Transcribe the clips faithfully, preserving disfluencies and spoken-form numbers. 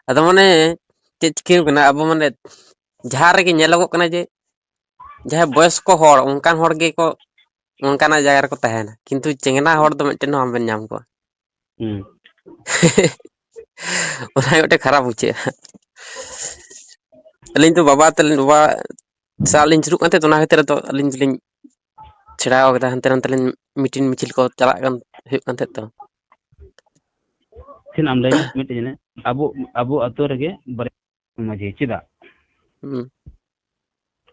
ᱟᱫᱚ ᱢᱟᱱᱮ ᱪᱮᱫ ᱪᱤᱠᱟᱹᱣ ᱠᱟᱱᱟ, ᱟᱵᱚ ᱢᱟᱱᱮ ᱡᱟᱦᱟᱸ ᱨᱮᱜᱮ ᱧᱮᱞᱚᱜᱚᱜ ᱠᱟᱱᱟ ᱡᱮ ᱡᱟᱦᱟᱸᱭ ᱵᱚᱭᱚᱥᱠᱚ ᱦᱚᱲ, ᱚᱱᱠᱟᱱ ᱦᱚᱲ ᱜᱮᱠᱚ ᱚᱱᱠᱟᱱᱟᱜ ᱡᱟᱭᱜᱟ ᱨᱮᱠᱚ ᱛᱟᱦᱮᱱᱟ, ᱠᱤᱱᱛᱩ ᱪᱮᱝᱱᱟ ᱦᱚᱲ ᱫᱚ ᱢᱤᱫᱴᱮᱱ ᱦᱚᱸ ᱵᱟᱵᱮᱱ ᱧᱟᱢ ᱠᱚᱣᱟ᱾ ᱦᱩᱸ᱾ ᱚᱱᱟ ᱜᱮ ᱢᱤᱫᱴᱮᱱ ᱠᱷᱟᱨᱟᱯ ᱵᱩᱡᱷᱟᱹᱜᱼᱟ᱾ ᱟᱹᱞᱤᱧ ᱫᱚ ᱵᱟᱵᱟ ᱛᱟᱹᱞᱤᱧ, ᱵᱟᱵᱟ ᱥᱟᱶ ᱞᱤᱧ ᱥᱩᱨᱩᱜ ᱠᱟᱱ ᱛᱟᱦᱮᱸᱫ, ᱚᱱᱟ ᱠᱷᱟᱹᱛᱤᱨ ᱟᱫᱚ ᱟᱹᱞᱤᱧ ᱫᱚᱞᱤᱧ ᱪᱷᱮᱲᱟᱣ ᱠᱟᱫᱟ᱾ ᱦᱟᱱᱛᱮ ᱱᱟᱛᱮ ᱞᱤᱧ ᱢᱤᱴᱤᱝ ᱢᱤᱪᱷᱤᱞ ᱠᱚ ᱪᱟᱞᱟᱜ ᱠᱟᱱ, ᱦᱩᱭᱩᱜ ᱠᱟᱱ ᱛᱟᱦᱮᱸᱫ ᱛᱚ᱾ ᱪᱮᱫ ᱟᱢ ᱞᱟᱹᱭ ᱢᱮ, ᱢᱤᱫᱴᱮᱡ ᱡᱤᱱᱤᱥ, ᱟᱵᱚ, ᱟᱵᱚ ᱟᱛᱳ ᱨᱮᱜᱮ ᱵᱟᱨᱭᱟ ᱢᱟᱹᱡᱷᱤ, ᱪᱮᱫᱟᱜ? ᱦᱩᱸ᱾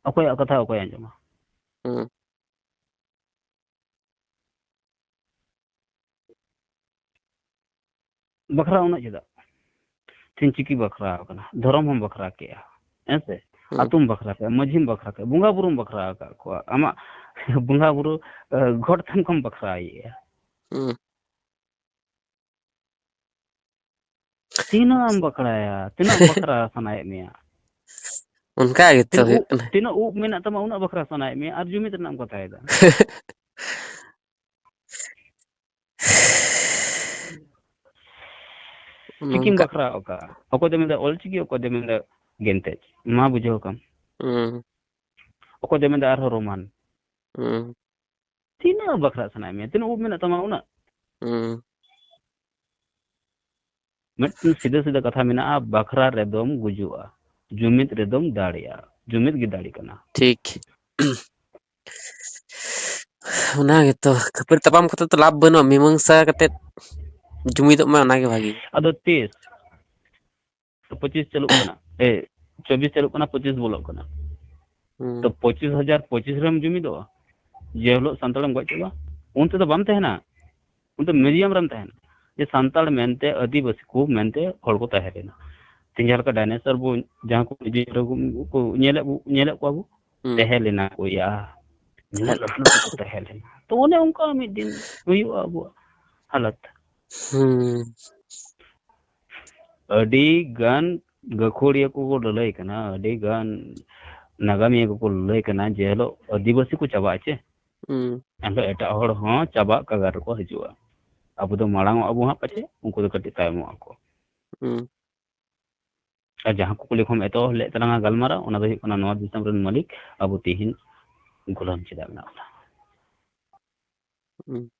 ᱚᱠᱚᱭᱟᱜ ᱠᱟᱛᱷᱟ ᱚᱠᱚᱭ ᱟᱸᱡᱚᱢᱟ? ᱦᱩᱸ᱾ ᱵᱟᱠᱷᱨᱟ ᱩᱱᱟᱹᱜ ᱪᱮᱫᱟᱜ? ᱛᱮᱦᱮᱧ ᱪᱤᱠᱤ ᱵᱟᱠᱷᱨᱟ ᱟᱠᱟᱱᱟ, ᱫᱷᱚᱨᱚᱢ ᱦᱚᱸᱢ ᱵᱟᱠᱷᱨᱟ ᱠᱮᱜᱼᱟ, ᱦᱮᱸ ᱥᱮ? ᱦᱩᱸ᱾ ᱟᱛᱳᱢ ᱵᱟᱠᱷᱨᱟ ᱠᱮᱜᱼᱟ, ᱢᱟᱹᱡᱷᱤᱢ ᱵᱟᱠᱷᱨᱟ ᱠᱮᱜᱼᱟ, ᱵᱚᱸᱜᱟ ᱵᱩᱨᱩᱢ ᱵᱟᱠᱷᱨᱟ ᱟᱠᱟᱫ ᱠᱚᱣᱟ, ᱟᱢᱟᱜ ᱵᱚᱸᱜᱟ ᱵᱩᱨᱩ, ᱮ, ᱜᱚᱴ ᱛᱷᱟᱱ ᱠᱚᱢ ᱵᱟᱠᱷᱨᱟᱭᱮᱜᱼᱟ᱾ ᱦᱩᱸ᱾ ᱛᱤᱱᱟᱹᱜ ᱮᱢ ᱵᱟᱠᱷᱨᱟᱭᱟ? ᱛᱤᱱᱟᱹᱜ ᱵᱟᱠᱷᱨᱟ ᱥᱟᱱᱟᱭᱮᱫ ᱢᱮᱭᱟ? ᱚᱱᱠᱟ ᱜᱮᱛᱚ ᱛᱤᱱᱟᱹᱜ ᱦᱩᱭᱩᱜ ᱩᱵ, ᱠᱟᱱᱟ᱾ ᱛᱤᱱᱟᱹᱜ ᱩᱵ ᱢᱮᱱᱟᱜ ᱛᱟᱢᱟ, ᱩᱱᱟᱹᱜ ᱵᱟᱠᱷᱨᱟ ᱥᱟᱱᱟᱭᱮᱫ ᱢᱮᱭᱟ, ᱟᱨ ᱡᱩᱢᱤᱫ ᱨᱮᱱᱟᱜ ᱮᱢ ᱠᱟᱛᱷᱟᱭᱮᱫᱟ᱾ ᱚᱱᱮ ᱪᱤᱠᱤᱢ ᱚᱱᱠᱟ᱾ ᱵᱟᱠᱷᱨᱟ ᱟᱠᱟᱜᱼᱟ? ᱚᱠᱚᱭ ᱫᱚ ᱢᱮᱱᱫᱟ ᱚᱞᱪᱤᱠᱤ, ᱚᱠᱚᱭ ᱫᱚ ᱢᱮᱱᱫᱟ ᱜᱮᱱᱛᱮᱡ᱾ ᱢᱟ ᱵᱩᱡᱷᱟᱹᱣ ᱠᱟᱢ᱾ ᱦᱩᱸ᱾ ᱚᱠᱚᱭ ᱫᱚ ᱢᱮᱱᱫᱟ ᱟᱨᱦᱚᱸ ᱨᱳᱢᱟᱱ᱾ ᱦᱩᱸ᱾ ᱛᱤᱱᱟᱹᱜ ᱵᱟᱠᱷᱨᱟ ᱥᱟᱱᱟᱭᱮᱫ ᱢᱮᱭᱟ? ᱛᱤᱱᱟᱹᱜ ᱩᱵ ᱢᱮᱱᱟᱜ ᱛᱟᱢᱟ ᱩᱱᱟᱹᱜ? ᱦᱩᱸ᱾ ᱢᱤᱫᱴᱮᱱ ᱥᱤᱫᱷᱟᱹ ᱥᱤᱫᱷᱟᱹ ᱠᱟᱛᱷᱟ ᱢᱮᱱᱟᱜᱼᱟ, ᱵᱟᱠᱷᱨᱟ ᱨᱮᱫᱚᱢ ᱜᱩᱡᱩᱜᱼᱟ, ᱡᱩᱢᱤᱫ ᱨᱮᱫᱚᱢ ᱫᱟᱲᱮᱜᱼᱟ᱾ ᱡᱩᱢᱤᱫ ᱜᱮ ᱫᱟᱲᱮ ᱠᱟᱱᱟ᱾ ᱴᱷᱤᱠ᱾ ᱚᱱᱟ ᱜᱮᱛᱚ, ᱠᱷᱟᱹᱯᱟᱹᱨᱤ ᱛᱟᱯᱟᱢ ᱠᱟᱛᱮ ᱛᱚ ᱞᱟᱵᱷ ᱵᱟᱹᱱᱩᱜᱼᱟ, ᱢᱤᱢᱟᱝᱥᱟ ᱠᱟᱛᱮ ᱡᱩᱢᱤᱫᱚᱜ ᱢᱟ, ᱚᱱᱟ ᱜᱮ ᱵᱷᱟᱜᱤ᱾ ᱟᱫᱚ ᱛᱤᱥ? ᱯᱚᱸᱪᱤᱥ ᱪᱟᱹᱞᱩᱜ ᱠᱟᱱᱟ, ᱮ, ᱪᱚᱵᱵᱤᱥ ᱪᱟᱹᱞᱩᱜ ᱠᱟᱱᱟ, ᱯᱚᱸᱪᱤᱥ ᱵᱚᱞᱚᱜ ᱠᱟᱱᱟ᱾ ᱦᱩᱸ᱾ ᱛᱚ ᱯᱚᱸᱪᱤᱥ ᱦᱟᱡᱟᱨ ᱯᱚᱸᱪᱤᱥ ᱨᱮᱢ ᱡᱩᱢᱤᱫᱚᱜᱼᱟ, ᱡᱮ ᱦᱤᱞᱳᱜ ᱥᱟᱱᱛᱟᱲᱮᱢ ᱜᱚᱡ ᱪᱟᱵᱟ, ᱩᱱ ᱛᱮᱫᱚ ᱵᱟᱢ ᱛᱟᱦᱮᱱᱟ, ᱩᱱ ᱫᱚ ᱢᱤᱰᱤᱭᱟᱢ ᱨᱮᱢ ᱛᱟᱦᱮᱱᱟ᱾ ᱡᱮ ᱥᱟᱱᱛᱟᱲ ᱢᱮᱱᱛᱮ, ᱟᱹᱫᱤᱵᱟᱹᱥᱤ ᱠᱚ ᱢᱮᱱᱛᱮ ᱦᱚᱲ ᱠᱚ ᱛᱟᱦᱮᱸ ᱞᱮᱱᱟ᱾ ᱛᱮᱦᱮᱧ ᱡᱟᱦᱟᱸ ᱞᱮᱠᱟ ᱰᱟᱭᱱᱮᱥᱚᱨ ᱵᱚ, ᱡᱟᱦᱟᱸ ᱠᱚ ᱤᱫᱤ ᱠᱚ ᱧᱮᱞᱮᱫ ᱠᱚ, ᱧᱮᱞᱮᱫ ᱠᱚᱣᱟ ᱵᱚ, ᱦᱩᱸ᱾ ᱛᱟᱦᱮᱸ ᱞᱮᱱᱟ ᱠᱚ ᱭᱟ, ᱩᱱᱟᱹᱜ ᱞᱟᱹᱴᱩ ᱞᱟᱹᱴᱩ ᱠᱚ ᱛᱟᱦᱮᱸ ᱞᱮᱱᱟ᱾ ᱛᱚ ᱚᱱᱮ ᱚᱱᱠᱟ ᱢᱤᱫ ᱫᱤᱱ ᱦᱩᱭᱩᱜᱼᱟ ᱟᱵᱚᱣᱟᱜ ᱦᱟᱞᱚᱛ᱾ ᱦᱩᱸ᱾ ᱟᱹᱰᱤ ᱜᱟᱱ ᱜᱟᱹᱠᱷᱩᱲᱤᱭᱟᱹ ᱠᱚᱠᱚ ᱞᱟᱹᱞᱟᱹᱭ ᱠᱟᱱᱟ, ᱟᱹᱰᱤ ᱜᱟᱱ ᱱᱟᱜᱟᱢᱤᱭᱟᱹ ᱠᱚᱠᱚ ᱞᱟᱹᱞᱟᱹᱭ ᱠᱟᱱᱟ, ᱡᱮ ᱦᱤᱞᱳᱜ ᱟᱹᱫᱤᱵᱟᱹᱥᱤ ᱠᱚ ᱪᱟᱵᱟᱜᱼᱟ ᱪᱮ, ᱦᱩᱸ᱾ ᱮᱱᱦᱤᱞᱳᱜ ᱮᱴᱟᱜ ᱦᱚᱲ ᱦᱚᱸ ᱪᱟᱵᱟᱜ ᱠᱟᱜᱟᱨ ᱨᱮᱠᱚ ᱦᱤᱡᱩᱜᱼᱟ᱾ ᱟᱵᱚ ᱫᱚ ᱢᱟᱲᱟᱝ ᱚᱜ ᱟᱵᱚ ᱦᱟᱸᱜ ᱯᱟᱪᱮ, ᱩᱱᱠᱩ ᱫᱚ ᱠᱟᱹᱴᱤᱡ ᱛᱟᱭᱚᱢᱚᱜ ᱟᱠᱚ᱾ ᱦᱩᱸ᱾ ᱟᱨ ᱡᱟᱦᱟᱸ ᱠᱩᱠᱞᱤ ᱠᱷᱚᱱ ᱮᱛᱚᱦᱚᱵ ᱞᱮᱫ ᱛᱟᱞᱟᱝᱟ ᱜᱟᱞᱢᱟᱨᱟᱣ, ᱚᱱᱟ ᱫᱚ ᱦᱩᱭᱩᱜ ᱠᱟᱱᱟ, ᱱᱚᱣᱟ ᱫᱤᱥᱚᱢ ᱨᱮᱱ ᱢᱟᱹᱞᱤᱠ ᱟᱵᱚ ᱛᱮᱦᱮᱧ ᱜᱩᱞᱟᱹᱢ ᱪᱮᱫᱟᱜ ᱢᱮᱱᱟᱜ ᱵᱚᱱᱟ? ᱦᱩᱸ᱾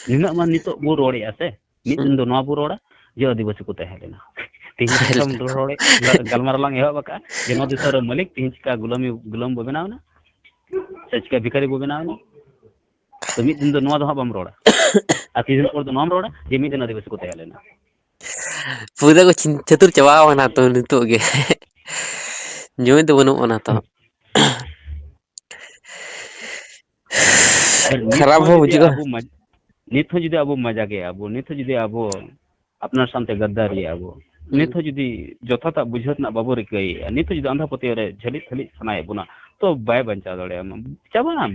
ᱱᱤᱱᱟᱹᱜ ᱢᱟ ᱱᱤᱛᱚᱜ ᱵᱚ ᱨᱚᱲᱮᱫᱼᱟ ᱥᱮ, ᱢᱤᱫ ᱦᱩᱸ᱾ ᱫᱤᱱ ᱫᱚ ᱱᱚᱣᱟ ᱵᱚ ᱨᱚᱲᱟ ᱡᱮ ᱟᱹᱫᱤᱵᱟᱹᱥᱤ ᱠᱚ ᱛᱟᱦᱮᱸ ᱞᱮᱱᱟ᱾ ᱛᱮᱦᱮᱧ ᱫᱤᱥᱚᱢ ᱨᱚᱲᱮᱫ, ᱜᱟᱞᱢᱟᱨᱟᱣ ᱞᱟᱝ ᱮᱦᱚᱵ ᱟᱠᱟᱫᱼᱟ ᱡᱮ ᱱᱚᱣᱟ ᱫᱤᱥᱚᱢ ᱨᱮ ᱢᱟᱹᱞᱤᱠ ᱛᱮᱦᱮᱧ ᱪᱤᱠᱟ ᱜᱩᱞᱟᱹᱢᱤ, ᱜᱩᱞᱟᱹᱢ ᱵᱚ ᱵᱮᱱᱟᱣ ᱮᱱᱟ, ᱥᱮ ᱪᱤᱠᱟ ᱵᱷᱤᱠᱟᱨᱤ ᱵᱚ ᱵᱮᱱᱟᱣ ᱮᱱᱟ? ᱛᱚ ᱢᱤᱫ ᱫᱤᱱ ᱫᱚ ᱱᱚᱣᱟ ᱫᱚ ᱦᱟᱸᱜ ᱵᱟᱢ ᱨᱚᱲᱟ, ᱟᱨ ᱛᱤᱥ ᱫᱤᱱ ᱯᱚᱨ ᱫᱚ ᱱᱚᱣᱟᱢ ᱨᱚᱲᱟ ᱡᱮ ᱢᱤᱫ ᱫᱤᱱ ᱟᱹᱫᱤᱵᱟᱹᱥᱤ ᱠᱚ ᱛᱟᱦᱮᱸ ᱞᱮᱱᱟ᱾ ᱯᱩᱨᱟᱹ ᱠᱚ ᱪᱤᱱ-, ᱪᱟᱹᱛᱩᱨ ᱪᱟᱵᱟᱣ ᱠᱟᱱᱟ ᱛᱚ ᱱᱤᱛᱚᱜ ᱜᱮ᱾ ᱡᱩᱢᱤᱫ ᱫᱚ ᱵᱟᱹᱱᱩᱜ ᱟᱱᱟ ᱛᱚ᱾ ᱟᱨ ᱱᱤᱛ ᱠᱷᱟᱨᱟᱯ ᱦᱚᱸ ᱦᱚᱸ ᱡᱩᱫᱤ ᱵᱩᱡᱷᱟᱹᱜᱼᱟ᱾ ᱟᱵᱚ ᱢᱟᱡ-, ᱱᱤᱛ ᱦᱚᱸ ᱡᱩᱫᱤ ᱟᱵᱚ ᱢᱟᱡᱟᱜᱮ ᱟᱵᱚ, ᱱᱤᱛ ᱦᱚᱸ ᱡᱩᱫᱤ ᱟᱵᱚ ᱟᱯᱱᱟᱨ ᱥᱟᱶᱛᱮ ᱜᱟᱫᱫᱟᱨᱤ ᱟᱵᱚ, ᱦᱩᱸ᱾ ᱱᱤᱛ ᱦᱚᱸ ᱡᱩᱫᱤ ᱡᱚᱛᱷᱟᱛᱟᱜ ᱵᱩᱡᱷᱟᱹᱣ ᱨᱮᱱᱟᱜ ᱵᱟᱵᱚ ᱨᱤᱠᱟᱹᱭᱮᱫᱼᱟ, ᱱᱤᱛ ᱦᱚᱸ ᱡᱩᱫᱤ ᱟᱸᱫᱷᱟ ᱯᱟᱹᱛᱭᱟᱹᱣ ᱨᱮ ᱡᱷᱟᱹᱞᱤᱡ ᱠᱷᱟᱹᱞᱤᱡ ᱥᱟᱱᱟᱭᱮᱫ ᱵᱚᱱᱟ, ᱛᱚ ᱵᱟᱭ ᱵᱟᱧᱪᱟᱣ ᱫᱟᱲᱮᱭᱟᱢᱟ᱾ ᱪᱟᱵᱟᱜ ᱟᱢ᱾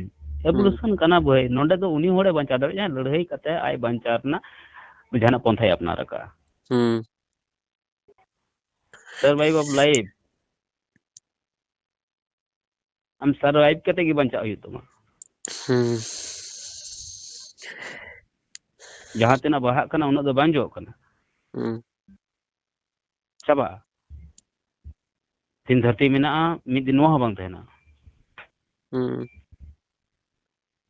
ᱦᱩᱸ᱾ Evolution ᱠᱟᱱᱟ ᱵᱷᱟᱹᱭ᱾ ᱱᱚᱸᱰᱮ ᱫᱚ ᱩᱱᱤ ᱦᱚᱲᱮ ᱵᱟᱧᱪᱟᱣ ᱫᱟᱲᱮᱭᱟᱜᱼᱟ, ᱞᱟᱹᱲᱦᱟᱹᱭ ᱠᱟᱛᱮ ᱟᱡ ᱵᱟᱧᱪᱟᱣ ᱨᱮᱱᱟᱜ ᱡᱟᱦᱟᱱᱟᱜ ᱯᱚᱱᱛᱷᱟᱭ ᱟᱯᱱᱟᱨ ᱟᱠᱟᱫᱼᱟ᱾ ᱦᱩᱸ᱾ Survive of life᱾ ᱟᱢ survive ᱠᱟᱛᱮ ᱜᱮ ᱵᱟᱧᱪᱟᱜ ᱦᱩᱭᱩᱜ ᱛᱟᱢᱟ᱾ ᱦᱩᱸ᱾ ᱡᱟᱦᱟᱸ ᱛᱤᱱᱟᱹᱜ ᱵᱟᱦᱟᱜ ᱠᱟᱱᱟ, ᱩᱱᱟᱹᱜ ᱫᱚ ᱵᱟᱝ ᱡᱚᱜ ᱠᱟᱱᱟ᱾ ᱦᱩᱸ᱾ ᱪᱟᱵᱟᱜᱼᱟ᱾ ᱛᱤᱦᱤᱧ ᱫᱷᱟᱹᱨᱛᱤ ᱢᱮᱱᱟᱜᱼᱟ, ᱢᱤᱫ ᱫᱤᱱ ᱱᱚᱣᱟ ᱦᱚᱸ ᱵᱟᱝ ᱛᱟᱦᱮᱱᱟ᱾ ᱦᱩᱸ᱾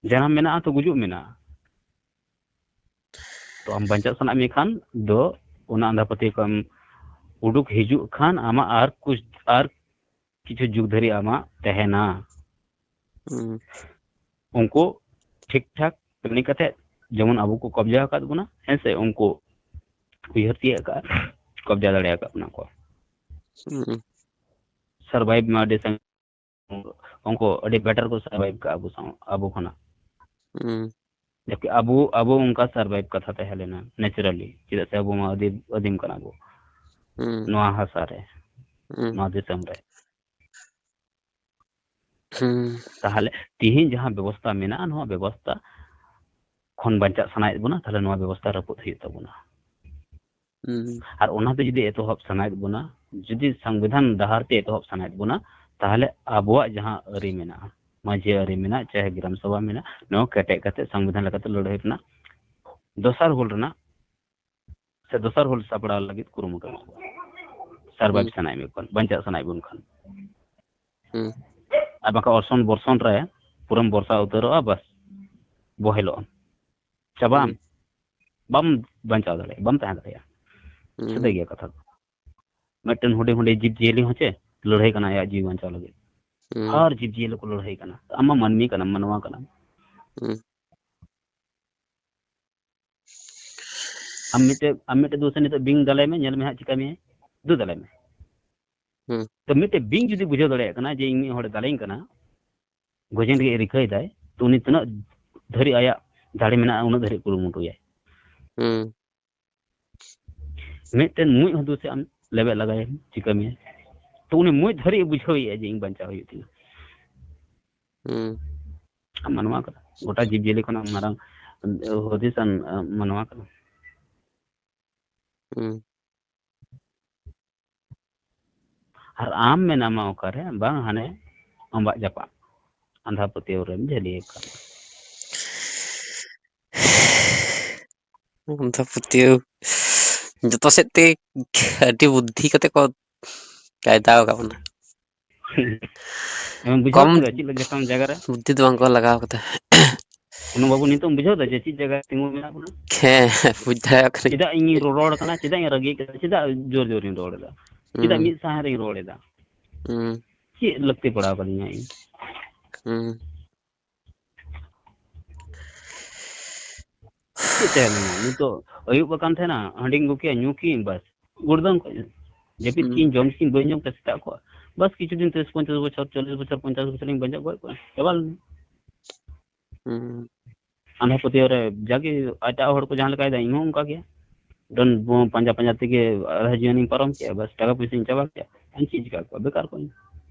ᱡᱟᱱᱟᱢ ᱢᱮᱱᱟᱜᱼᱟ ᱛᱚ ᱜᱩᱡᱩᱜ ᱢᱮᱱᱟᱜᱼᱟ᱾ ᱛᱚ ᱟᱢ ᱵᱟᱧᱪᱟᱜ ᱥᱟᱱᱟᱭᱮᱫ ᱢᱮ ᱠᱷᱟᱱ ᱫᱚ ᱚᱱᱟ ᱟᱸᱫᱷᱟ ᱯᱟᱹᱛᱭᱟᱹᱣ ᱠᱷᱚᱱ ᱩᱰᱩᱠ ᱦᱤᱡᱩᱜ ᱠᱷᱟᱱ ᱟᱢᱟᱜ ᱟᱨ ᱠᱩᱪ-, ᱟᱨ ᱠᱤᱪᱷᱩ ᱡᱩᱜᱽ ᱫᱷᱟᱹᱨᱤᱡ ᱟᱢᱟᱜ ᱛᱟᱦᱮᱱᱟ᱾ ᱦᱩᱸ᱾ ᱩᱱᱠᱩ ᱴᱷᱤᱠ ᱴᱷᱟᱠ planning ᱠᱟᱛᱮ ᱡᱮᱢᱚᱱ ᱟᱵᱚ ᱠᱚ ᱠᱚᱵᱡᱟ ᱟᱠᱟᱫ ᱵᱚᱱᱟ, ᱦᱮᱸ ᱥᱮ, ᱩᱱᱠᱩ ᱩᱭᱦᱟᱹᱨ ᱛᱤᱭᱟᱹᱜ ᱟᱠᱟᱫ, ᱠᱚᱵᱡᱟ ᱫᱟᱲᱮ ᱟᱠᱟᱫ ᱵᱚᱱᱟ ᱠᱚ᱾ ᱦᱩᱸ᱾ Survive ᱢᱟ ᱟᱹᱰᱤ ᱥᱟᱺᱜᱤᱧ, ᱩᱱᱠᱩ ᱟᱹᱰᱤ better ᱠᱚ survive ᱠᱟᱜᱼᱟ ᱟᱵᱚ ᱥᱟᱶ, ᱟᱵᱚ ᱠᱷᱚᱱᱟᱜ᱾ ᱦᱩᱸ᱾ ᱡᱟᱵᱠᱤ ᱟᱵᱚ, ᱟᱵᱚ ᱚᱱᱠᱟ survive ᱠᱟᱛᱷᱟ ᱛᱟᱦᱮᱸ ᱞᱮᱱᱟ naturally, ᱪᱮᱫᱟᱜ ᱥᱮ ᱟᱵᱚ ᱢᱟ ᱟᱹᱫᱤᱢ, ᱟᱹᱫᱤᱢ ᱠᱟᱱᱟ ᱵᱚ ᱦᱩᱸ᱾ ᱱᱚᱣᱟ ᱦᱟᱥᱟ ᱨᱮ, ᱦᱩᱸ᱾ ᱱᱚᱣᱟ ᱫᱤᱥᱚᱢ ᱨᱮ᱾ ᱦᱩᱸ᱾ ᱛᱟᱦᱚᱞᱮ ᱛᱤᱦᱤᱧ ᱡᱟᱦᱟᱸ ᱵᱮᱵᱚᱥᱛᱟ ᱢᱮᱱᱟᱜᱼᱟ, ᱱᱚᱣᱟ ᱵᱮᱵᱚᱥᱛᱟ ᱠᱷᱚᱱ ᱵᱟᱧᱪᱟᱜ ᱥᱟᱱᱟᱭᱮᱫ ᱵᱚᱱᱟ, ᱛᱟᱦᱚᱞᱮ ᱱᱚᱣᱟ ᱵᱮᱵᱚᱥᱛᱟ ᱨᱟᱹᱯᱩᱫ ᱦᱩᱭᱩᱜ ᱛᱟᱵᱚᱱᱟ᱾ ᱦᱩᱸ᱾ ᱟᱨ ᱚᱱᱟ ᱛᱮ ᱡᱩᱫᱤ ᱮᱛᱚᱦᱚᱵ ᱥᱟᱱᱟᱭᱮᱫ ᱵᱚᱱᱟ, ᱡᱩᱫᱤ ᱥᱚᱝᱵᱤᱫᱷᱟᱱ ᱰᱟᱦᱟᱨ ᱛᱮ ᱮᱛᱚᱦᱚᱵ ᱥᱟᱱᱟᱭᱮᱫ ᱵᱚᱱᱟ, ᱛᱟᱦᱚᱞᱮ ᱟᱵᱚᱣᱟᱜ ᱡᱟᱦᱟᱸ ᱟᱹᱨᱤ ᱢᱮᱱᱟᱜᱼᱟ, ᱢᱟᱹᱡᱷᱤ ᱟᱹᱨᱤ ᱢᱮᱱᱟᱜᱼᱟ, ᱪᱟᱦᱮ ᱜᱨᱟᱢ ᱥᱚᱵᱷᱟ ᱢᱮᱱᱟᱜᱼᱟ, ᱱᱚᱣᱟ ᱠᱮᱴᱮᱡ ᱠᱟᱛᱮ ᱥᱚᱝᱵᱤᱫᱷᱟᱱ ᱞᱮᱠᱟᱛᱮ ᱞᱟᱹᱲᱦᱟᱹᱭ ᱨᱮᱱᱟᱜ ᱫᱚᱥᱟᱨ ᱦᱩᱞ ᱨᱮᱱᱟᱜ ᱥᱮ ᱫᱚᱥᱟᱨ ᱦᱚᱲ ᱥᱟᱯᱲᱟᱣ ᱞᱟᱹᱜᱤᱫ ᱠᱩᱨᱩᱢᱩᱴᱩ ᱢᱮᱱᱟᱜ ᱛᱟᱵᱚᱱᱟ᱾ ᱥᱟᱨᱵᱷᱟᱭᱤᱵᱷ ᱦᱩᱸ᱾ ᱥᱟᱱᱟᱭᱮᱫ ᱢᱮ ᱠᱷᱟᱱ, ᱵᱟᱧᱪᱟᱜ ᱥᱟᱱᱟᱭᱮᱫ ᱵᱚᱱ ᱠᱷᱟᱱ᱾ ᱦᱩᱸ᱾ ᱟᱨ ᱵᱟᱠᱷᱟᱱ ᱚᱨᱥᱚᱝ ᱵᱚᱨᱥᱚᱱ ᱨᱮ ᱯᱩᱨᱟᱹᱢ ᱵᱚᱨᱥᱟ ᱩᱛᱟᱹᱨᱚᱜᱼᱟ, ᱵᱟᱥ, ᱵᱚᱦᱮᱞᱚᱜᱼᱟᱢ, ᱪᱟᱵᱟᱜ ᱟᱢ᱾ ᱦᱩᱸ᱾ ᱵᱟᱢ ᱵᱟᱧᱪᱟᱣ ᱫᱟᱲᱮᱭᱟᱜᱼᱟ, ᱵᱟᱢ ᱛᱟᱦᱮᱸ ᱫᱟᱲᱮᱭᱟᱜᱼᱟ᱾ ᱦᱩᱸ᱾ ᱥᱟᱹᱫᱟᱹᱭ ᱜᱮᱭᱟ ᱠᱟᱛᱷᱟ ᱫᱚ᱾ ᱢᱤᱫᱴᱮᱱ ᱦᱩᱰᱤᱧ ᱦᱩᱰᱤᱧ ᱡᱤᱵᱽ ᱡᱤᱭᱟᱹᱞᱤ ᱦᱚᱸ ᱪᱮ ᱞᱟᱹᱲᱦᱟᱹᱭ ᱠᱟᱱᱟ ᱟᱭᱟᱜ ᱡᱤᱣᱤ ᱵᱟᱧᱪᱟᱣ ᱞᱟᱹᱜᱤᱫ᱾ ᱦᱩᱸ᱾ ᱟᱨ ᱡᱤᱵᱽ ᱡᱤᱭᱟᱹᱞᱤ ᱠᱚ ᱞᱟᱹᱲᱦᱟᱹᱭ ᱠᱟᱱᱟ, ᱟᱢ ᱢᱟ ᱢᱟᱹᱱᱢᱤ ᱠᱟᱱᱟᱢ, ᱢᱟᱱᱣᱟ ᱠᱟᱱᱟᱢ᱾ ᱦᱩᱸ᱾ ᱟᱢ ᱢᱤᱫᱴᱮᱡ, ᱟᱢ ᱢᱤᱫᱴᱮᱡ ᱫᱩ ᱥᱮ ᱱᱤᱛᱚᱜ ᱵᱤᱧ ᱫᱟᱞᱟᱭ ᱢᱮ, ᱧᱮᱞ ᱢᱮ ᱦᱟᱸᱜ ᱪᱤᱠᱟᱹ ᱢᱮᱭᱟᱭ, ᱫᱩ ᱫᱟᱞᱟᱭ ᱢᱮ᱾ ᱦᱩᱸ᱾ ᱛᱚ ᱢᱤᱫᱴᱮᱡ ᱵᱤᱧ ᱡᱩᱫᱤ ᱵᱩᱡᱷᱟᱹᱣ ᱫᱟᱲᱮᱭᱟᱜ ᱠᱟᱱᱟ ᱡᱮ ᱤᱧ ᱢᱤᱫ ᱦᱚᱲᱮ ᱫᱟᱞᱮᱧ ᱠᱟᱱᱟ, ᱜᱚᱡᱮᱧ ᱞᱟᱹᱜᱤᱫ ᱨᱤᱠᱟᱹᱭᱮᱫᱟᱭ, ᱛᱚ ᱩᱱᱤ ᱛᱤᱱᱟᱹᱜ ᱫᱷᱟᱹᱨᱤᱡ ᱟᱭᱟᱜ ᱫᱟᱲᱮ ᱢᱮᱱᱟᱜᱼᱟ, ᱩᱱᱟᱹᱜ ᱫᱷᱟᱹᱨᱤᱡ ᱠᱩᱨᱩᱢᱩᱴᱩᱭᱟᱭ᱾ ᱦᱩᱸ᱾ ᱢᱤᱫᱴᱮᱱ ᱢᱩᱡ ᱦᱚᱸ ᱫᱩ ᱥᱮ ᱟᱢ ᱞᱮᱵᱮᱫ ᱞᱟᱜᱟᱭᱮᱢ, ᱪᱤᱠᱟᱹ ᱢᱮᱭᱟ? ᱛᱚ ᱩᱱᱤ ᱢᱩᱡ ᱫᱷᱟᱹᱨᱤᱡ ᱮ ᱵᱩᱡᱷᱟᱹᱣᱮᱫᱼᱟ ᱡᱮ ᱤᱧ ᱵᱟᱧᱪᱟᱣ ᱦᱩᱭᱩᱜ ᱛᱤᱧᱟ᱾ ᱦᱩᱸ᱾ ᱟᱢ ᱢᱟᱱᱣᱟ ᱠᱟᱱᱟ, ᱜᱚᱴᱟ ᱡᱤᱵᱽ ᱡᱤᱭᱟᱹᱞᱤ ᱠᱷᱚᱱᱟᱜ ᱢᱟᱨᱟᱝ ᱦᱩᱫᱤᱥᱟᱱ, ᱟᱸ, ᱢᱟᱱᱣᱟ ᱠᱟᱱᱟ᱾ ᱦᱩᱸ᱾ ᱟᱨ ᱟᱢ ᱢᱮᱱᱟᱢᱟ ᱚᱠᱟᱨᱮ? ᱵᱟᱝ, ᱦᱟᱱᱮ ᱚᱢᱵᱟᱜ ᱡᱟᱯᱟᱜ ᱟᱸᱫᱷᱟ ᱯᱟᱹᱛᱭᱟᱹᱣ ᱨᱮᱢ ᱡᱷᱟᱹᱞᱤ ᱟᱠᱟᱱ᱾ ᱟᱸᱫᱷᱟ ᱯᱟᱹᱛᱭᱟᱹᱣ ᱡᱚᱛᱚ ᱥᱮᱫ ᱛᱮ ᱟᱹᱰᱤ ᱵᱩᱫᱽᱫᱷᱤ ᱠᱟᱛᱮ ᱠᱚ ᱠᱟᱭᱫᱟ ᱟᱠᱟᱫ ᱵᱚᱱᱟ᱾ ᱮᱢ ᱵᱩᱡᱷᱟᱹᱣ ᱠᱚᱢ ᱠᱮᱫᱟ ᱪᱮᱫ ᱞᱮᱠᱟ ᱡᱟᱭᱜᱟ ᱨᱮ? ᱵᱩᱫᱽᱫᱷᱤ ᱫᱚ ᱵᱟᱝ ᱠᱚ ᱞᱟᱜᱟᱣ ᱠᱟᱫᱟ᱾ ᱠᱳᱱᱳ ᱵᱟᱹᱵᱩ ᱱᱤᱛᱚᱜ ᱮᱢ ᱵᱩᱡᱷᱟᱹᱣ ᱫᱟ ᱡᱮ ᱪᱮᱫ ᱡᱟᱭᱜᱟ ᱨᱮ ᱛᱤᱸᱜᱩ ᱢᱮᱱᱟᱜ ᱵᱚᱱᱟ? ᱦᱮᱸ, ᱵᱩᱡᱽ ᱫᱟᱲᱮᱭᱟᱜ ᱠᱟᱹᱱᱟᱹᱧ᱾ ᱪᱮᱫᱟᱜ ᱤᱧᱤᱧ ᱨᱚᱲ ᱠᱟᱱᱟ, ᱪᱮᱫᱟᱜ ᱤᱧ ᱨᱟᱹᱜᱤ ᱠᱟᱱᱟ, ᱪᱮᱫᱟᱜ ᱡᱳᱨ ᱡᱳᱨᱤᱧ ᱨᱚᱲ ᱮᱫᱟ, ᱪᱮᱫᱟᱜ ᱦᱩᱸ᱾ ᱢᱤᱫ ᱥᱟᱦᱟ ᱨᱤᱧ ᱨᱚᱲ ᱮᱫᱟ? ᱦᱩᱸ᱾ ᱪᱮᱫ ᱞᱟᱹᱠᱛᱤ ᱯᱟᱲᱟᱣ ᱠᱟᱫᱤᱧᱟ ᱤᱧ? ᱦᱩᱸ᱾ ᱪᱮᱫ ᱛᱟᱦᱮᱸ ᱞᱮᱱᱟ? ᱱᱤᱛᱚᱜ ᱟᱹᱭᱩᱵ ᱟᱠᱟᱱ ᱛᱟᱦᱮᱱᱟ, ᱦᱟᱺᱰᱤᱧ ᱟᱹᱜᱩ ᱠᱮᱭᱟ, ᱧᱩ ᱠᱤᱧ, ᱵᱟᱥ, ᱜᱩᱲᱫᱟᱹᱝ ᱠᱚ᱾ ᱡᱟᱹᱯᱤᱫ ᱦᱩᱸ᱾ ᱠᱤᱧ, ᱡᱚᱢ ᱠᱤᱧ, ᱵᱟᱹᱧ ᱡᱚᱢ ᱠᱮᱭᱟ ᱥᱮᱛᱟᱜ ᱠᱚ᱾ ᱵᱟᱥ, ᱠᱤᱪᱷᱩ ᱫᱤᱱ ᱛᱤᱨᱤᱥ, ᱯᱚᱧᱪᱟᱥ ᱵᱚᱪᱷᱚᱨ, ᱪᱚᱞᱞᱤᱥ ᱵᱚᱪᱷᱚᱨ, ᱯᱚᱧᱪᱟᱥ ᱵᱚᱪᱷᱚᱨᱤᱧ ᱵᱟᱧᱪᱟᱜ, ᱜᱚᱡ ᱠᱚᱜᱼᱟ, ᱪᱟᱵᱟ ᱞᱮᱱᱟ᱾ ᱦᱩᱸ᱾ ᱟᱸᱫᱷᱟ ᱯᱟᱹᱛᱭᱟᱹᱣ ᱨᱮ ᱡᱟᱜᱮ ᱮᱴᱟᱜ ᱦᱚᱲ ᱠᱚ ᱡᱟᱦᱟᱸ ᱞᱮᱠᱟᱭᱮᱫᱟ, ᱤᱧ ᱦᱚᱸ ᱚᱱᱠᱟ ᱜᱮ᱾ ᱰᱟᱹᱱ ᱵᱚ-, ᱯᱟᱸᱡᱟ ᱯᱟᱸᱡᱟ ᱛᱮᱜᱮ ᱟᱫᱷᱟ ᱡᱤᱭᱚᱱᱤᱧ ᱯᱟᱨᱚᱢ ᱠᱮᱜᱼᱟ, ᱵᱟᱥ, ᱴᱟᱠᱟ ᱯᱚᱭᱥᱟᱧ ᱪᱟᱵᱟ ᱠᱮᱜᱼᱟ, ᱟᱨ ᱪᱮᱫ ᱪᱤᱠᱟ ᱠᱚᱜᱼᱟ? ᱵᱮᱠᱟᱨ ᱠᱚᱜᱼᱟᱹᱧ᱾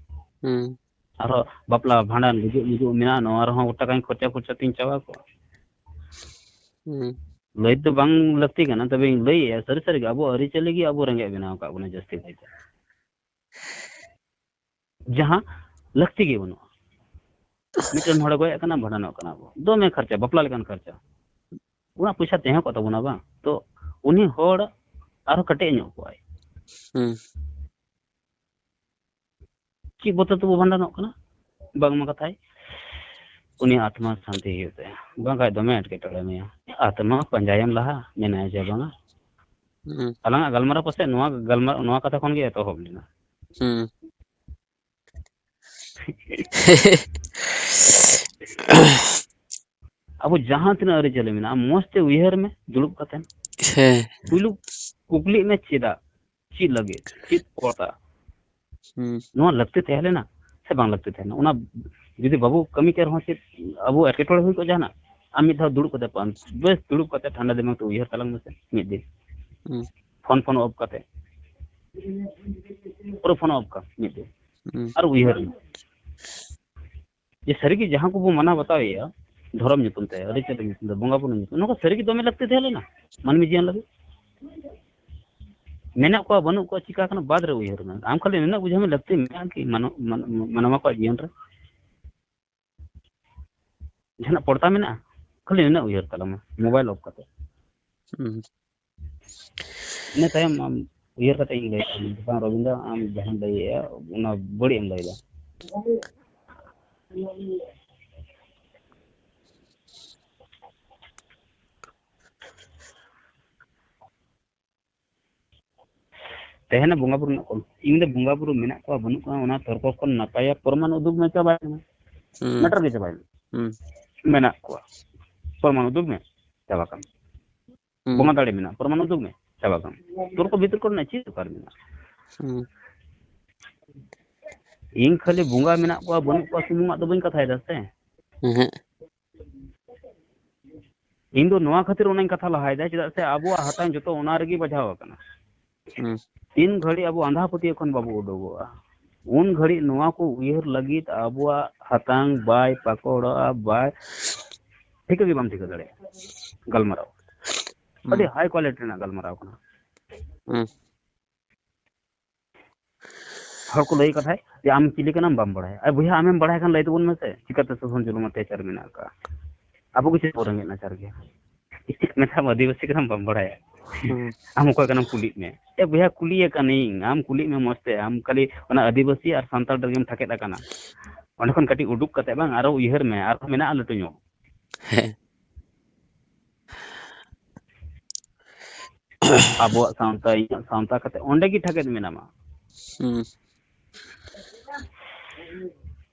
ᱦᱩᱸ᱾ ᱟᱨᱦᱚᱸ ᱵᱟᱯᱞᱟ, ᱵᱷᱟᱸᱰᱟᱱ, ᱜᱩᱡᱩᱜ, ᱜᱩᱡᱩᱜ ᱢᱮᱱᱟᱜᱼᱟ, ᱱᱚᱣᱟ ᱨᱮᱦᱚᱸ ᱴᱟᱠᱟᱧ ᱠᱷᱚᱨᱪᱟ, ᱠᱷᱚᱨᱪᱟ ᱛᱤᱧ ᱪᱟᱵᱟ ᱠᱚᱜᱼᱟ᱾ ᱦᱩᱸ᱾ ᱞᱟᱹᱭ ᱫᱚ ᱵᱟᱝ ᱞᱟᱹᱠᱛᱤ ᱠᱟᱱᱟ, ᱛᱚᱵᱮᱧ ᱞᱟᱹᱭᱮᱜᱼᱟ, ᱥᱟᱹᱨᱤ ᱥᱟᱹᱨᱤ ᱜᱮ ᱟᱵᱚ ᱟᱹᱨᱤᱪᱟᱹᱞᱤ ᱜᱮ ᱟᱵᱚ ᱨᱮᱸᱜᱮᱡ ᱵᱮᱱᱟᱣ ᱟᱠᱟᱫ ᱵᱚᱱᱟ ᱡᱟᱹᱥᱛᱤ ᱠᱟᱭᱛᱮ᱾ ᱡᱟᱦᱟᱸ ᱞᱟᱹᱠᱛᱤ ᱜᱮ ᱵᱟᱹᱱᱩᱜᱼᱟ᱾ ᱢᱤᱫᱴᱮᱱ ᱦᱚᱲᱮ ᱜᱚᱡ ᱟᱠᱟᱱᱟ, ᱵᱷᱟᱸᱰᱟᱱᱚᱜ ᱠᱟᱱᱟ ᱵᱚ, ᱫᱚᱢᱮ ᱠᱷᱚᱨᱪᱟ, ᱵᱟᱯᱞᱟ ᱞᱮᱠᱟᱱ ᱠᱷᱚᱨᱪᱟ᱾ ᱚᱱᱟ ᱯᱚᱭᱥᱟ ᱛᱟᱦᱮᱸ ᱠᱚᱜ ᱛᱟᱵᱚᱱᱟ ᱵᱟᱝ? ᱛᱚ ᱩᱱᱤ ᱦᱚᱲ ᱟᱨᱦᱚᱸ ᱠᱮᱴᱮᱡ ᱧᱚᱜ ᱠᱚᱜᱼᱟᱭ᱾ ᱦᱩᱸ᱾ ᱪᱮᱫ ᱵᱚᱛᱚᱨ ᱛᱮᱵᱚ ᱵᱷᱟᱸᱰᱟᱱᱚᱜ ᱠᱟᱱᱟ? ᱵᱟᱝᱢᱟ ᱠᱟᱛᱷᱟᱭ, ᱩᱱᱤ ᱟᱛᱢᱟ ᱥᱟᱱᱛᱤ ᱦᱩᱭᱩᱜ ᱛᱟᱭᱟ, ᱵᱟᱝᱠᱷᱟᱡ ᱫᱚᱢᱮ ᱮᱴᱠᱮᱴᱚᱬᱮ ᱢᱮᱭᱟ᱾ ᱟᱛᱢᱟ ᱯᱟᱸᱡᱟᱭᱮᱢ ᱞᱟᱦᱟ, ᱢᱮᱱᱟᱭᱟ ᱡᱮ ᱵᱟᱝᱟ᱾ ᱦᱩᱸ᱾ ᱟᱞᱟᱝᱟᱜ ᱜᱟᱞᱢᱟᱨᱟᱣ ᱯᱟᱥᱮᱡ ᱱᱚᱣᱟ ᱜᱟᱞᱢᱟᱨᱟᱣ, ᱱᱚᱣᱟ ᱠᱟᱛᱷᱟ ᱠᱷᱚᱱ ᱜᱮ ᱮᱛᱚᱦᱚᱵ ᱞᱮᱱᱟ᱾ ᱦᱩᱸ᱾ ᱟᱵᱚ ᱡᱟᱦᱟᱸ ᱛᱤᱱᱟᱹᱜ ᱟᱹᱨᱤᱪᱟᱹᱞᱤ ᱢᱮᱱᱟᱜᱼᱟ, ᱢᱚᱸᱡᱽ ᱛᱮ ᱩᱭᱦᱟᱹᱨ ᱢᱮ ᱫᱩᱲᱩᱵ ᱠᱟᱛᱮ᱾ ᱦᱮᱸ᱾ ᱯᱩᱭᱞᱩ ᱠᱩᱠᱞᱤᱜ ᱢᱮ, ᱪᱮᱫᱟᱜ? ᱪᱮᱫ ᱞᱟᱹᱜᱤᱫ? ᱪᱮᱫ ᱯᱚᱲᱛᱟ? ᱦᱩᱸ᱾ ᱱᱚᱣᱟ ᱞᱟᱹᱠᱛᱤ ᱛᱟᱦᱮᱸ ᱞᱮᱱᱟ ᱥᱮ ᱵᱟᱝ ᱞᱟᱹᱠᱛᱤ ᱛᱟᱦᱮᱸ ᱞᱮᱱᱟ? ᱚᱱᱟ ᱡᱩᱫᱤ ᱵᱟᱵᱚ ᱠᱟᱹᱢᱤ ᱠᱮ ᱨᱮᱦᱚᱸ, ᱪᱮᱫ ᱟᱵᱚ ᱮᱴᱠᱮᱴᱚᱬᱮ ᱦᱩᱭ ᱠᱚᱜᱼᱟ ᱡᱟᱦᱟᱱᱟᱜ? ᱟᱢ ᱢᱤᱫ ᱫᱷᱟᱣ ᱫᱩᱲᱩᱵ ᱠᱟᱛᱮ ᱯᱟᱱ-, ᱵᱮᱥ ᱫᱩᱲᱩᱵ ᱠᱟᱛᱮ ᱴᱷᱟᱱᱰᱟ ᱫᱤᱢᱟᱜᱽ ᱛᱮ ᱩᱭᱦᱟᱹᱨ ᱛᱟᱞᱟᱝ ᱢᱮᱥᱮ ᱢᱤᱫ ᱫᱤᱱ᱾ ᱦᱩᱸ᱾ ᱯᱷᱳᱱ, ᱯᱷᱳᱱ ᱚᱯᱷ ᱠᱟᱛᱮ, ᱯᱩᱨᱟᱹ ᱯᱷᱳᱱ ᱚᱯᱷ ᱠᱟᱜ ᱢᱤᱫ ᱫᱤᱱ᱾ ᱦᱩᱸ᱾ ᱟᱨ ᱩᱭᱦᱟᱹᱨ ᱢᱮ ᱡᱮ ᱥᱟᱹᱨᱤᱜᱮ ᱡᱟᱦᱟᱸ ᱠᱚᱵᱚ ᱢᱟᱱᱟᱣ ᱵᱟᱛᱟᱣ ᱮᱫᱼᱟ, ᱫᱷᱚᱨᱚᱢ ᱧᱩᱛᱩᱢ ᱛᱮ, ᱟᱹᱨᱤᱪᱟᱹᱞᱤ ᱧᱩᱛᱩᱢ ᱛᱮ, ᱵᱚᱸᱜᱟ ᱵᱩᱨᱩ ᱧᱩᱛᱩᱢ, ᱱᱚᱣᱟ ᱠᱚ ᱥᱟᱹᱨᱤᱜᱮ ᱫᱚᱢᱮ ᱞᱟᱹᱠᱛᱤ ᱛᱟᱦᱮᱸ ᱞᱮᱱᱟ ᱢᱟᱹᱱᱢᱤ ᱡᱤᱭᱚᱱ ᱞᱟᱹᱜᱤᱫ? ᱢᱮᱱᱟᱜ ᱠᱚᱣᱟ, ᱵᱟᱹᱱᱩᱜ ᱠᱚᱣᱟ, ᱪᱤᱠᱟ ᱠᱟᱱᱟ, ᱵᱟᱫ ᱨᱮ ᱩᱭᱦᱟᱹᱨ ᱢᱮ᱾ ᱟᱢ ᱠᱷᱟᱹᱞᱤ ᱱᱤᱱᱟᱹᱜ ᱵᱩᱡᱷᱟᱹᱣ ᱢᱮ, ᱞᱟᱹᱠᱛᱤ ᱢᱮᱱᱟᱜᱼᱟ ᱠᱤ ᱢᱟᱱᱣ-, ᱢᱟᱱ-, ᱢᱟᱱᱣᱟ ᱠᱚᱣᱟᱜ ᱡᱤᱭᱚᱱ ᱨᱮ? ᱡᱟᱦᱟᱱᱟᱜ ᱯᱚᱲᱛᱟ ᱢᱮᱱᱟᱜᱼᱟ? ᱠᱷᱟᱹᱞᱤ ᱱᱤᱱᱟᱹᱜ ᱩᱭᱦᱟᱹᱨ ᱛᱟᱞᱟᱝ ᱢᱮ, ᱢᱳᱵᱟᱭᱤᱞ ᱚᱯᱷ ᱠᱟᱛᱮ᱾ ᱦᱩᱸ᱾ ᱤᱱᱟᱹ ᱛᱟᱭᱚᱢ ᱟᱢ ᱩᱭᱦᱟᱹᱨ ᱠᱟᱛᱮ ᱤᱧ ᱞᱟᱹᱭ ᱟᱢ, ᱵᱟᱝ ᱨᱚᱵᱤᱱᱫᱨᱚ, ᱟᱢ ᱡᱟᱦᱟᱸᱢ ᱞᱟᱹᱭᱮᱜᱼᱟ, ᱚᱱᱟ ᱵᱟᱹᱲᱤᱡ ᱮᱢ ᱞᱟᱹᱭᱫᱟ᱾ ᱛᱟᱦᱮᱱᱟ ᱵᱚᱸᱜᱟ ᱵᱩᱨᱩ ᱨᱮᱱᱟᱜ ᱠᱚᱢ᱾ ᱤᱧ ᱫᱚ ᱵᱚᱸᱜᱟ ᱵᱩᱨᱩ ᱢᱮᱱᱟᱜ ᱠᱚᱣᱟ ᱵᱟᱹᱱᱩᱜ ᱠᱚᱣᱟ ᱚᱱᱟ ᱛᱚᱨᱠᱚ ᱠᱷᱚᱱ ᱱᱟᱯᱟᱭᱟ ᱯᱨᱚᱢᱟᱱ ᱩᱫᱩᱜ ᱢᱮ, ᱪᱟᱵᱟᱭᱮᱱᱟ᱾ ᱦᱩᱸ᱾ ᱢᱮᱴᱟᱨ ᱜᱮ ᱪᱟᱵᱟᱭᱮᱱᱟ᱾ ᱦᱩᱸ᱾ ᱢᱮᱱᱟᱜ ᱠᱚᱣᱟ, ᱯᱨᱚᱢᱟᱱ ᱩᱫᱩᱜ ᱢᱮ, ᱪᱟᱵᱟ ᱠᱟᱱᱟ᱾ ᱦᱩᱸ᱾ ᱵᱚᱸᱜᱟ ᱫᱟᱲᱮ ᱢᱮᱱᱟᱜᱼᱟ, ᱯᱨᱚᱢᱟᱱ ᱩᱫᱩᱜ ᱢᱮ, ᱪᱟᱵᱟ ᱠᱟᱱᱟ᱾ ᱛᱚᱨᱠᱚ ᱵᱤᱛᱚᱨᱠᱚ ᱨᱮᱱᱟᱜ ᱪᱮᱫ ᱫᱚᱨᱠᱟᱨ ᱢᱮᱱᱟᱜᱼᱟ? ᱦᱩᱸ᱾ ᱤᱧ ᱠᱷᱟᱹᱞᱤ ᱵᱚᱸᱜᱟ ᱢᱮᱱᱟᱜ ᱠᱚᱣᱟ ᱵᱟᱹᱱᱩᱜ ᱠᱚᱣᱟ ᱥᱩᱢᱩᱝᱟᱜ ᱫᱚ ᱵᱟᱹᱧ ᱠᱟᱛᱷᱟᱭᱮᱫᱟ ᱥᱮ᱾ ᱦᱮᱸ᱾ ᱤᱧ ᱫᱚ ᱱᱚᱣᱟ ᱠᱷᱟᱹᱛᱤᱨ ᱚᱱᱟᱧ ᱠᱟᱛᱷᱟ ᱞᱟᱦᱟᱭᱮᱫᱟ, ᱪᱮᱫᱟᱜ ᱥᱮ ᱟᱵᱚᱣᱟᱜ ᱦᱟᱛᱟᱝ ᱡᱚᱛᱚ ᱚᱱᱟ ᱨᱮᱜᱮ ᱵᱟᱡᱷᱟᱣ ᱟᱠᱟᱱᱟ᱾ ᱦᱩᱸ᱾ ᱛᱤᱱ ᱜᱷᱟᱹᱲᱤᱡ ᱟᱵᱚ ᱟᱸᱫᱷᱟ ᱯᱟᱹᱛᱭᱟᱹᱣ ᱠᱷᱚᱱ ᱵᱟᱵᱚ ᱩᱰᱩᱠᱚᱜᱼᱟ, ᱩᱱ ᱜᱷᱟᱹᱲᱤᱡ ᱱᱚᱣᱟ ᱠᱚ ᱩᱭᱦᱟᱹᱨ ᱞᱟᱹᱜᱤᱫ ᱟᱵᱚᱣᱟᱜ ᱦᱟᱛᱟᱝ ᱵᱟᱭ ᱯᱟᱠᱚᱲᱚᱜᱼᱟ, ᱵᱟᱭ, ᱴᱷᱤᱠᱟᱹ ᱜᱮ ᱵᱟᱢ ᱴᱷᱤᱠᱟᱹ ᱫᱟᱲᱮᱭᱟᱜᱼᱟ᱾ ᱜᱟᱞᱢᱟᱨᱟᱣ ᱟᱹᱰᱤ ᱦᱩᱸ᱾ ᱦᱟᱭ ᱠᱣᱟᱞᱤᱴᱤ ᱨᱮᱱᱟᱜ ᱜᱟᱞᱢᱟᱨᱟᱣ ᱠᱟᱱᱟ᱾ ᱦᱩᱸ᱾ ᱦᱚᱲ ᱠᱚ ᱞᱟᱹᱭ ᱠᱟᱛᱷᱟᱭ ᱡᱮ, "ᱟᱢ ᱪᱤᱞᱤ ᱠᱟᱱᱟᱢ ᱵᱟᱢ ᱵᱟᱲᱟᱭᱟ?" ᱟᱭ ᱵᱚᱭᱦᱟ, ᱟᱢᱮᱢ ᱵᱟᱲᱟᱭ ᱠᱷᱟᱱ ᱞᱟᱹᱭ ᱛᱟᱵᱚᱱ ᱢᱮᱥᱮ, ᱪᱤᱠᱟᱹᱛᱮ ᱥᱳᱥᱚᱱ ᱡᱩᱞᱩᱢ ᱚᱛᱛᱟᱪᱟᱨ ᱢᱮᱱᱟᱜ ᱟᱠᱟᱫᱼᱟ? ᱟᱵᱚ ᱜᱮ ᱪᱮᱫ ᱵᱚ ᱨᱮᱸᱜᱮᱡ ᱱᱟᱪᱟᱨ ᱜᱮᱭᱟ? ᱢᱮᱛᱟᱢ ᱟᱹᱫᱤᱵᱟᱹᱥᱤ ᱠᱟᱱᱟᱢ ᱵᱟᱢ ᱵᱟᱲᱟᱭᱟ? ᱦᱩᱸ᱾ ᱟᱢ ᱚᱠᱚᱭ ᱠᱟᱱᱟᱢ ᱠᱩᱞᱤᱜ ᱢᱮ᱾ ᱮ ᱵᱚᱭᱦᱟ, ᱠᱩᱞᱤᱭᱮ ᱠᱟᱹᱱᱟᱹᱧ, ᱟᱢ ᱠᱩᱞᱤᱜ ᱢᱮ ᱢᱚᱡᱽ ᱛᱮ᱾ ᱟᱢ ᱠᱷᱟᱹᱞᱤ ᱚᱱᱟ ᱟᱹᱫᱤᱵᱟᱹᱥᱤ ᱟᱨ ᱥᱟᱱᱛᱟᱲ ᱨᱮᱜᱮᱢ ᱴᱷᱟᱠᱮᱫ ᱟᱠᱟᱱᱟ᱾ ᱚᱸᱰᱮ ᱠᱷᱚᱱ ᱠᱟᱹᱴᱤᱡ ᱩᱰᱩᱠ ᱠᱟᱛᱮ ᱵᱟᱝ, ᱟᱨᱚ ᱩᱭᱦᱟᱹᱨ ᱢᱮ, ᱟᱨᱦᱚᱸ ᱢᱮᱱᱟᱜᱼᱟ ᱞᱟᱹᱴᱩ ᱧᱚᱜ᱾ ᱦᱮᱸ᱾ ᱟᱵᱚᱣᱟᱜ ᱥᱟᱶᱛᱟ, ᱤᱧᱟᱹᱜ ᱥᱟᱶᱛᱟ ᱠᱟᱛᱮ ᱚᱸᱰᱮ ᱜᱮ ᱴᱷᱟᱠᱮᱫ ᱢᱮᱱᱟᱢᱟ᱾ ᱦᱩᱸ᱾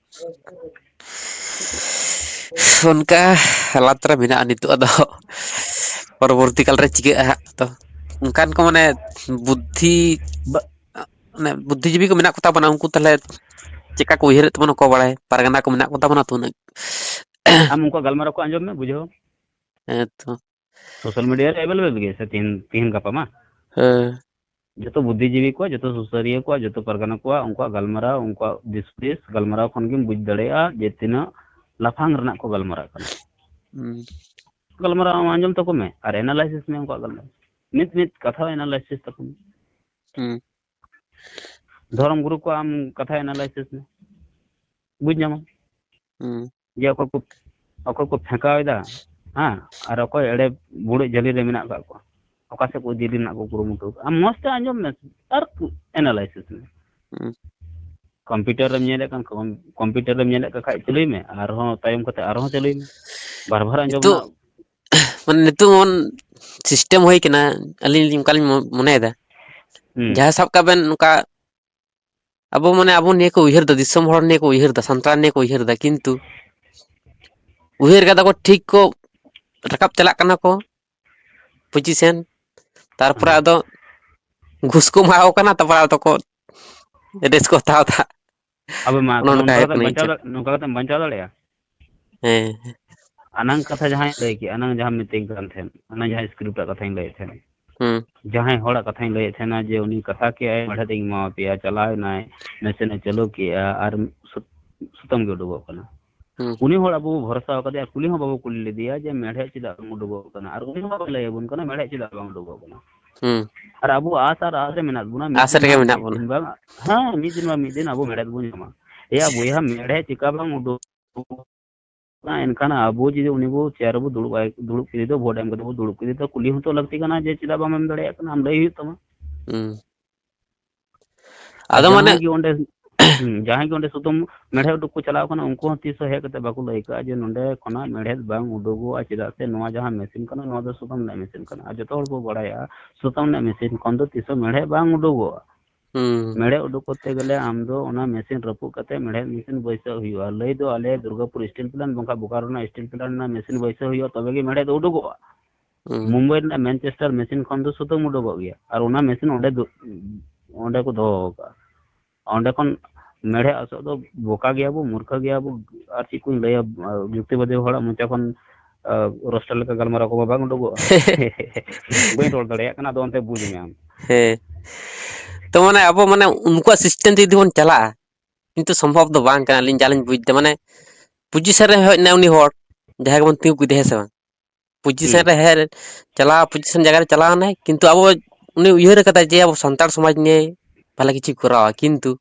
ᱚᱱᱠᱟ ᱦᱟᱞᱟᱛ ᱨᱮ ᱢᱮᱱᱟᱜᱼᱟ ᱱᱤᱛᱚᱜ, ᱟᱫᱚ ᱯᱚᱨᱚᱵᱚᱨᱛᱤ ᱠᱟᱞ ᱨᱮ ᱪᱤᱠᱟᱹᱜᱼᱟ ᱦᱟᱸᱜ᱾ ᱛᱚ ᱚᱱᱠᱟᱱ ᱠᱚ, ᱢᱟᱱᱮ, ᱵᱩᱫᱽᱫᱷᱤ, ᱵᱟ- ᱢᱟᱱᱮ, ᱵᱩᱫᱽᱫᱷᱤᱡᱤᱵᱤ ᱠᱚ ᱢᱮᱱᱟᱜ ᱠᱚᱛᱟ ᱵᱚᱱᱟ, ᱩᱱᱠᱩ ᱛᱟᱦᱚᱞᱮ ᱪᱮᱠᱟ ᱠᱚ ᱩᱭᱦᱟᱹᱨᱮᱫ ᱛᱟᱵᱚᱱᱟ, ᱚᱠᱚᱭ ᱵᱟᱲᱟᱭ, ᱯᱟᱨᱜᱟᱱᱟ ᱠᱚ ᱢᱮᱱᱟᱜ ᱠᱚᱛᱟ ᱵᱚᱱᱟ ᱛᱚ ᱩᱱᱟᱹᱜ᱾ ᱟᱢ ᱩᱱᱠᱩᱣᱟᱜ ᱜᱟᱞᱢᱟᱨᱟᱣ ᱠᱚ ᱟᱸᱡᱚᱢ ᱢᱮ, ᱵᱩᱡᱷᱟᱹᱣ᱾ ᱦᱮᱸ ᱛᱚ᱾ ᱥᱳᱥᱟᱞ ᱢᱤᱰᱤᱭᱟ ᱨᱮ ᱮᱵᱮᱞᱮᱵᱮᱞ ᱜᱮ ᱥᱮ, ᱛᱤᱦᱤᱧ, ᱛᱤᱦᱤᱧ ᱜᱟᱯᱟ ᱢᱟ᱾ ᱦᱮᱸ᱾ ᱡᱚᱛᱚ ᱵᱩᱫᱽᱫᱷᱤᱡᱤᱵᱤ ᱠᱚᱣᱟᱜ, ᱡᱚᱛᱚ ᱥᱩᱥᱟᱹᱨᱤᱭᱟᱹ ᱠᱚᱣᱟᱜ, ᱡᱚᱛᱚ ᱯᱟᱨᱜᱟᱱᱟ ᱠᱚᱣᱟᱜ, ᱩᱱᱠᱩᱣᱟᱜ ᱜᱟᱞᱢᱟᱨᱟᱣ, ᱩᱱᱠᱩᱣᱟᱜ ᱫᱤᱥ ᱦᱩᱫᱤᱥ ᱜᱟᱞᱢᱟᱨᱟᱣ ᱠᱷᱚᱱ ᱜᱮᱢ ᱵᱩᱡᱽ ᱫᱟᱲᱮᱭᱟᱜᱼᱟ ᱡᱮ ᱛᱤᱱᱟᱹᱜ ᱞᱟᱯᱷᱟᱝ ᱨᱮᱱᱟᱜ ᱠᱚ ᱜᱟᱞᱢᱟᱨᱟᱜ ᱠᱟᱱᱟ᱾ ᱦᱩᱸ᱾ ᱜᱟᱞᱢᱟᱨᱟᱣ ᱟᱢ ᱟᱸᱡᱚᱢ ᱛᱟᱠᱚ ᱢᱮ ᱟᱨ ᱮᱱᱟᱞᱟᱭᱥᱤᱥ ᱢᱮ ᱩᱱᱠᱩᱣᱟᱜ ᱜᱟᱞᱢᱟᱨᱟᱣ᱾ ᱢᱤᱫ ᱢᱤᱫ ᱠᱟᱛᱷᱟ ᱮᱱᱟᱞᱟᱭᱥᱤᱥ ᱛᱟᱠᱚ ᱢᱮ᱾ ᱦᱩᱸ᱾ ᱫᱷᱚᱨᱚᱢ ᱜᱩᱨᱩ ᱠᱚᱣᱟᱜ ᱟᱢ ᱠᱟᱛᱷᱟ ᱮᱱᱟᱞᱟᱭᱥᱤᱥ ᱢᱮ, ᱵᱩᱡᱽ ᱧᱟᱢᱟᱢ᱾ ᱦᱩᱸ᱾ ᱡᱮ ᱚᱠᱚᱭ ᱠᱚ, ᱚᱠᱚᱭ ᱠᱚ ᱯᱷᱮᱸᱠᱟᱣ ᱮᱫᱟ, ᱦᱮᱸ, ᱟᱨ ᱚᱠᱚᱭ ᱮᱲᱮ ᱵᱩᱲᱟᱹᱜ ᱡᱷᱟᱹᱞᱤ ᱨᱮ ᱢᱮᱱᱟᱜ ᱠᱟᱜ ᱠᱚᱣᱟ, ᱚᱠᱟ ᱥᱮᱫ ᱠᱚ ᱤᱫᱤ ᱨᱮᱱᱟᱜ ᱠᱚ ᱠᱩᱨᱩᱢᱩᱴᱩ ᱠᱟᱜᱼᱟ, ᱟᱢ ᱢᱚᱸᱡᱽ ᱛᱮ ᱟᱸᱡᱚᱢ ᱢᱮ ᱟᱨ ᱮᱱᱟᱞᱟᱭᱥᱤᱥ ᱢᱮ᱾ ᱦᱩᱸ᱾ ᱠᱚᱢᱯᱤᱭᱩᱴᱟᱨ ᱨᱮᱢ ᱧᱮᱞᱮᱫ ᱠᱟᱱ, ᱠᱚᱢ-, ᱠᱚᱢᱯᱤᱭᱩᱴᱟᱨ ᱨᱮᱢ ᱧᱮᱞᱮᱫ ᱠᱟᱱ ᱠᱷᱟᱡ ᱪᱟᱹᱞᱩᱭ ᱢᱮ, ᱟᱨᱦᱚᱸ ᱛᱟᱭᱚᱢ ᱠᱟᱛᱮ ᱟᱨᱦᱚᱸ ᱪᱟᱹᱞᱩᱭ ᱢᱮ, ᱵᱟᱨ ᱵᱟᱨ ᱟᱸᱡᱚᱢ ᱱᱤᱛᱚᱜ, ᱨᱮᱱᱟᱜ᱾ ᱢᱟᱱᱮ, ᱱᱤᱛᱚᱜ ᱮᱢᱚᱱ ᱥᱤᱥᱴᱮᱢ ᱦᱩᱭ ᱠᱟᱱᱟ, ᱟᱹᱞᱤᱧ ᱚᱱᱠᱟᱞᱤᱧ ᱢᱚ-, ᱢᱚᱱᱮᱭᱮᱫᱟ᱾ ᱦᱩᱸ᱾ ᱡᱟᱦᱟᱸ, ᱥᱟᱵ ᱠᱟᱜ ᱵᱮᱱ, ᱚᱱᱠᱟ ᱟᱵᱚ, ᱢᱟᱱᱮ, ᱟᱵᱚ ᱱᱤᱭᱟᱹ ᱠᱚ ᱩᱭᱦᱟᱹᱨ ᱫᱟ, ᱫᱤᱥᱚᱢ ᱦᱚᱲ ᱱᱤᱭᱟᱹ ᱠᱚ ᱩᱭᱦᱟᱹᱨ ᱫᱟ, ᱥᱟᱱᱛᱟᱲ ᱱᱤᱭᱟᱹ ᱠᱚ ᱩᱭᱦᱟᱹᱨ ᱫᱟ, ᱠᱤᱱᱛᱩ ᱩᱭᱦᱟᱹᱨ ᱠᱟᱫᱟ ᱠᱚ ᱴᱷᱤᱠ, ᱠᱚ ᱨᱟᱠᱟᱵ ᱪᱟᱞᱟᱜ ᱠᱟᱱᱟ ᱠᱚ ᱯᱚᱸᱪᱤᱥ ᱥᱮᱱ, ᱛᱟᱨᱯᱚᱨᱮ ᱦᱮᱸ᱾ ᱟᱫᱚ ᱜᱷᱩᱥ ᱠᱚ ᱮᱢᱟ ᱠᱚ ᱠᱟᱱᱟ, ᱛᱟᱨᱯᱚᱨᱮ ᱟᱫᱚ ᱠᱚ ᱨᱮᱥ ᱠᱚ ᱦᱟᱛᱟᱣ ᱫᱟ᱾ ᱟᱵᱚ ᱢᱟ ᱚᱱᱮ ᱚᱱᱠᱟ ᱱᱚᱝᱠᱟ ᱦᱩᱭᱩᱜ ᱠᱟᱛᱮ ᱠᱟᱱᱟ ᱱᱤᱛᱚᱜ᱾ ᱵᱟᱧᱪᱟᱣ ᱫᱟ-, ᱱᱚᱝᱠᱟ ᱠᱟᱛᱮ ᱵᱟᱧᱪᱟᱣ ᱫᱟᱲᱮᱭᱟᱜᱼᱟ? ᱦᱮᱸ᱾ ᱟᱱᱟᱝ ᱠᱟᱛᱷᱟ ᱡᱟᱦᱟᱸᱧ ᱞᱟᱹᱭ ᱠᱮᱜᱼᱟ, ᱟᱱᱟᱝ ᱡᱟᱦᱟᱸ ᱢᱤᱛᱟᱹᱧ ᱠᱟᱱ ᱛᱟᱦᱮᱸᱫ, ᱚᱱᱟ ᱡᱟᱦᱟᱸ ᱥᱠᱨᱤᱯᱴ ᱨᱮᱭᱟᱜ ᱠᱟᱛᱷᱟᱧ ᱞᱟᱹᱭᱮᱫ ᱛᱟᱦᱮᱸᱫ, ᱦᱩᱸ᱾ ᱡᱟᱦᱟᱸᱭ ᱦᱚᱲᱟᱜ ᱠᱟᱛᱷᱟᱧ ᱞᱟᱹᱭᱮᱫ ᱛᱟᱦᱮᱸᱱᱟ ᱡᱮ ᱩᱱᱤ ᱠᱟᱛᱷᱟ ᱠᱮᱜᱼᱟᱭ, ᱢᱮᱲᱦᱮᱫ ᱤᱧ ᱮᱢᱟ ᱯᱮᱭᱟ, ᱪᱟᱞᱟᱣ ᱮᱱᱟᱭ, ᱢᱮᱥᱤᱱ ᱮ ᱪᱟᱹᱞᱩ ᱠᱮᱜᱼᱟ ᱟᱨ ᱥᱩ-, ᱥᱩᱛᱟᱹᱢ ᱜᱮ ᱩᱰᱩᱠᱚᱜ ᱠᱟᱱᱟ᱾ ᱦᱩᱸ᱾ ᱩᱱᱤ ᱦᱚᱲ ᱟᱵᱚ ᱵᱚ ᱵᱷᱚᱨᱥᱟ ᱟᱠᱟᱫᱮᱭᱟ, ᱠᱩᱞᱤ ᱦᱚᱸ ᱵᱟᱵᱚ ᱠᱩᱞᱤ ᱞᱮᱫᱮᱭᱟ ᱡᱮ ᱢᱮᱲᱦᱮᱫ ᱪᱮᱫᱟᱜ ᱵᱟᱝ ᱩᱰᱩᱠᱚᱜ ᱠᱟᱱᱟ, ᱟᱨ ᱩᱱᱤ ᱦᱚᱸ ᱵᱟᱭ ᱞᱟᱹᱭ ᱟᱵᱚᱱ ᱠᱟᱱᱟ ᱢᱮᱲᱦᱮᱫ ᱪᱮᱫᱟᱜ ᱵᱟᱝ ᱩᱰᱩᱠᱚᱜ ᱠᱟᱱᱟ᱾ ᱦᱩᱸ᱾ ᱟᱨ ᱟᱵᱚ ᱟᱥ ᱟᱨ ᱟᱥ ᱨᱮ ᱢᱮᱱᱟᱜ ᱵᱚᱱᱟ, ᱢᱤᱫ ᱟᱥ ᱫᱤᱱ ᱨᱮᱜᱮ ᱵᱟᱝ, ᱢᱮᱱᱟᱜ ᱢᱤᱫ ᱵᱚᱱᱟ᱾ ᱫᱤᱱ ᱵᱟᱝ, ᱦᱮᱸ, ᱢᱤᱫ ᱫᱤᱱ ᱵᱟᱝ ᱢᱤᱫ ᱫᱤᱱ ᱟᱵᱚ ᱢᱮᱲᱦᱮᱫ ᱵᱚᱱ ᱧᱟᱢᱟ᱾ ᱮᱭᱟ ᱵᱚᱭᱦᱟ, ᱢᱮᱲᱦᱮᱫ ᱪᱮᱠᱟ ᱵᱟᱝ ᱩᱰᱩᱠ ᱠᱟᱱᱟ, ᱮᱱᱠᱷᱟᱱ ᱟᱵᱚ ᱡᱩᱫᱤ ᱩᱱᱤ ᱵᱚ ᱪᱮᱭᱟᱨ ᱨᱮᱵᱚ ᱫᱩᱲᱩᱵ ᱟᱭ, ᱫᱩᱲᱩᱵ ᱠᱮᱫᱮ ᱫᱚ, ᱵᱷᱳᱴ ᱮᱢ ᱠᱟᱛᱮ ᱵᱚ ᱫᱩᱲᱩᱵ ᱠᱮᱫᱮ ᱫᱚ, ᱠᱩᱞᱤ ᱦᱚᱸᱛᱚ ᱞᱟᱹᱠᱛᱤ ᱠᱟᱱᱟ ᱡᱮ ᱪᱮᱫᱟᱜ ᱵᱟᱢ ᱮᱢ ᱫᱟᱲᱮᱭᱟᱜ ᱠᱟᱱᱟ, ᱟᱢ ᱞᱟᱹᱭ ᱦᱩᱭᱩᱜ ᱛᱟᱢᱟ᱾ ᱦᱩᱸ᱾ ᱟᱨ ᱟᱫᱚ ᱢᱟᱱᱮ ᱡᱟᱦᱟᱸᱭ ᱜᱮ ᱚᱸᱰᱮ, ᱦᱩᱸ, ᱡᱟᱦᱟᱸᱭ ᱜᱮ ᱚᱸᱰᱮ ᱥᱩᱛᱟᱹᱢ ᱢᱮᱲᱦᱮᱫ ᱩᱰᱩᱠ ᱠᱚ ᱪᱟᱞᱟᱣ ᱠᱟᱱᱟ, ᱩᱱᱠᱩ ᱦᱚᱸ ᱛᱤᱥ ᱦᱚᱸ ᱦᱮᱡ ᱠᱟᱛᱮ ᱵᱟᱠᱚ ᱞᱟᱹᱭ ᱠᱟᱜᱼᱟ ᱡᱮ ᱱᱚᱸᱰᱮ ᱠᱷᱚᱱᱟᱜ ᱢᱮᱲᱦᱮᱫ ᱵᱟᱝ ᱩᱰᱩᱠᱚᱜᱼᱟ, ᱪᱮᱫᱟᱜ ᱥᱮ ᱱᱚᱣᱟ ᱡᱟᱦᱟᱸ ᱢᱮᱥᱤᱱ ᱠᱟᱱᱟ, ᱱᱚᱣᱟ ᱫᱚ ᱥᱩᱛᱟᱹᱢ ᱨᱮᱱᱟᱜ ᱢᱮᱥᱤᱱ ᱠᱟᱱᱟ᱾ ᱟᱨ ᱡᱚᱛᱚ ᱦᱚᱲ ᱠᱚ ᱵᱟᱲᱟᱭᱟ, ᱥᱩᱛᱟᱹᱢ ᱨᱮᱱᱟᱜ ᱢᱮᱥᱤᱱ ᱠᱷᱚᱱ ᱫᱚ ᱛᱤᱥ ᱦᱚᱸ ᱢᱮᱲᱦᱮᱫ ᱵᱟᱝ ᱩᱰᱩᱠᱚᱜᱼᱟ᱾ ᱦᱩᱸ᱾ ᱢᱮᱲᱦᱮᱫ ᱩᱰᱩᱠ ᱠᱚᱨᱛᱮ ᱜᱮᱞᱮ ᱟᱢ ᱫᱚ ᱚᱱᱟ ᱢᱮᱥᱤᱱ ᱨᱟᱹᱯᱩᱫ ᱠᱟᱛᱮ ᱢᱮᱲᱦᱮᱫ ᱢᱮᱥᱤᱱ ᱵᱟᱹᱭᱥᱟᱹᱣ ᱦᱩᱭᱩᱜᱼᱟ᱾ ᱞᱟᱹᱭ ᱫᱚ ᱟᱞᱮ ᱫᱩᱨᱜᱟᱯᱩᱨ ᱥᱴᱤᱞ ᱯᱞᱟᱱᱴ, ᱵᱟᱝᱠᱷᱟᱱ ᱵᱳᱠᱟᱨᱳ ᱨᱮᱱᱟᱜ ᱥᱴᱤᱞ ᱯᱞᱟᱱᱴ ᱨᱮᱱᱟᱜ ᱢᱮᱥᱤᱱ ᱵᱟᱹᱭᱥᱟᱹᱣ ᱦᱩᱭᱩᱜᱼᱟ, ᱛᱚᱵᱮ ᱜᱮ ᱢᱮᱲᱦᱮᱫ ᱫᱚ ᱩᱰᱩᱠᱚᱜᱼᱟ᱾ ᱦᱩᱸ᱾ ᱢᱩᱢᱵᱟᱭ ᱨᱮᱱᱟᱜ ᱢᱮᱱᱪᱮᱥᱴᱟᱨ ᱢᱮᱥᱤᱱ ᱠᱷᱚᱱ ᱫᱚ ᱥᱩᱛᱟᱹᱢ ᱩᱰᱩᱠᱚᱜ ᱜᱮᱭᱟ, ᱟᱨ ᱚᱱᱟ ᱢᱮᱥᱤᱱ ᱚᱸᱰᱮ ᱫᱚ, ᱚᱸᱰᱮ ᱠᱚ ᱫᱚᱦᱚ ᱟᱠᱟᱫᱼᱟ᱾ ᱚᱸᱰᱮ ᱠᱷᱚᱱ ᱢᱮᱲᱦᱮᱫ ᱚᱪᱚᱜ ᱫᱚ ᱵᱚᱠᱟ ᱜᱮᱭᱟ ᱵᱚ, ᱢᱩᱨᱠᱷᱟᱹ ᱜᱮᱭᱟ ᱵᱚ, ᱟᱨ ᱪᱮᱫ ᱠᱚᱧ ᱞᱟᱹᱭᱟ, ᱡᱩᱠᱛᱤᱵᱟᱫᱤ ᱦᱚᱲᱟᱜ ᱢᱚᱪᱟ ᱠᱷᱚᱱ, ᱟ, ᱨᱳᱥᱴᱟᱨ ᱞᱮᱠᱟ ᱜᱟᱞᱢᱟᱨᱟᱣ ᱠᱚᱢᱟ ᱵᱟᱝ ᱩᱰᱩᱠᱚᱜᱼᱟ᱾ ᱵᱟᱹᱧ ᱨᱚᱲ ᱫᱟᱲᱮᱭᱟᱜ ᱠᱟᱱᱟ, ᱟᱫᱚ ᱚᱱᱛᱮ ᱵᱩᱡᱽ ᱢᱮ ᱟᱢ᱾ ᱦᱮᱸ᱾ ᱛᱚ ᱢᱟᱱᱮ ᱟᱵᱚ ᱢᱟᱱᱮ ᱩᱱᱠᱩᱣᱟᱜ ᱥᱤᱥᱴᱮᱢ ᱛᱮ ᱡᱩᱫᱤ ᱵᱚᱱ ᱪᱟᱞᱟᱜᱼᱟ, ᱠᱤᱱᱛᱩ ᱥᱚᱢᱵᱷᱚᱵ ᱫᱚ ᱵᱟᱝ ᱠᱟᱱᱟ, ᱟᱹᱞᱤᱧ ᱡᱟᱞᱤᱧ ᱵᱩᱡᱽ ᱮᱫᱟ᱾ ᱢᱟᱱᱮ ᱯᱚᱡᱤᱥᱚᱱ ᱨᱮ ᱦᱮᱡ ᱮᱱᱟ ᱩᱱᱤ ᱦᱚᱲ, ᱡᱟᱦᱟᱸᱭ ᱜᱮᱵᱚᱱ ᱛᱤᱸᱜᱩ ᱠᱮᱫᱮᱭᱟ, ᱦᱮᱸ ᱥᱮ ᱵᱟᱝ? ᱯᱚᱡᱤᱥᱚᱱ ᱦᱩᱸ᱾ ᱨᱮ ᱦᱮᱡ, ᱪᱟᱞᱟᱣ, ᱯᱚᱡᱤᱥᱚᱱ ᱡᱟᱭᱜᱟ ᱨᱮ ᱪᱟᱞᱟᱣ ᱮᱱᱟᱭ, ᱠᱤᱱᱛᱩ ᱟᱵᱚ ᱩᱱᱤ ᱩᱭᱦᱟᱹᱨ ᱟᱠᱟᱫᱟᱭ ᱡᱮ ᱟᱵᱚ ᱥᱟᱱᱛᱟᱲ ᱥᱚᱢᱟᱡᱽ ᱱᱤᱭᱮ ᱵᱷᱟᱞᱮ ᱠᱤᱪᱷᱩ ᱠᱚᱨᱟᱣᱟ, ᱠᱤᱱᱛᱩ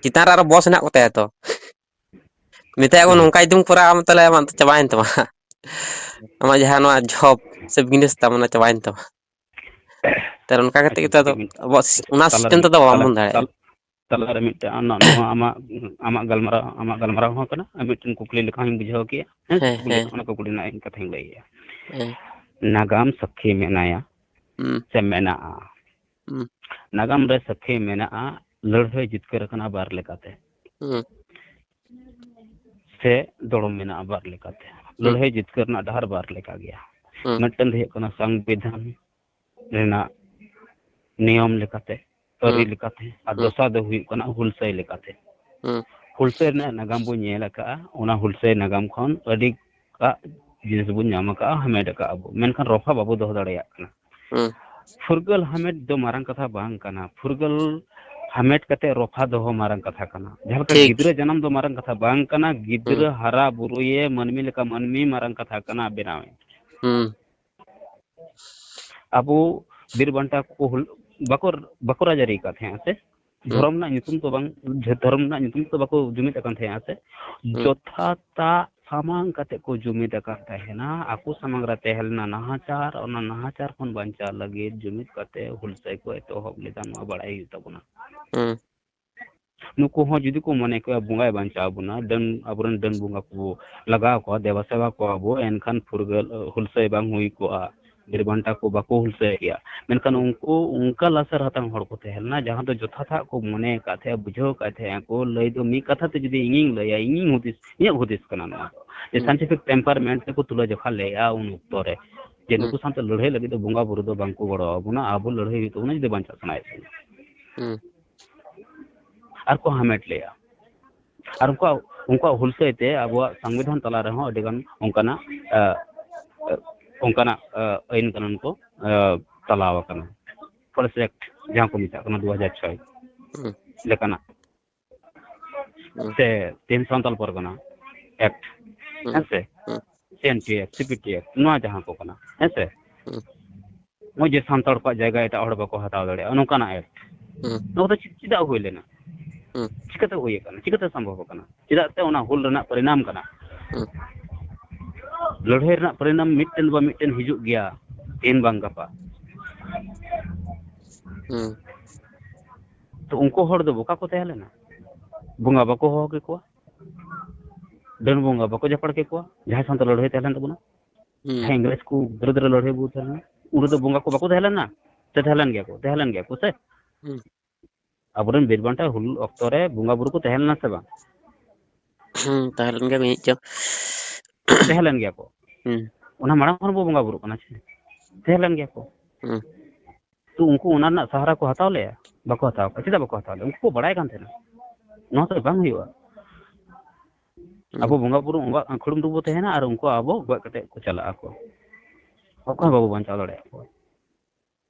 ᱪᱮᱛᱟᱱ ᱨᱮ ᱟᱨᱚ ᱵᱚᱥ ᱦᱮᱱᱟᱜ ᱠᱚᱛᱟᱭᱟ ᱛᱚ᱾ ᱢᱮᱛᱟᱭᱟ ᱠᱚ, ᱦᱩᱸ᱾ "ᱱᱚᱝᱠᱟᱭ ᱫᱩᱢ ᱠᱚᱨᱟᱣᱟ, ᱟᱢ ᱛᱟᱦᱞᱮ ᱟᱢᱟᱜ ᱫᱚ ᱪᱟᱵᱟᱭᱮᱱ ᱛᱟᱢᱟ᱾ ᱟᱢᱟᱜ ᱡᱟᱦᱟᱸ ᱱᱚᱣᱟ ᱡᱚᱵ ᱥᱮ ᱵᱤᱡᱽᱱᱮᱥ ᱛᱟᱢ, ᱚᱱᱟ ᱪᱟᱵᱟᱭᱮᱱ ᱛᱟᱢᱟ᱾" ᱛᱟᱦᱞᱮ ᱚᱱᱠᱟ ᱠᱟᱛᱮ ᱟᱪᱪᱷᱟ, ᱜᱮᱛᱚ ᱟᱫᱚ ᱢᱤᱫ ᱟᱵᱚᱣᱟᱜ ᱥᱤᱥ-, ᱚᱱᱟ ᱛᱟᱞᱟᱨᱮ ᱥᱤᱥᱴᱮᱢ ᱢᱤᱫ, ᱛᱮᱫᱚ ᱛᱟᱞᱟ, ᱵᱟᱵᱚᱱ ᱫᱟᱲᱮᱭᱟᱜᱼᱟ᱾ ᱛᱟᱞ-, ᱛᱟᱞᱟᱨᱮ ᱢᱤᱫᱴᱟᱝ ᱱᱚ-, ᱱᱚᱣᱟ ᱟᱢᱟᱜ, ᱟᱢᱟᱜ ᱜᱟᱞᱢᱟᱨᱟᱣ, ᱟᱢᱟᱜ ᱜᱟᱞᱢᱟᱨᱟᱣ ᱦᱚᱸ ᱠᱟᱱᱟ, ᱟᱨ ᱢᱤᱫᱴᱮᱱ ᱠᱩᱠᱞᱤ ᱞᱮᱠᱟ ᱦᱚᱸᱧ ᱵᱩᱡᱷᱟᱹᱣ ᱠᱮᱭᱟ᱾ ᱦᱮᱸ, ᱦᱮᱸ, ᱠᱩᱠᱞᱤ, ᱦᱮᱸ᱾ ᱚᱱᱟ ᱠᱩᱠᱞᱤ ᱨᱮᱱᱟᱜ ᱤᱧ ᱠᱟᱛᱷᱟᱧ ᱞᱟᱹᱭᱮᱜᱼᱟ᱾ ᱦᱮᱸ᱾ ᱱᱟᱜᱟᱢ ᱥᱟᱹᱠᱷᱤ ᱢᱮᱱᱟᱭᱟ ᱦᱩᱸ᱾ ᱥᱮ ᱢᱮᱱᱟᱜᱼᱟ? ᱦᱩᱸ᱾ ᱱᱟᱜᱟᱢ ᱨᱮ ᱥᱟᱹᱠᱷᱤ ᱢᱮᱱᱟᱜᱼᱟ, ᱞᱟᱹᱲᱦᱟᱹᱭ ᱡᱤᱛᱠᱟᱹᱨ ᱟᱠᱟᱱᱟ ᱵᱟᱨ ᱞᱮᱠᱟᱛᱮ᱾ ᱦᱩᱸ᱾ ᱥᱮ ᱫᱚᱲᱚᱢ ᱢᱮᱱᱟᱜᱼᱟ ᱵᱟᱨ ᱞᱮᱠᱟᱛᱮ᱾ ᱦᱩᱸ᱾ ᱞᱟᱹᱲᱦᱟᱹᱭ ᱡᱤᱛᱠᱟᱹᱨ ᱨᱮᱱᱟᱜ ᱰᱟᱦᱟᱨ ᱵᱟᱨ ᱞᱮᱠᱟ ᱜᱮᱭᱟ᱾ ᱦᱩᱸ᱾ ᱢᱤᱫᱴᱮᱱ ᱫᱚ ᱦᱩᱭᱩᱜ ᱠᱟᱱᱟ ᱥᱚᱝᱵᱤᱫᱷᱟᱱ ᱨᱮᱱᱟᱜ ᱱᱤᱭᱚᱢ ᱞᱮᱠᱟᱛᱮ, ᱟᱹᱨᱤ ᱦᱩᱸ᱾ ᱞᱮᱠᱟᱛᱮ, ᱟᱨ ᱦᱩᱸ᱾ ᱫᱚᱥᱟᱨ ᱫᱚ ᱦᱩᱭᱩᱜ ᱠᱟᱱᱟ ᱦᱩᱞᱥᱟᱹᱭ ᱞᱮᱠᱟᱛᱮ᱾ ᱦᱩᱸ᱾ ᱦᱩᱞᱥᱟᱹᱭ ᱨᱮᱱᱟᱜ ᱱᱟᱜᱟᱢ ᱵᱚᱱ ᱧᱮᱞ ᱟᱠᱟᱫᱼᱟ, ᱚᱱᱟ ᱦᱩᱞᱥᱟᱹᱭ ᱱᱟᱜᱟᱢ ᱠᱷᱚᱱ ᱟᱹᱰᱤ ᱟᱜ ᱡᱤᱱᱤᱥ ᱵᱚᱱ ᱧᱟᱢ ᱟᱠᱟᱫᱼᱟ, ᱦᱟᱢᱮᱴ ᱟᱠᱟᱫᱼᱟ ᱵᱚ, ᱢᱮᱱᱠᱷᱟᱱ ᱨᱚᱯᱷᱟ ᱵᱟᱵᱚ ᱫᱚᱦᱚ ᱫᱟᱲᱮᱭᱟᱜ ᱠᱟᱱᱟ᱾ ᱦᱩᱸ᱾ ᱯᱷᱩᱨᱜᱟᱹᱞ ᱦᱟᱢᱮᱴ ᱫᱚ ᱢᱟᱨᱟᱝ ᱠᱟᱛᱷᱟ ᱵᱟᱝ ᱠᱟᱱᱟ, ᱯᱷᱩᱨᱜᱟᱹᱞ ᱦᱟᱢᱮᱴ ᱠᱟᱛᱮ ᱨᱚᱯᱷᱟ ᱫᱚᱦᱚ ᱢᱟᱨᱟᱝ ᱠᱟᱛᱷᱟ ᱠᱟᱱᱟ᱾ ᱡᱟᱦᱟᱸ ᱞᱮᱠᱟ ᱴᱷᱤᱠ᱾ ᱜᱤᱫᱽᱨᱟᱹ ᱡᱟᱱᱟᱢ ᱫᱚ ᱢᱟᱨᱟᱝ ᱠᱟᱛᱷᱟ ᱵᱟᱝ ᱠᱟᱱᱟ, ᱜᱤᱫᱽᱨᱟᱹ ᱦᱩᱸ᱾ ᱦᱟᱨᱟ ᱵᱩᱨᱩᱭᱮ ᱢᱟᱹᱱᱢᱤ ᱞᱮᱠᱟ ᱢᱟᱹᱱᱢᱤ ᱢᱟᱨᱟᱝ ᱠᱟᱛᱷᱟ ᱠᱟᱱᱟ ᱵᱮᱱᱟᱣᱮ᱾ ᱦᱩᱸ᱾ ᱟᱵᱚ ᱵᱤᱨ ᱵᱟᱱᱴᱟ ᱠᱚ ᱦᱩᱞ-, ᱵᱟᱠᱚ, ᱵᱟᱠᱚ ᱨᱟᱡᱽᱟᱹᱨᱤ ᱟᱠᱟᱫ ᱛᱟᱦᱮᱸᱜᱼᱟ ᱥᱮ? ᱦᱩᱸ᱾ ᱫᱷᱚᱨᱚᱢ ᱨᱮᱱᱟᱜ ᱧᱩᱛᱩᱢ ᱫᱚ ᱵᱟᱝ, ᱫᱷᱚᱨᱚᱢ ᱨᱮᱱᱟᱜ ᱧᱩᱛᱩᱢ ᱛᱮ ᱵᱟᱠᱚ ᱡᱩᱢᱤᱫ ᱟᱠᱟᱱ ᱛᱟᱦᱮᱸᱜᱼᱟ ᱥᱮ? ᱦᱩᱸ᱾ ᱡᱚᱛᱷᱟᱛᱟᱜ ᱥᱟᱢᱟᱝ ᱠᱟᱛᱮ ᱠᱚ ᱡᱩᱢᱤᱫ ᱟᱠᱟᱱ ᱛᱟᱦᱮᱱᱟ, ᱟᱠᱚ ᱥᱟᱢᱟᱝ ᱨᱮ ᱛᱟᱦᱮᱸ ᱞᱮᱱᱟ ᱱᱟᱦᱟᱪᱟᱨ, ᱚᱱᱟ ᱱᱟᱦᱟᱪᱟᱨ ᱠᱷᱚᱱ ᱵᱟᱧᱪᱟᱣ ᱞᱟᱹᱜᱤᱫ ᱡᱩᱢᱤᱫ ᱠᱟᱛᱮ ᱦᱩᱞᱥᱟᱹᱭ ᱠᱚ ᱮᱛᱚᱦᱚᱵ ᱞᱮᱫᱟ, ᱱᱚᱣᱟ ᱵᱟᱲᱟᱭ ᱦᱩᱭᱩᱜ ᱛᱟᱵᱚᱱᱟ᱾ ᱦᱩᱸ᱾ ᱱᱩᱠᱩ ᱦᱚᱸ ᱡᱩᱫᱤ ᱠᱚ ᱢᱚᱱᱮ ᱠᱚᱣᱟ ᱵᱚᱸᱜᱟᱭ ᱵᱟᱧᱪᱟᱣ ᱵᱚᱱᱟ, ᱰᱟᱹᱱ, ᱟᱵᱚᱨᱮᱱ ᱰᱟᱹᱱ ᱵᱚᱸᱜᱟ ᱠᱚ ᱞᱟᱜᱟᱣ ᱠᱚᱣᱟ, ᱫᱮᱵᱟ ᱥᱮᱵᱟ ᱠᱚᱣᱟ ᱵᱚ, ᱮᱱᱠᱷᱟᱱ ᱯᱷᱩᱨᱜᱟᱹᱞ, ᱦᱩᱞᱥᱟᱹᱭ ᱵᱟᱝ ᱦᱩᱭ ᱠᱚᱜᱼᱟ, ᱵᱤᱨ ᱵᱟᱱᱴᱟ ᱠᱚ ᱵᱟᱠᱚ ᱦᱩᱞᱥᱟᱹᱭ ᱠᱮᱭᱟ᱾ ᱢᱮᱱᱠᱷᱟᱱ ᱩᱱᱠᱩ ᱚᱱᱠᱟ ᱞᱟᱥᱮᱨ ᱦᱟᱛᱟᱝ ᱦᱚᱲ ᱠᱚ ᱛᱟᱦᱮᱸ ᱞᱮᱱᱟ, ᱡᱟᱦᱟᱸ ᱫᱚ ᱡᱚᱛᱷᱟᱛᱟᱜ ᱠᱚ ᱢᱚᱱᱮ ᱟᱠᱟᱫ ᱛᱟᱦᱮᱸᱫ, ᱵᱩᱡᱷᱟᱹᱣ ᱟᱠᱟᱫ ᱛᱟᱦᱮᱸᱫ ᱠᱚ, ᱞᱟᱹᱭ ᱫᱚ ᱢᱤᱫ ᱠᱟᱛᱷᱟ ᱛᱮ ᱡᱩᱫᱤ ᱤᱧᱤᱧ ᱞᱟᱹᱭᱟ, ᱤᱧᱤᱧ ᱦᱩᱫᱤᱥ, ᱤᱧᱟᱹᱜ ᱦᱩᱫᱤᱥ ᱠᱟᱱᱟ ᱱᱚᱣᱟ ᱫᱚ, ᱡᱮ ᱦᱩᱸ᱾ ᱥᱟᱭᱮᱱᱴᱤᱯᱷᱤᱠ ᱴᱮᱢᱯᱟᱨᱢᱮᱱᱴ ᱛᱮᱠᱚ ᱛᱩᱞᱟᱹ ᱡᱚᱠᱷᱟ ᱞᱮᱫᱼᱟ ᱩᱱ ᱚᱠᱛᱚ ᱨᱮ, ᱡᱮ ᱦᱩᱸ᱾ ᱱᱩᱠᱩ ᱥᱟᱶᱛᱮ ᱞᱟᱹᱲᱦᱟᱹᱭ ᱞᱟᱹᱜᱤᱫ ᱫᱚ ᱵᱚᱸᱜᱟ ᱵᱩᱨᱩ ᱫᱚ ᱵᱟᱝ ᱠᱚ ᱜᱚᱲᱚ ᱟᱵᱚᱱᱟ, ᱟᱵᱚ ᱞᱟᱹᱲᱦᱟᱹᱭ ᱦᱩᱭᱩᱜ ᱛᱟᱵᱚᱱᱟ ᱡᱩᱫᱤ ᱵᱟᱧᱪᱟᱜ ᱥᱟᱱᱟᱭᱮᱫ ᱵᱚᱱᱟ᱾ ᱦᱩᱸ᱾ ᱟᱨ ᱠᱚ ᱦᱟᱢᱮᱴ ᱞᱮᱜᱼᱟ᱾ ᱟᱨ ᱩᱱᱠᱩᱣᱟᱜ, ᱩᱱᱠᱩᱣᱟᱜ ᱦᱩᱞᱥᱟᱹᱭ ᱛᱮ ᱟᱵᱚᱣᱟᱜ ᱥᱚᱝᱵᱤᱫᱷᱟᱱ ᱛᱟᱞᱟ ᱨᱮᱦᱚᱸ ᱟᱹᱰᱤ ᱜᱟᱱ ᱚᱱᱠᱟᱱᱟᱜ, ᱮ, ᱮ, ᱚᱱᱠᱟᱱᱟᱜ, ᱮ, ᱟᱹᱭᱤᱱ ᱠᱟᱹᱱᱩᱱ ᱠᱚ, ᱮ, ᱛᱟᱞᱟᱣ ᱟᱠᱟᱱᱟ᱾ ᱯᱷᱚᱨᱮᱥᱴ ᱮᱠᱴ ᱡᱟᱦᱟᱸ ᱠᱚ ᱢᱮᱛᱟᱜ ᱠᱟᱱᱟ, ᱫᱩ ᱦᱟᱡᱟᱨ ᱪᱷᱚᱭ ᱦᱩᱸ᱾ ᱞᱮᱠᱟᱱᱟᱜ, ᱦᱩᱸ᱾ ᱥᱮ ᱛᱤᱱ ᱥᱟᱱᱛᱟᱞ ᱯᱚᱨᱜᱟᱱᱟ ᱮᱠᱴ, ᱦᱩᱸ᱾ ᱦᱮᱸ ᱥᱮ? ᱦᱩᱸ᱾ C N T act, C P T act, ᱱᱚᱣᱟ ᱡᱟᱦᱟᱸ ᱠᱚ ᱠᱟᱱᱟ, ᱦᱮᱸ ᱥᱮ? ᱦᱩᱸ᱾ ᱱᱚᱜᱼᱚᱭ ᱡᱮ ᱥᱟᱱᱛᱟᱲ ᱠᱚᱣᱟᱜ ᱡᱟᱭᱜᱟ ᱮᱴᱟᱜ ᱦᱚᱲ ᱵᱟᱠᱚ ᱦᱟᱛᱟᱣ ᱫᱟᱲᱮᱭᱟᱜᱼᱟ, ᱱᱚᱝᱠᱟᱱᱟᱜ ᱮᱠᱴ᱾ ᱦᱩᱸ᱾ ᱱᱚᱣᱟ ᱫᱚ ᱪᱮᱫ, ᱪᱮᱫᱟᱜ ᱦᱩᱭ ᱞᱮᱱᱟ? ᱦᱩᱸ᱾ ᱪᱤᱠᱟᱹᱛᱮ ᱦᱩᱭ ᱟᱠᱟᱱᱟ? ᱪᱤᱠᱟᱹᱛᱮ ᱥᱚᱢᱵᱷᱚᱵ ᱟᱠᱟᱱᱟ? ᱪᱮᱫᱟᱜ ᱥᱮ ᱚᱱᱟ ᱦᱩᱞ ᱨᱮᱱᱟᱜ ᱯᱚᱨᱤᱱᱟᱢ ᱠᱟᱱᱟ᱾ ᱦᱩᱸ᱾ ᱞᱟᱹᱲᱦᱟᱹᱭ ᱨᱮᱱᱟᱜ ᱯᱚᱨᱤᱱᱟᱢ ᱢᱤᱫᱴᱮᱱ ᱵᱟ ᱢᱤᱫᱴᱮᱱ ᱦᱤᱡᱩᱜ ᱜᱮᱭᱟ, ᱛᱮᱦᱮᱧ ᱵᱟᱝ ᱜᱟᱯᱟ᱾ ᱦᱩᱸ᱾ ᱛᱚ ᱩᱱᱠᱩ ᱦᱚᱲ ᱫᱚ ᱵᱚᱠᱟ ᱠᱚ ᱛᱟᱦᱮᱸ ᱞᱮᱱᱟ? ᱵᱚᱸᱜᱟ ᱵᱟᱠᱚ ᱦᱚᱦᱚ ᱠᱮᱠᱚᱣᱟ, ᱰᱟᱹᱱ ᱵᱚᱸᱜᱟ ᱵᱟᱠᱚ ᱡᱟᱯᱟᱲ ᱠᱮᱠᱚᱣᱟ, ᱡᱟᱦᱟᱸᱭ ᱥᱟᱶᱛᱮ ᱞᱟᱹᱲᱦᱟᱹᱭ ᱛᱟᱦᱮᱸ ᱞᱮᱱ ᱛᱟᱵᱚᱱᱟ᱾ ᱦᱩᱸ᱾ ᱦᱮᱸ, ᱤᱝᱨᱮᱡᱽ ᱠᱚ ᱵᱤᱨᱩᱫᱷ ᱨᱮ ᱞᱟᱹᱲᱦᱟᱹᱭ ᱵᱚ ᱛᱟᱦᱮᱸ ᱞᱮᱱᱟ, ᱩᱱ ᱨᱮᱫᱚ ᱵᱚᱸᱜᱟ ᱠᱚ ᱵᱟᱠᱚ ᱛᱟᱦᱮᱸ ᱞᱮᱱᱟ? ᱥᱮ ᱛᱟᱦᱮᱸ ᱞᱮᱱ ᱜᱮᱭᱟ ᱠᱚ? ᱛᱟᱦᱮᱸ ᱞᱮᱱ ᱜᱮᱭᱟ ᱠᱚ ᱥᱮ? ᱦᱩᱸ᱾ ᱟᱵᱚᱨᱮᱱ ᱵᱤᱨ ᱵᱟᱱᱴᱟ ᱦᱩᱞ ᱚᱠᱛᱚ ᱨᱮ ᱵᱚᱸᱜᱟ ᱵᱩᱨᱩ ᱠᱚ ᱛᱟᱦᱮᱸ ᱞᱮᱱᱟ ᱥᱮ ᱵᱟᱝ? ᱦᱩᱸ, ᱛᱟᱦᱮᱸ ᱞᱮᱱ ᱜᱮᱭᱟ ᱢᱤᱫ ᱪᱚ᱾ ᱛᱟᱦᱮᱸ ᱞᱮᱱ ᱜᱮᱭᱟ ᱠᱚ᱾ ᱦᱩᱸ᱾ ᱚᱱᱟ ᱢᱟᱲᱟᱝ ᱠᱷᱚᱱ ᱵᱚ ᱵᱚᱸᱜᱟ ᱵᱩᱨᱩᱜ ᱠᱟᱱᱟ ᱪᱮ? ᱛᱟᱦᱮᱸ ᱞᱮᱱ ᱜᱮᱭᱟ ᱠᱚ᱾ ᱦᱩᱸ᱾ ᱛᱚ ᱩᱱᱠᱩ ᱚᱱᱟ ᱨᱮᱱᱟᱜ ᱥᱟᱦᱟᱨᱟ ᱠᱚ ᱦᱟᱛᱟᱣ ᱞᱮᱜᱼᱟ? ᱵᱟᱠᱚ ᱦᱟᱛᱟᱣ ᱠᱟᱜᱼᱟ᱾ ᱪᱮᱫᱟᱜ ᱵᱟᱠᱚ ᱦᱟᱛᱟᱣ ᱞᱮᱜᱼᱟ? ᱩᱱᱠᱩ ᱠᱚ ᱵᱟᱲᱟᱭ ᱠᱟᱱ ᱛᱟᱦᱮᱱᱟ ᱱᱚᱣᱟ ᱫᱚ ᱵᱟᱝ ᱦᱩᱭᱩᱜᱼᱟ᱾ ᱦᱩᱸ᱾ ᱟᱵᱚ ᱵᱚᱸᱜᱟ ᱵᱩᱨᱩ ᱚᱱᱠᱟ ᱠᱷᱩᱲᱩᱢ ᱨᱮᱵᱚ ᱛᱟᱦᱮᱱᱟ ᱟᱨ ᱩᱱᱠᱩ ᱟᱵᱚ ᱜᱚᱡ ᱠᱟᱛᱮ ᱠᱚ ᱪᱟᱞᱟᱜ ᱟᱠᱚ᱾ ᱚᱠᱚᱭ ᱦᱚᱸ ᱵᱟᱵᱚ ᱵᱟᱧᱪᱟᱣ ᱫᱟᱲᱮᱭᱟᱜ ᱠᱚᱣᱟ᱾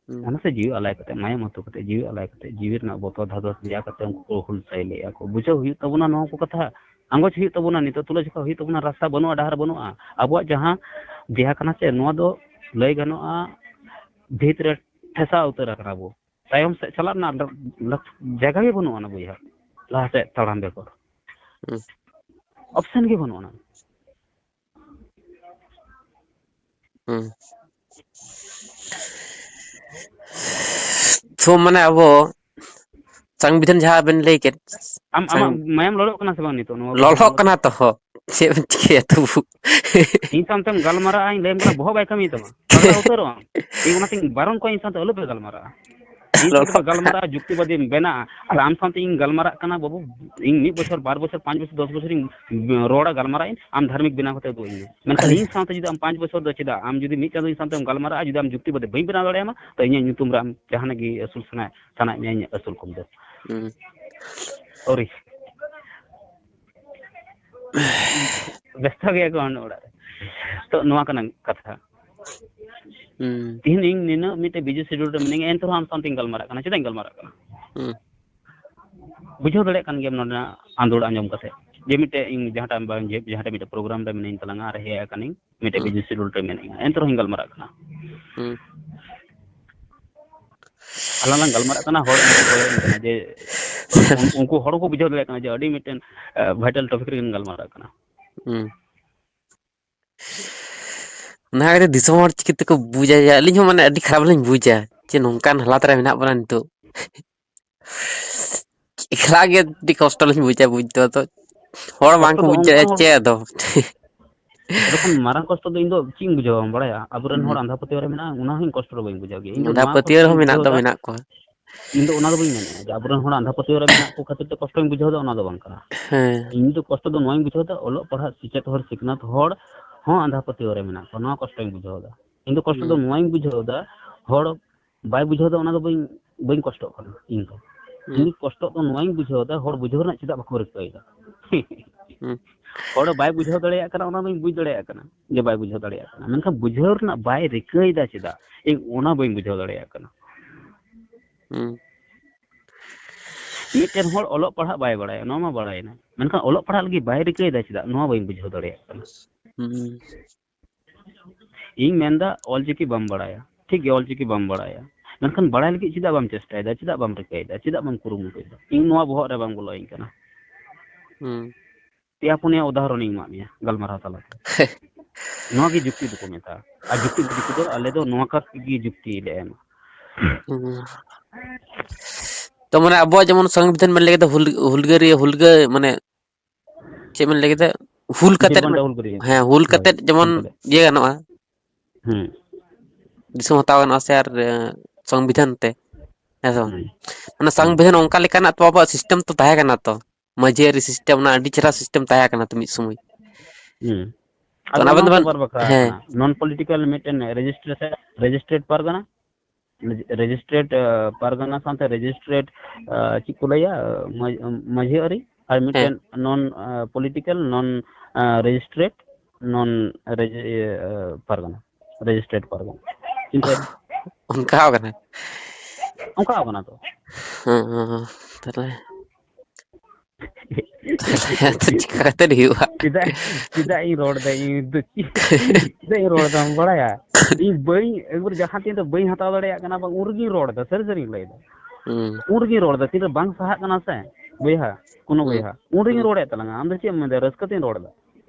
ᱦᱩᱸ᱾ ᱚᱱᱟ ᱥᱮ ᱡᱤᱣᱤ ᱟᱞᱟᱭ ᱠᱟᱛᱮ, ᱢᱟᱭᱟᱢ ᱟᱹᱛᱩ ᱠᱟᱛᱮ, ᱡᱤᱣᱤ ᱟᱞᱟᱭ ᱠᱟᱛᱮ, ᱡᱤᱣᱤ ᱨᱮᱱᱟᱜ ᱵᱚᱛᱚᱨ ᱫᱷᱟᱫᱚᱥ ᱫᱮᱭᱟ ᱠᱟᱛᱮ ᱩᱱᱠᱩ ᱠᱚ ᱦᱩᱞᱥᱟᱹᱭ ᱞᱮᱜᱼᱟ ᱠᱚ᱾ ᱵᱩᱡᱷᱟᱹᱣ ᱦᱩᱭᱩᱜ ᱛᱟᱵᱚᱱᱟ ᱱᱚᱣᱟ ᱠᱚ ᱠᱟᱛᱷᱟ᱾ ᱟᱸᱜᱚᱪ ᱦᱩᱭᱩᱜ ᱛᱟᱵᱚᱱᱟ, ᱱᱤᱛᱚᱜ ᱛᱩᱞᱟᱹ ᱡᱚᱠᱷᱟ ᱦᱩᱭᱩᱜ ᱛᱟᱵᱚᱱᱟ, ᱨᱟᱥᱛᱟ ᱵᱟᱹᱱᱩᱜᱼᱟ, ᱰᱟᱦᱟᱨ ᱵᱟᱹᱱᱩᱜᱼᱟ᱾ ᱟᱵᱚᱣᱟᱜ ᱡᱟᱦᱟᱸ ᱫᱮᱭᱟ ᱠᱟᱱᱟ ᱥᱮ, ᱱᱚᱣᱟ ᱫᱚ ᱞᱟᱹᱭ ᱜᱟᱱᱚᱜᱼᱟ ᱵᱷᱤᱛ ᱨᱮ ᱴᱷᱮᱥᱟᱣ ᱩᱛᱟᱹᱨ ᱟᱠᱟᱱᱟ ᱵᱚ᱾ ᱛᱟᱭᱚᱢ ᱥᱮᱫ ᱪᱟᱞᱟᱜ ᱨᱮᱱᱟᱜ ᱞᱟ-, ᱞᱟ-, ᱡᱟᱭᱜᱟ ᱜᱮ ᱵᱟᱹᱱᱩᱜ ᱟᱱᱟ ᱵᱚᱭᱦᱟ, ᱞᱟᱦᱟ ᱥᱮᱫ ᱛᱟᱲᱟᱢ ᱵᱮᱜᱚᱨ᱾ ᱦᱩᱸ᱾ ᱚᱯᱥᱮᱱ ᱜᱮ ᱵᱟᱹᱱᱩᱜ ᱟᱱᱟ᱾ ᱦᱩᱸ᱾ ᱛᱚ ᱢᱟᱱᱮ ᱟᱵᱚ ᱥᱚᱝᱵᱤᱫᱷᱟᱱ ᱡᱟᱦᱟᱸ ᱵᱮᱱ ᱞᱟᱹᱭ ᱠᱮᱫ, ᱟᱢ, ᱟᱢᱟᱜ ᱥᱟᱝ- ᱢᱟᱭᱟᱢ ᱞᱚᱞᱚᱜ ᱠᱟᱱᱟ ᱥᱮ ᱵᱟᱝ ᱱᱤᱛᱚᱜ ᱱᱚᱣᱟ ᱞᱚᱞᱚᱜ ᱵᱤᱥᱚᱭ? ᱠᱟᱱᱟ ᱛᱚ, ᱪᱮᱫ ᱵᱮᱱ ᱪᱤᱠᱟᱹᱭᱟ ᱛᱚᱵᱩ? ᱤᱧ ᱥᱟᱶᱛᱮᱢ ᱜᱟᱞᱢᱟᱨᱟᱜᱼᱟ, ᱤᱧ ᱞᱟᱹᱭᱟᱢ ᱠᱟᱱᱟ, ᱵᱚᱦᱚᱜ ᱵᱟᱭ ᱠᱟᱹᱢᱤᱭ ᱛᱟᱢᱟ, ᱯᱟᱜᱽᱞᱟ ᱩᱛᱟᱹᱨᱚᱜ ᱟᱢ᱾ ᱤᱧ ᱚᱱᱟᱛᱮᱧ ᱵᱟᱨᱚᱱ ᱠᱚᱣᱟ, ᱤᱧ ᱥᱟᱶᱛᱮ ᱟᱞᱚᱯᱮ ᱜᱟᱞᱢᱟᱨᱟᱜᱼᱟ᱾ ᱤᱧ ᱥᱟᱶᱛᱮ ᱞᱚᱞᱚᱜ ᱯᱮ ᱜᱟᱞᱢᱟᱨᱟᱜᱼᱟ, ᱡᱩᱠᱛᱤᱵᱟᱫᱤᱢ ᱵᱮᱱᱟᱜᱼᱟ, ᱟᱨ ᱟᱢ ᱥᱟᱶᱛᱮ ᱤᱧ ᱜᱟᱞᱢᱟᱨᱟᱜ ᱠᱟᱱᱟ ᱵᱟᱹᱵᱩ, ᱤᱧ ᱢᱤᱫ ᱵᱚᱪᱷᱚᱨ, ᱵᱟᱨ ᱵᱚᱪᱷᱚᱨ, ᱯᱟᱸᱪ ᱵᱚᱪᱷᱚᱨ, ᱫᱚᱥ ᱵᱚᱪᱷᱚᱨᱤᱧ ᱨᱚᱲᱟ, ᱜᱟᱞᱢᱟᱨᱟᱜ ᱤᱧ, ᱟᱢ ᱫᱷᱟᱨᱢᱤᱠ ᱵᱮᱱᱟᱣ ᱠᱟᱛᱮ ᱩᱫᱩᱜ ᱟᱹᱧ ᱢᱮ᱾ ᱢᱮᱱᱠᱷᱟᱱ ᱤᱧ ᱥᱟᱶᱛᱮ ᱡᱩᱫᱤ ᱟᱢ ᱯᱟᱸᱪ ᱵᱚᱪᱷᱚᱨ ᱫᱚ ᱪᱮᱫᱟᱜ, ᱟᱢ ᱡᱩᱫᱤ ᱢᱤᱫ ᱪᱟᱸᱫᱳ ᱤᱧ ᱥᱟᱶᱛᱮᱢ ᱜᱟᱞᱢᱟᱨᱟᱜᱼᱟ, ᱡᱩᱫᱤ ᱟᱢ ᱡᱩᱠᱛᱤᱵᱟᱫᱤ ᱵᱟᱹᱧ ᱵᱮᱱᱟᱣ ᱫᱟᱲᱮᱭᱟᱢᱟ, ᱛᱚ ᱤᱧᱟᱹᱜ ᱧᱩᱛᱩᱢ ᱨᱮ ᱟᱢ ᱡᱟᱦᱟᱱᱟᱜ ᱜᱮ ᱟᱹᱥᱩᱞ ᱥᱟᱱᱟᱭᱮᱫ ᱥᱟᱱᱟᱭᱮᱫ ᱢᱮᱭᱟ, ᱤᱧᱟᱹᱜ ᱟᱹᱥᱩᱞ ᱠᱚᱢ ᱫᱚ᱾ ᱦᱩᱸ᱾ ᱟᱹᱣᱨᱤ᱾ ᱵᱮᱥᱛᱚ ᱜᱮᱭᱟ ᱠᱚ ᱚᱲᱟᱜ ᱨᱮ᱾ ᱛᱚ, ᱱᱚᱣᱟ ᱠᱟᱱᱟ ᱠᱟᱛᱷᱟ᱾ ᱦᱩᱸ᱾ ᱛᱤᱦᱤᱧ ᱤᱧ ᱱᱤᱱᱟᱹᱜ ᱢᱤᱫᱴᱮᱡ busy schedule ᱨᱮ ᱢᱤᱱᱟᱹᱧᱟ, ᱮᱱᱛᱮ ᱨᱮᱦᱚᱸ ᱟᱢ ᱥᱟᱶᱛᱮᱧ ᱜᱟᱞᱢᱟᱨᱟᱜ ᱠᱟᱱᱟ᱾ ᱪᱮᱫᱟᱜ ᱤᱧ ᱜᱟᱞᱢᱟᱨᱟᱜ ᱠᱟᱱᱟ? ᱦᱩᱸ᱾ ᱵᱩᱡᱷᱟᱹᱣ ᱫᱟᱲᱮᱭᱟᱜ ᱠᱟᱱ ᱜᱮᱭᱟᱢ ᱱᱚᱰᱮᱱᱟᱜ ᱟᱸᱫᱳᱲ ᱟᱸᱡᱚᱢ ᱠᱟᱛᱮ, ᱡᱮ ᱢᱤᱫᱴᱮᱡ ᱤᱧ ᱡᱟᱦᱟᱸᱴᱟᱜ ᱵᱟᱝ, ᱡᱮ ᱡᱟᱦᱟᱸᱴᱟᱜ ᱢᱤᱫᱴᱮᱡ program ᱨᱮ ᱢᱤᱱᱟᱹᱧ ᱛᱟᱞᱟᱝᱟ ᱟᱨ ᱦᱮᱡ ᱟᱠᱟᱱᱟᱹᱧ, ᱢᱤᱫᱴᱮᱡ ᱦᱩᱸ᱾ Busy schedule ᱨᱮ ᱢᱤᱱᱟᱹᱧᱟ, ᱮᱱᱛᱮ ᱨᱮᱦᱚᱸᱧ ᱜᱟᱞᱢᱟᱨᱟᱜ ᱠᱟᱱᱟ᱾ ᱦᱩᱸ᱾ ᱟᱞᱟᱝ ᱞᱟᱝ ᱜᱟᱞᱢᱟᱨᱟᱜ ᱠᱟᱱᱟ, ᱦᱚᱲ ᱩᱱᱠᱩ ᱠᱚ ᱠᱚᱭᱚᱜ ᱟᱹᱧ ᱠᱟᱱᱟ ᱡᱮ, ᱩᱱ-, ᱩᱱᱠᱩ ᱦᱚᱲ ᱠᱚ ᱵᱩᱡᱷᱟᱹᱣ ᱫᱟᱲᱮᱭᱟᱜ ᱠᱟᱱᱟ ᱡᱮ ᱟᱹᱰᱤ ᱢᱤᱫᱴᱮᱱ, ᱮ, vital topic ᱨᱮᱜᱮ ᱜᱟᱞᱢᱟᱨᱟᱜ ᱠᱟᱱᱟ᱾ ᱦᱩᱸ᱾ ᱚᱱᱟ ᱠᱷᱟᱹᱛᱤᱨ ᱫᱤᱥᱚᱢ ᱦᱚᱲ ᱪᱤᱠᱟᱹ ᱛᱮᱠᱚ ᱵᱩᱡᱟ? ᱡᱮ ᱟᱹᱞᱤᱧ ᱦᱚᱸ ᱢᱟᱱᱮ ᱟᱹᱰᱤ ᱠᱷᱟᱨᱟᱯ ᱞᱤᱧ ᱵᱩᱡᱟ ᱡᱮ ᱱᱚᱝᱠᱟᱱ ᱦᱟᱞᱟᱛ ᱨᱮ ᱢᱮᱱᱟᱜ ᱵᱚᱱᱟ ᱱᱤᱛᱚᱜ᱾ ᱮᱠᱞᱟ ᱜᱮ ᱟᱹᱰᱤ ᱠᱚᱥᱴᱚ ᱞᱤᱧ ᱵᱩᱡᱟ ᱵᱩᱡᱽ ᱫᱚ, ᱟᱫᱚ ᱦᱚᱲ ᱵᱟᱝ ᱠᱚᱥᱴᱚ ᱠᱚ ᱫᱚ ᱵᱩᱡᱽ ᱚᱱᱠᱟᱱ ᱫᱟᱲᱮᱭᱟᱜᱼᱟ ᱦᱚᱲ ᱪᱮᱫ ᱟᱫᱚ᱾ ᱡᱚᱛᱚ ᱠᱷᱚᱱ ᱢᱟᱨᱟᱝ ᱠᱚᱥᱴᱚ ᱫᱚ ᱤᱧ ᱫᱚ ᱪᱮᱫ ᱤᱧ ᱵᱩᱡᱷᱟᱹᱣᱟ ᱵᱟᱲᱟᱭᱟ? ᱟᱵᱚᱨᱮᱱ ᱦᱚᱲ ᱦᱩᱸ᱾ ᱟᱸᱫᱷᱟ ᱯᱟᱹᱛᱭᱟᱹᱣ ᱨᱮ ᱢᱮᱱᱟᱜᱼᱟ, ᱚᱱᱟ ᱦᱚᱸ ᱤᱧ ᱠᱚᱥᱴᱚ ᱫᱚ ᱵᱟᱹᱧ ᱵᱩᱡᱷᱟᱹᱣ ᱜᱮᱭᱟ᱾ ᱤᱧ ᱫᱚ ᱟᱸᱫᱷᱟ ᱱᱚᱣᱟ ᱯᱟᱹᱛᱭᱟᱹᱣ ᱠᱚᱥᱴᱚᱧ ᱨᱮᱦᱚᱸ ᱢᱮᱱᱟᱜ ᱵᱩᱡᱷᱟᱹᱣ ᱫᱚ ᱮᱫᱟ, ᱢᱮᱱᱟᱜ ᱠᱚᱣᱟ᱾ ᱤᱧ ᱫᱚ ᱚᱱᱟ ᱫᱚ ᱵᱟᱹᱧ ᱢᱮᱱᱮᱫᱼᱟ ᱡᱮ ᱟᱵᱚᱨᱮᱱ ᱦᱚᱲ ᱟᱸᱫᱷᱟ ᱯᱟᱹᱛᱭᱟᱹᱣ ᱨᱮ ᱢᱮᱱᱟᱜ ᱠᱚ ᱠᱷᱟᱹᱛᱤᱨ ᱛᱮ ᱠᱚᱥᱴᱚᱧ ᱵᱩᱡᱷᱟᱹᱣ ᱮᱫᱟ, ᱚᱱᱟ ᱫᱚ ᱵᱟᱝ ᱠᱟᱱᱟ᱾ ᱦᱮᱸ᱾ ᱤᱧ ᱫᱚ ᱠᱚᱥᱴᱚ ᱫᱚ ᱱᱚᱣᱟᱧ ᱵᱩᱡᱷᱟᱹᱣ ᱮᱫᱟ, ᱚᱞᱚᱜ ᱯᱟᱲᱦᱟᱜ ᱥᱮᱪᱮᱫ ᱦᱚᱲ, ᱥᱤᱠᱷᱱᱟᱹᱛ ᱦᱚᱲ ᱦᱚᱸ ᱟᱸᱫᱷᱟ ᱯᱟᱹᱛᱭᱟᱹᱣ ᱨᱮ ᱢᱮᱱᱟᱜ ᱠᱚᱣᱟ, ᱱᱚᱣᱟ ᱠᱚᱥᱴᱚᱧ ᱵᱩᱡᱷᱟᱹᱣ ᱮᱫᱟ᱾ ᱤᱧ ᱫᱚ ᱠᱚᱥᱴᱚ ᱫᱚ ᱦᱩᱸ᱾ ᱱᱚᱣᱟᱧ ᱵᱩᱡᱷᱟᱹᱣ ᱮᱫᱟ, ᱦᱚᱲ ᱵᱟᱭ ᱵᱩᱡᱷᱟᱹᱣ ᱮᱫᱟ, ᱚᱱᱟ ᱫᱚ ᱵᱟᱹᱧ, ᱵᱟᱹᱧ ᱠᱚᱥᱴᱚᱜ ᱠᱟᱱᱟ ᱤᱧ ᱫᱚ᱾ ᱦᱩᱸ᱾ ᱤᱧ ᱫᱚ ᱠᱚᱥᱴᱚᱜ ᱫᱚ ᱱᱚᱣᱟᱧ ᱵᱩᱡᱷᱟᱹᱣ ᱮᱫᱟ, ᱦᱚᱲ ᱵᱩᱡᱷᱟᱹᱣ ᱨᱮᱱᱟᱜ ᱪᱮᱫᱟᱜ ᱵᱟᱠᱚ ᱨᱤᱠᱟᱹᱭᱮᱫᱟ? ᱦᱩᱸ᱾ ᱦᱚᱲ ᱵᱟᱭ ᱵᱩᱡᱷᱟᱹᱣ ᱫᱟᱲᱮᱭᱟᱜ ᱠᱟᱱᱟ, ᱚᱱᱟ ᱫᱚᱧ ᱵᱩᱡᱽ ᱫᱟᱲᱮᱭᱟᱜ ᱠᱟᱱᱟ ᱡᱮ ᱵᱟᱭ ᱵᱩᱡᱷᱟᱹᱣ ᱫᱟᱲᱮᱭᱟᱜ ᱠᱟᱱᱟ, ᱢᱮᱱᱠᱷᱟᱱ ᱵᱩᱡᱷᱟᱹᱣ ᱨᱮᱱᱟᱜ ᱵᱟᱭ ᱨᱤᱠᱟᱹᱭᱮᱫᱟ ᱪᱮᱫᱟᱜ? ᱤᱧ ᱚᱱᱟ ᱵᱟᱹᱧ ᱵᱩᱡᱷᱟᱹᱣ ᱫᱟᱲᱮᱭᱟᱜ ᱠᱟᱱᱟ᱾ ᱦᱩᱸ᱾ ᱢᱤᱫᱴᱮᱱ ᱦᱚᱲ ᱚᱞᱚᱜ ᱯᱟᱲᱦᱟᱜ ᱵᱟᱭ ᱵᱟᱲᱟᱭᱟ, ᱱᱚᱣᱟ ᱢᱟ ᱵᱟᱲᱟᱭᱮᱱᱟ, ᱢᱮᱱᱠᱷᱟᱱ ᱚᱞᱚᱜ ᱯᱟᱲᱦᱟᱜ ᱞᱟᱹᱜᱤᱫ ᱵᱟᱭ ᱨᱤᱠᱟᱹᱭᱮᱫᱟ ᱪᱮᱫᱟᱜ? ᱱᱚᱣᱟ ᱵᱟᱹᱧ ᱵᱩᱡᱷᱟᱹᱣ ᱫᱟᱲᱮᱭᱟᱜ ᱠᱟᱱᱟ᱾ ᱦᱩᱸ᱾ ᱤᱧ ᱢᱮᱱᱫᱟ, ᱚᱞᱪᱤᱠᱤ ᱵᱟᱢ ᱵᱟᱲᱟᱭᱟ, ᱴᱷᱤᱠ ᱜᱮᱭᱟ, ᱚᱞᱪᱤᱠᱤ ᱵᱟᱢ ᱵᱟᱲᱟᱭᱟ, ᱢᱮᱱᱠᱷᱟᱱ ᱵᱟᱲᱟᱭ ᱞᱟᱹᱜᱤᱫ ᱪᱮᱫᱟᱜ ᱵᱟᱢ ᱪᱮᱥᱴᱟᱭᱮᱫᱟ? ᱪᱮᱫᱟᱜ ᱵᱟᱢ ᱨᱤᱠᱟᱹᱭᱮᱫᱟ? ᱪᱮᱫᱟᱜ ᱵᱟᱢ ᱠᱩᱨᱩᱢᱩᱴᱩᱭᱮᱫᱟ? ᱤᱧ ᱱᱚᱣᱟ ᱵᱚᱦᱚᱜ ᱨᱮ ᱵᱟᱝ ᱵᱚᱞᱚ ᱤᱧ ᱠᱟᱱᱟ᱾ ᱦᱩᱸ᱾ ᱯᱮᱭᱟ ᱯᱩᱱᱭᱟ ᱩᱫᱟᱦᱚᱨᱚᱱᱤᱧ ᱮᱢᱟᱫ ᱢᱮᱭᱟ ᱜᱟᱞᱢᱟᱨᱟᱣ ᱛᱟᱞᱟᱛᱮ᱾ ᱱᱚᱣᱟ ᱜᱮ ᱡᱩᱠᱛᱤ ᱫᱚᱠᱚ ᱢᱮᱛᱟᱜᱼᱟ᱾ ᱟᱨ ᱡᱩᱠᱛᱤ ᱵᱟᱹᱛᱤ ᱠᱚᱫᱚ ᱟᱞᱮ ᱫᱚ ᱱᱚᱣᱟ ᱠᱟᱨ ᱛᱮᱜᱮ ᱡᱩᱠᱛᱤ ᱞᱮ ᱮᱢᱟ᱾ ᱦᱩᱸ᱾ ᱛᱚ ᱢᱟᱱᱮ ᱟᱵᱚᱣᱟᱜ ᱡᱮᱢᱚᱱ ᱥᱚᱝᱵᱤᱫᱷᱟᱱ ᱢᱮᱱ ᱞᱮᱠᱟ ᱫᱚ ᱦᱩᱞ-, ᱦᱩᱞᱜᱟᱹᱨᱤᱭᱟᱹ, ᱦᱩᱞᱜᱟᱹ-, ᱢᱟᱱᱮ ᱪᱮᱫ ᱵᱮᱱ ᱞᱟᱹᱭ ᱠᱮᱫᱟ? ᱦᱩᱞ ᱵᱤᱨ ᱠᱟᱛᱮᱫ ᱵᱟᱱᱴᱟ ᱢᱟᱱᱮ, ᱦᱩᱞᱜᱟᱹᱨᱤᱭᱟᱹ ᱠᱚ᱾ ᱦᱮᱸ, ᱦᱩᱞ ᱦᱳᱭ, ᱠᱟᱛᱮᱫ ᱡᱮᱢᱚᱱ ᱦᱩᱞ ᱠᱟᱛᱮ᱾ ᱤᱭᱟᱹ ᱜᱟᱱᱚᱜᱼᱟ᱾ ᱦᱩᱸ᱾ ᱫᱤᱥᱚᱢ ᱦᱟᱛᱟᱣ ᱜᱟᱱᱚᱜᱼᱟ ᱥᱮ ᱟᱨ, ᱮ, ᱥᱚᱝᱵᱤᱫᱷᱟᱱ ᱛᱮ᱾ ᱦᱮᱸ ᱥᱮ ᱵᱟᱝ? ᱦᱩᱸ᱾ ᱚᱱᱟ ᱦᱩᱸ᱾ ᱥᱚᱝᱵᱤᱫᱷᱟᱱ ᱚᱱᱠᱟ ᱞᱮᱠᱟᱱᱟᱜ ᱛᱚ ᱟᱵᱚᱣᱟᱜ system ᱛᱚ ᱛᱟᱦᱮᱸ ᱠᱟᱱᱟ ᱛᱚ᱾ ᱢᱟᱹᱡᱷᱤ ᱟᱹᱨᱤ system, ᱚᱱᱟ ᱟᱹᱰᱤ ᱪᱮᱦᱨᱟ system ᱛᱟᱦᱮᱸ ᱠᱟᱱᱟ ᱛᱚ ᱢᱤᱫ ᱥᱚᱢᱚᱭ᱾ ᱦᱩᱸ᱾ ᱛᱚ ᱟᱫᱚ ᱚᱱᱟ ᱚᱱᱟ ᱵᱮᱱ ᱫᱚ ᱫᱚᱵᱮᱱ, ᱵᱟᱨ ᱵᱟᱠᱷᱨᱟ ᱦᱮᱸ᱾ ᱠᱟᱱᱟ᱾ Non political ᱢᱤᱫᱴᱮᱱ registration, registered ᱯᱟᱨᱜᱟᱱᱟ, registered, ᱟ, ᱯᱟᱨᱜᱟᱱᱟ ᱥᱟᱶᱛᱮ registered, ᱟ, ᱪᱮᱫ ᱠᱚ ᱞᱟᱹᱭᱟ, ᱢᱟᱹ-, ᱢᱟᱹᱡᱷᱤ ᱟᱹᱨᱤ, ᱟᱨ ᱦᱮᱸ᱾ ᱢᱤᱫᱴᱮᱱ non, ᱟ, political, non, ᱟ, registered, non ᱨᱮᱡᱤ-, ᱤᱭᱟᱹ, ᱟ, ᱯᱟᱨᱜᱟᱱᱟ, registered ᱯᱟᱨᱜᱟᱱᱟ᱾ ᱪᱤᱱᱛᱟᱹᱭ ᱢᱮ᱾ ᱚᱱᱠᱟ ᱦᱚᱸ ᱠᱟᱱᱟ? ᱚᱱᱠᱟ ᱦᱚᱸ ᱠᱟᱱᱟ ᱛᱚ᱾ ᱦᱮᱸ, ᱦᱮᱸ, ᱦᱮᱸ᱾ ᱛᱟᱦᱞᱮ ᱛᱟᱦᱞᱮ ᱟᱫᱚ ᱪᱤᱠᱟ ᱠᱟᱛᱮ ᱦᱩᱭᱩᱜᱼᱟ? ᱪᱮᱫᱟᱜ, ᱪᱮᱫᱟᱜ ᱤᱧ ᱨᱚᱲ ᱫᱟ? ᱤᱧ ᱫᱚ ᱪᱮᱫ, ᱪᱮᱫᱟᱜ ᱤᱧ ᱨᱚᱲ ᱫᱟᱢ ᱵᱟᱲᱟᱭᱟ? ᱤᱧ ᱵᱟᱹᱧ, ᱮᱠᱵᱟᱨ ᱡᱟᱦᱟᱸ ᱛᱤᱱ ᱨᱮ ᱵᱟᱹᱧ ᱦᱟᱛᱟᱣ ᱫᱟᱲᱮᱭᱟᱜ ᱠᱟᱱᱟ, ᱵᱟᱝ, ᱩᱱ ᱨᱮᱜᱤᱧ ᱨᱚᱲ ᱫᱟ, ᱥᱟᱹᱨᱤ ᱥᱟᱹᱨᱤᱧ ᱞᱟᱹᱭ ᱫᱟ᱾ ᱦᱩᱸ᱾ ᱩᱱ ᱨᱮᱜᱤᱧ ᱨᱚᱲ ᱫᱟ, ᱛᱤᱱ ᱨᱮ ᱵᱟᱝ ᱥᱟᱦᱟᱜ ᱠᱟᱱᱟ ᱥᱮ, ᱵᱚᱭᱦᱟ, ᱠᱳᱱᱳ ᱦᱩᱸ᱾ ᱵᱚᱭᱦᱟ, ᱩᱱ ᱨᱮᱜᱤᱧ ᱦᱩᱸ᱾ ᱨᱚᱲᱮᱫ ᱛᱟᱞᱟᱝᱟ᱾ ᱟᱢ ᱫᱚ ᱪᱮᱫ ᱮᱢ ᱢᱮᱱᱫᱟ? ᱨᱟᱹᱥᱠᱟᱹ ᱛᱤᱧ ᱨᱚᱲ ᱫᱟ᱾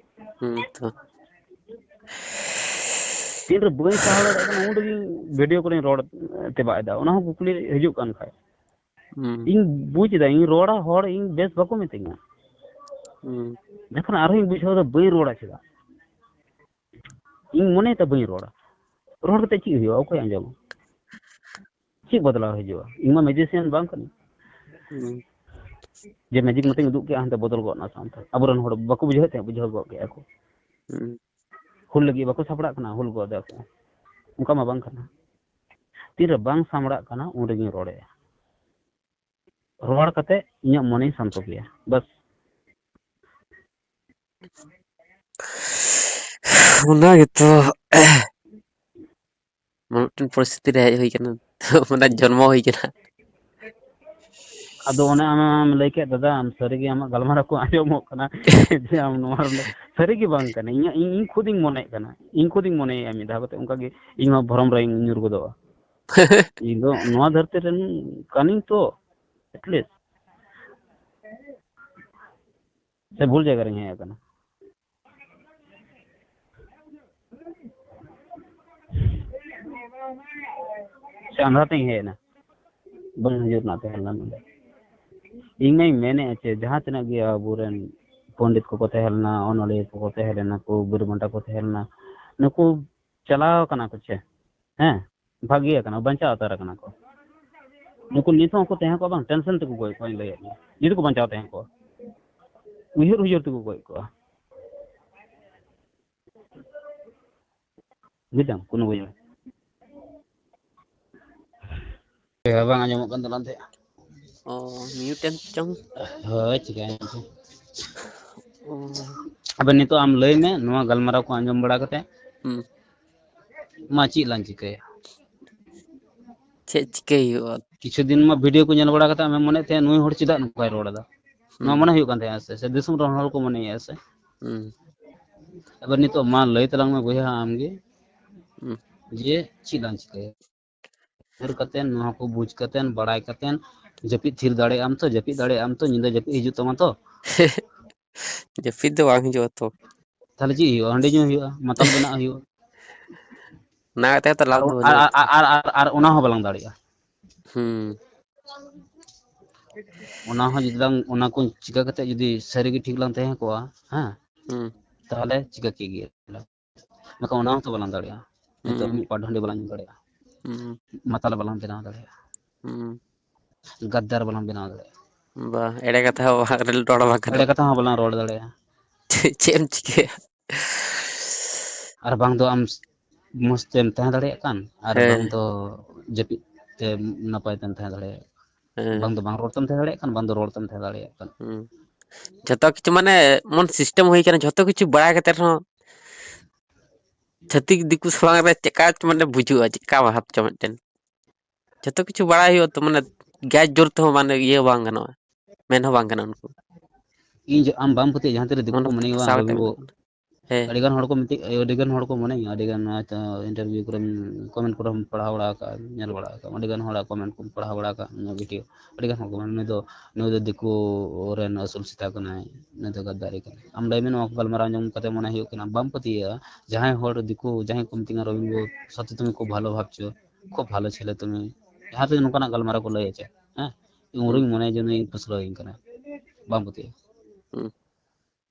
ᱦᱩᱸ ᱛᱚ᱾ ᱛᱤᱱ ᱨᱮ ᱵᱟᱹᱧ ᱥᱟᱦᱟᱣ ᱫᱟᱲᱮᱭᱟᱜ ᱠᱟᱱᱟ, ᱩᱱ ᱨᱮᱜᱤᱧ video ᱠᱚᱨᱮᱧ ᱨᱚᱲ ᱛᱮᱵᱟᱜ ᱮᱫᱟ᱾ ᱚᱱᱟ ᱦᱚᱸ ᱠᱩᱠᱞᱤ ᱦᱤᱡᱩᱜ ᱠᱟᱱ ᱠᱷᱟᱡ᱾ ᱦᱩᱸ᱾ ᱤᱧ ᱵᱩᱡ ᱮᱫᱟ, ᱤᱧ ᱨᱚᱲᱟ, ᱦᱚᱲ ᱤᱧ ᱵᱮᱥ ᱵᱟᱠᱚ ᱢᱤᱛᱟᱹᱧᱟ᱾ ᱦᱩᱸ᱾ ᱡᱚᱠᱷᱚᱱ ᱟᱨᱦᱚᱸ ᱤᱧ ᱵᱩᱡᱷᱟᱹᱣ ᱮᱫᱟ, ᱵᱟᱹᱧ ᱨᱚᱲᱟ ᱪᱮᱫᱟᱜ? ᱤᱧ ᱢᱚᱱᱮᱭᱮᱫᱟ ᱵᱟᱹᱧ ᱨᱚᱲᱟ᱾ ᱨᱚᱲ ᱠᱟᱛᱮ ᱪᱮᱫ ᱦᱩᱭᱩᱜᱼᱟ? ᱚᱠᱚᱭ ᱟᱸᱡᱚᱢᱟ? ᱪᱮᱫ ᱵᱚᱫᱞᱟᱣ ᱦᱤᱡᱩᱜᱼᱟ? ᱤᱧ ᱢᱟ magician ᱵᱟᱝ ᱠᱟᱹᱱᱟᱹᱧ᱾ ᱦᱩᱸ᱾ ᱡᱮ magic ᱢᱚᱛᱚᱧ ᱩᱫᱩᱜ ᱠᱮᱜᱼᱟ, ᱦᱟᱱᱛᱮ ᱵᱚᱫᱚᱞ ᱜᱚᱫ ᱮᱱᱟ ᱥᱟᱶᱛᱮ᱾ ᱟᱵᱚᱨᱮᱱ ᱦᱚᱲ ᱵᱟᱠᱚ ᱵᱩᱡᱷᱟᱹᱣᱮᱫ ᱛᱟᱦᱮᱸᱫ, ᱵᱩᱡᱷᱟᱹᱣ ᱜᱚᱫ ᱠᱮᱜᱼᱟ ᱠᱚ᱾ ᱦᱩᱸ᱾ ᱦᱩᱞ ᱞᱟᱹᱜᱤᱫ ᱵᱟᱠᱚ ᱥᱟᱯᱲᱟᱜ ᱠᱟᱱᱟ, ᱦᱩᱞ ᱜᱚᱫ ᱮᱫᱟ ᱠᱚ᱾ ᱚᱱᱠᱟ ᱢᱟ ᱵᱟᱝ ᱠᱟᱱᱟ᱾ ᱛᱤᱨᱮ ᱵᱟᱝ ᱥᱟᱢᱲᱟᱜ ᱠᱟᱱᱟ, ᱩᱱ ᱨᱮᱜᱤᱧ ᱨᱚᱲᱮᱫᱼᱟ᱾ ᱨᱚᱲ ᱠᱟᱛᱮ ᱤᱧᱟᱹᱜ ᱢᱚᱱᱮᱧ ᱥᱟᱱᱛᱚ ᱠᱮᱭᱟ, ᱵᱟᱥ᱾ ᱚᱱᱟ ᱜᱮᱛᱚ᱾ ᱢᱤᱫᱴᱮᱱ ᱯᱚᱨᱤᱥᱛᱷᱤᱛᱤ ᱨᱮ ᱦᱮᱡ ᱦᱩᱭ ᱠᱟᱱᱟ, ᱢᱟᱱᱮ ᱡᱚᱱᱢᱚ ᱦᱩᱭ ᱠᱟᱱᱟ᱾ ᱟᱫᱚ ᱚᱱᱮ ᱟᱢᱮᱢ ᱞᱟᱹᱭ ᱠᱮᱫ, ᱫᱟᱫᱟ, ᱟᱢ ᱥᱟᱹᱨᱤᱜᱮ ᱟᱢᱟᱜ ᱜᱟᱞᱢᱟᱨᱟᱣ ᱠᱚ ᱟᱸᱡᱚᱢᱚᱜ ᱠᱟᱱᱟ ᱡᱮ ᱟᱢ ᱱᱚᱣᱟ ᱨᱮ ᱥᱟᱹᱨᱤᱜᱮ ᱵᱟᱝ ᱠᱟᱱᱟ᱾ ᱤᱧᱟᱹᱜ, ᱤᱧ, ᱤᱧ ᱠᱷᱩᱫ ᱤᱧ ᱢᱚᱱᱮᱭᱮᱫ ᱠᱟᱱᱟ, ᱤᱧ ᱠᱷᱩᱫ ᱤᱧ ᱢᱚᱱᱮᱭᱮᱫᱼᱟ ᱢᱤᱫ ᱫᱷᱟᱣ ᱠᱟᱛᱮ ᱚᱱᱠᱟ ᱜᱮ ᱤᱧ ᱦᱚᱸ ᱵᱷᱚᱨᱚᱢ ᱨᱮᱧ ᱧᱩᱨ ᱜᱚᱫᱚᱜᱼᱟ᱾ ᱤᱧ ᱫᱚ ᱱᱚᱣᱟ ᱫᱷᱟᱹᱨᱛᱤ ᱨᱮᱱ ᱠᱟᱹᱱᱟᱹᱧ ᱛᱚ, at least᱾ ᱥᱮ ᱵᱷᱩᱞ ᱡᱟᱭᱜᱟ ᱨᱤᱧ ᱦᱮᱡ ᱟᱠᱟᱱᱟ? ᱥᱮ ᱟᱸᱫᱷᱟ ᱛᱤᱧ ᱦᱮᱡ ᱮᱱᱟ? ᱵᱟᱹᱧ ᱦᱤᱡᱩᱜ ᱨᱮᱱᱟᱜ ᱛᱟᱦᱮᱸ ᱞᱮᱱᱟ ᱱᱚᱰᱮ᱾ ᱤᱧ ᱢᱟᱧ ᱢᱮᱱᱮᱫᱼᱟ ᱡᱮ ᱡᱟᱦᱟᱸ ᱛᱤᱱᱟᱹᱜ ᱜᱮ ᱟᱵᱚᱨᱮᱱ ᱯᱚᱱᱰᱤᱛ ᱠᱚᱠᱚ ᱛᱟᱦᱮᱸ ᱞᱮᱱᱟ, ᱚᱱᱚᱞᱤᱭᱟᱹ ᱠᱚᱠᱚ ᱛᱟᱦᱮᱸ ᱞᱮᱱᱟ ᱠᱚ, ᱵᱤᱨ ᱵᱟᱱᱴᱟ ᱠᱚ ᱛᱟᱦᱮᱸ ᱞᱮᱱᱟ, ᱱᱩᱠᱩ ᱪᱟᱞᱟᱣ ᱠᱟᱱᱟ ᱠᱚ ᱪᱮ? ᱦᱮᱸ, ᱵᱷᱟᱹᱜᱤ ᱟᱠᱟᱱᱟ, ᱵᱟᱧᱪᱟᱣ ᱩᱛᱟᱹᱨ ᱟᱠᱟᱱᱟ ᱠᱚ᱾ ᱱᱩᱠᱩ ᱱᱤᱛ ᱦᱚᱸ ᱠᱚ ᱛᱟᱦᱮᱸ ᱠᱚᱜᱼᱟ ᱵᱟᱝ, ᱴᱮᱱᱥᱚᱱ ᱛᱮᱠᱚ ᱜᱚᱡ ᱠᱚᱜᱼᱟ, ᱤᱧ ᱞᱟᱹᱭᱟᱫ ᱢᱮᱭᱟ᱾ ᱡᱩᱫᱤ ᱠᱚ ᱵᱟᱧᱪᱟᱣ ᱛᱟᱦᱮᱸ ᱠᱚᱜᱼᱟ, ᱩᱭᱦᱟᱹᱨ ᱩᱭᱦᱟᱹᱨ ᱛᱮᱠᱚ ᱜᱚᱡ ᱠᱚᱜᱼᱟ᱾ ᱵᱩᱡᱽ ᱫᱟᱢ? ᱠᱳᱱᱳ ᱵᱩᱡᱽ ᱵᱟᱝ᱾ ᱪᱮᱫ ᱦᱚᱸ ᱵᱟᱝ ᱟᱸᱡᱚᱢᱚᱜ ᱠᱟᱱ ᱛᱟᱞᱟᱝ ᱛᱟᱦᱮᱸᱜᱼᱟ᱾ ᱚ, ᱢᱤᱭᱩᱴ ᱮᱱ ᱪᱚᱝ᱾ ᱦᱳᱭ, ᱪᱤᱠᱟᱹᱭᱮᱱ ᱪᱚᱝ᱾ ᱚ᱾ ᱟᱵᱮᱱ ᱱᱤᱛᱚᱜ ᱟᱢ ᱞᱟᱹᱭ ᱢᱮ, ᱱᱚᱣᱟ ᱜᱟᱞᱢᱟᱨᱟᱣ ᱠᱚ ᱟᱸᱡᱚᱢ ᱵᱟᱲᱟ ᱠᱟᱛᱮ ᱦᱩᱸ᱾ ᱢᱟ ᱪᱮᱫ ᱞᱟᱝ ᱪᱤᱠᱟᱹᱭᱟ? ᱪᱮᱫ ᱪᱤᱠᱟᱹᱭ ᱦᱩᱭᱩᱜᱼᱟ? ᱠᱤᱪᱷᱩ ᱫᱤᱱ ᱢᱟ ᱵᱷᱤᱰᱤᱭᱳ ᱠᱚ ᱧᱮᱞ ᱵᱟᱲᱟ ᱠᱟᱛᱮ ᱟᱢᱮᱢ ᱢᱚᱱᱮᱭᱮᱫ ᱛᱟᱦᱮᱸᱫ, "ᱱᱩᱭ ᱦᱚᱲ ᱪᱮᱫᱟᱜ ᱱᱚᱝᱠᱟᱭ ᱨᱚᱲ ᱮᱫᱟ?" ᱱᱚᱣᱟ ᱦᱩᱸ᱾ ᱢᱚᱱᱮ ᱦᱩᱭᱩᱜ ᱠᱟᱱ ᱛᱟᱦᱮᱸᱫ ᱥᱮ, ᱥᱮ ᱫᱤᱥᱚᱢ ᱨᱮᱱ ᱦᱚᱲ ᱠᱚ ᱢᱚᱱᱮᱭᱮᱫᱼᱟ ᱥᱮ? ᱦᱩᱸ᱾ ᱟᱵᱟᱨ ᱱᱤᱛᱚᱜ ᱢᱟ ᱞᱟᱹᱭ ᱛᱟᱞᱟᱝ ᱢᱮ ᱵᱚᱭᱦᱟ ᱟᱢᱜᱮ, ᱦᱩᱸ᱾ ᱡᱮ ᱪᱮᱫ ᱞᱟᱝ ᱪᱤᱠᱟᱹᱭᱟ? ᱩᱭᱦᱟᱹᱨ ᱠᱟᱛᱮᱱ, ᱱᱚᱣᱟ ᱠᱚ ᱵᱩᱡᱽ ᱠᱟᱛᱮᱱ, ᱵᱟᱲᱟᱭ ᱠᱟᱛᱮᱱ, ᱡᱟᱹᱯᱤᱫ ᱛᱷᱤᱨ ᱫᱟᱲᱮᱭᱟᱜ ᱟᱢ ᱛᱚ, ᱡᱟᱹᱯᱤᱫ ᱫᱟᱲᱮᱭᱟᱜ ᱟᱢ ᱛᱚ, ᱧᱤᱫᱟᱹ ᱡᱟᱹᱯᱤᱫ ᱦᱤᱡᱩᱜ ᱛᱟᱢᱟ ᱛᱚ? ᱡᱟᱹᱯᱤᱫ ᱫᱚ ᱵᱟᱝ ᱦᱤᱡᱩᱜᱼᱟ ᱛᱚ᱾ ᱛᱟᱦᱞᱮ ᱪᱮᱫ ᱦᱩᱭᱩᱜᱼᱟ? ᱦᱟᱺᱰᱤ ᱧᱩ ᱦᱩᱭᱩᱜᱼᱟ, ᱢᱟᱛᱟᱞ ᱵᱮᱱᱟᱜ ᱦᱩᱭᱩᱜᱼᱟ᱾ ᱚᱱᱟ ᱠᱟᱛᱮ ᱛᱚ ᱞᱟᱵᱷ ᱟᱨ, ᱫᱚ ᱵᱟᱹᱱᱩᱜᱼᱟ᱾ ᱟᱨ, ᱟᱨ, ᱟᱨ, ᱟᱨ ᱚᱱᱟ ᱦᱚᱸ ᱵᱟᱞᱟᱝ ᱫᱟᱲᱮᱭᱟᱜᱼᱟ᱾ ᱦᱩᱸ᱾ ᱚᱱᱟ ᱦᱚᱸ ᱡᱩᱫᱤ ᱞᱟᱝ, ᱚᱱᱟ ᱠᱚ ᱪᱤᱠᱟᱹ ᱠᱟᱛᱮ ᱡᱩᱫᱤ ᱥᱟᱹᱨᱤ ᱜᱮ ᱴᱷᱤᱠ ᱞᱟᱝ ᱛᱟᱦᱮᱸ ᱠᱚᱜᱼᱟ, ᱦᱮᱸ, ᱦᱩᱸ᱾ ᱛᱟᱦᱞᱮ ᱪᱤᱠᱟᱹ ᱠᱮᱫ ᱜᱮᱭᱟ? ᱢᱮᱱᱠᱷᱟᱱ ᱚᱱᱟ ᱦᱚᱸᱛᱚ ᱵᱟᱞᱟᱝ ᱫᱟᱲᱮᱭᱟᱜᱼᱟ᱾ ᱱᱤᱛᱚᱜ ᱦᱩᱸ᱾ ᱢᱤᱫ ᱯᱟᱴ ᱦᱟᱺᱰᱤ ᱵᱟᱞᱟᱝ ᱧᱩ ᱫᱟᱲᱮᱭᱟᱜᱼᱟ᱾ ᱦᱩᱸ᱾ ᱢᱟᱛᱟᱞ ᱵᱟᱞᱟᱝ ᱵᱮᱱᱟᱣ ᱫᱟᱲᱮᱭᱟᱜᱼᱟ᱾ ᱦᱩᱸ᱾ ᱜᱟᱫᱫᱟᱨ ᱵᱟᱞᱟᱝ ᱵᱮᱱᱟᱣ ᱫᱟᱲᱮᱭᱟᱜᱼᱟ᱾ ᱵᱟ, ᱮᱲᱮ ᱠᱟᱛᱷᱟ ᱦᱚᱸ ᱵᱟᱝ, ᱨᱚᱲ ᱵᱟᱝ ᱮᱲᱮ ᱜᱟᱱᱚᱜᱼᱟ᱾ ᱠᱟᱛᱷᱟ ᱦᱚᱸ ᱵᱟᱞᱟᱝ ᱨᱚᱲ ᱫᱟᱲᱮᱭᱟᱜᱼᱟ᱾ ᱪᱮᱫ, ᱪᱮᱫ ᱮᱢ ᱪᱤᱠᱟᱹᱭᱟ? ᱟᱨ ᱵᱟᱝ ᱫᱚ ᱟᱢ ᱢᱚᱡᱽ ᱛᱮᱢ ᱛᱟᱦᱮᱸ ᱫᱟᱲᱮᱭᱟᱜ ᱠᱟᱱ, ᱟᱨ ᱦᱮᱸ᱾ ᱵᱟᱝ ᱫᱚ ᱡᱟᱹᱯᱤᱫ ᱛᱮ ᱱᱟᱯᱟᱭ ᱛᱮᱢ ᱛᱟᱦᱮᱸ ᱫᱟᱲᱮᱭᱟᱜ᱾ ᱦᱮᱸ᱾ ᱵᱟᱝ ᱫᱚ ᱵᱟᱝ ᱨᱚᱲ ᱛᱮᱢ ᱛᱟᱦᱮᱸ ᱫᱟᱲᱮᱭᱟᱜ ᱠᱟᱱ, ᱵᱟᱝ ᱫᱚ ᱨᱚᱲ ᱛᱮᱢ ᱛᱟᱦᱮᱸ ᱫᱟᱲᱮᱭᱟᱜ ᱠᱟᱱ᱾ ᱦᱩᱸ᱾ ᱡᱷᱚᱛᱚ ᱠᱤᱪᱷᱩ ᱢᱟᱱᱮ ᱮᱢᱚᱱ ᱥᱤᱥᱴᱮᱢ ᱦᱩᱭ ᱠᱟᱱᱟ, ᱡᱷᱚᱛᱚ ᱠᱤᱪᱷᱩ ᱵᱟᱲᱟᱭ ᱠᱟᱛᱮ ᱨᱮᱦᱚᱸ ᱪᱷᱟᱹᱛᱤᱠ ᱫᱤᱠᱩ ᱥᱟᱢᱟᱝ ᱨᱮ ᱪᱮᱫᱠᱟ ᱢᱟᱱᱮ ᱵᱩᱡᱷᱟᱹᱜᱼᱟ, ᱪᱮᱫᱠᱟ ᱵᱷᱟᱵᱽ ᱪᱚ ᱢᱤᱫᱴᱮᱱ᱾ ᱡᱷᱚᱛᱚ ᱠᱤᱪᱷᱩ ᱵᱟᱲᱟᱭ ᱦᱩᱭᱩᱜᱼᱟ ᱛᱚ, ᱢᱟᱱᱮ ᱜᱮᱡ ᱡᱳᱨ ᱛᱮᱦᱚᱸ ᱢᱟᱱᱮ ᱤᱭᱟᱹ ᱵᱟᱝ ᱜᱟᱱᱚᱜᱼᱟ, ᱢᱮᱱ ᱦᱚᱸ ᱵᱟᱝ ᱜᱟᱱᱚᱜᱼᱟ ᱩᱱᱠᱩ᱾ ᱤᱧ ᱡᱚ-, ᱟᱢ ᱵᱟᱢ ᱯᱟᱹᱛᱭᱟᱹᱜᱼᱟ, ᱡᱟᱦᱟᱸ ᱛᱤᱨᱮ ᱫᱤᱠᱩ ᱢᱚᱱᱮ ᱠᱚ ᱢᱚᱱᱮᱭᱟ, ᱵᱟᱝ, ᱯᱷᱟᱥᱟᱣ ᱠᱟᱛᱮ ᱵᱟᱹᱵᱩ, ᱢᱮᱱᱟᱜ ᱵᱚᱱᱟ᱾ ᱦᱮᱸ᱾ ᱟᱹᱰᱤ ᱜᱟᱱ ᱦᱚᱲ ᱠᱚ ᱢᱤᱛᱟᱹᱧ, ᱟᱹᱰᱤ ᱜᱟᱱ ᱦᱚᱲ ᱠᱚ ᱢᱚᱱᱮᱭᱟ, ᱟᱹᱰᱤ ᱜᱟᱱ ᱦᱚᱭᱛᱳ interview ᱠᱚᱨᱮᱢ comment ᱠᱚᱨᱮᱢ ᱯᱟᱲᱦᱟᱣ ᱵᱟᱲᱟ ᱟᱠᱟᱫᱼᱟ, ᱧᱮᱞ ᱵᱟᱲᱟ ᱟᱠᱟᱫᱼᱟ, ᱟᱹᱰᱤ ᱜᱟᱱ ᱦᱚᱲᱟᱜ comment ᱠᱚᱢ ᱯᱟᱲᱦᱟᱣ ᱵᱟᱲᱟ ᱟᱠᱟᱫᱼᱟ ᱤᱧᱟᱹᱜ video, ᱟᱹᱰᱤ ᱜᱟᱱ ᱦᱚᱲ ᱠᱚ ᱢᱮᱱᱟ, "ᱱᱩᱭ ᱫᱚ, ᱱᱩᱭ ᱫᱚ ᱫᱤᱠᱩ ᱨᱮᱱ ᱟᱹᱥᱩᱞ ᱥᱮᱛᱟ ᱠᱟᱱᱟᱭ, ᱱᱩᱭ ᱫᱚ ᱜᱟᱫᱫᱟᱨᱤ ᱠᱟᱱᱟᱭ᱾" ᱟᱢ ᱞᱟᱹᱭ ᱢᱮ, ᱱᱚᱣᱟ ᱠᱚ ᱜᱟᱞᱢᱟᱨᱟᱣ ᱟᱸᱡᱚᱢ ᱠᱟᱛᱮ ᱢᱚᱱᱮ ᱦᱩᱭᱩᱜ ᱠᱟᱱᱟ, ᱵᱟᱢ ᱯᱟᱹᱛᱭᱟᱹᱜᱼᱟ? ᱡᱟᱦᱟᱸᱭ ᱦᱚᱲ ᱫᱤᱠᱩ, ᱡᱟᱦᱟᱸᱭ ᱠᱚ ᱢᱤᱛᱟᱹᱧᱟ, "ᱨᱚᱵᱤᱱ ᱵᱟᱵᱩ ᱥᱟᱛᱮ ᱛᱩᱢᱤ ᱠᱷᱩᱵ ᱵᱷᱟᱞᱚ ᱵᱷᱟᱵ ᱪᱚ, ᱠᱷᱩᱵ ᱵᱷᱟᱞᱚ ᱪᱷᱮᱞᱮ ᱛᱩᱢᱤ", ᱡᱟᱦᱟᱸ ᱛᱤᱱᱟᱹᱜ ᱱᱚᱝᱠᱟᱱᱟᱜ ᱜᱟᱞᱢᱟᱨᱟᱣ ᱠᱚ ᱞᱟᱹᱭᱟ ᱪᱮ, ᱦᱮᱸ, ᱤᱧ ᱩᱱ ᱦᱩᱸ᱾ ᱨᱮᱜᱮᱧ ᱢᱚᱱᱮᱭᱟ ᱡᱮ ᱱᱩᱭ ᱯᱷᱟᱹᱥᱞᱟᱹᱣᱤᱧ ᱠᱟᱱᱟ, ᱵᱟᱢ ᱯᱟᱹᱛᱭᱟᱹᱜᱼᱟ? ᱦᱩᱸ᱾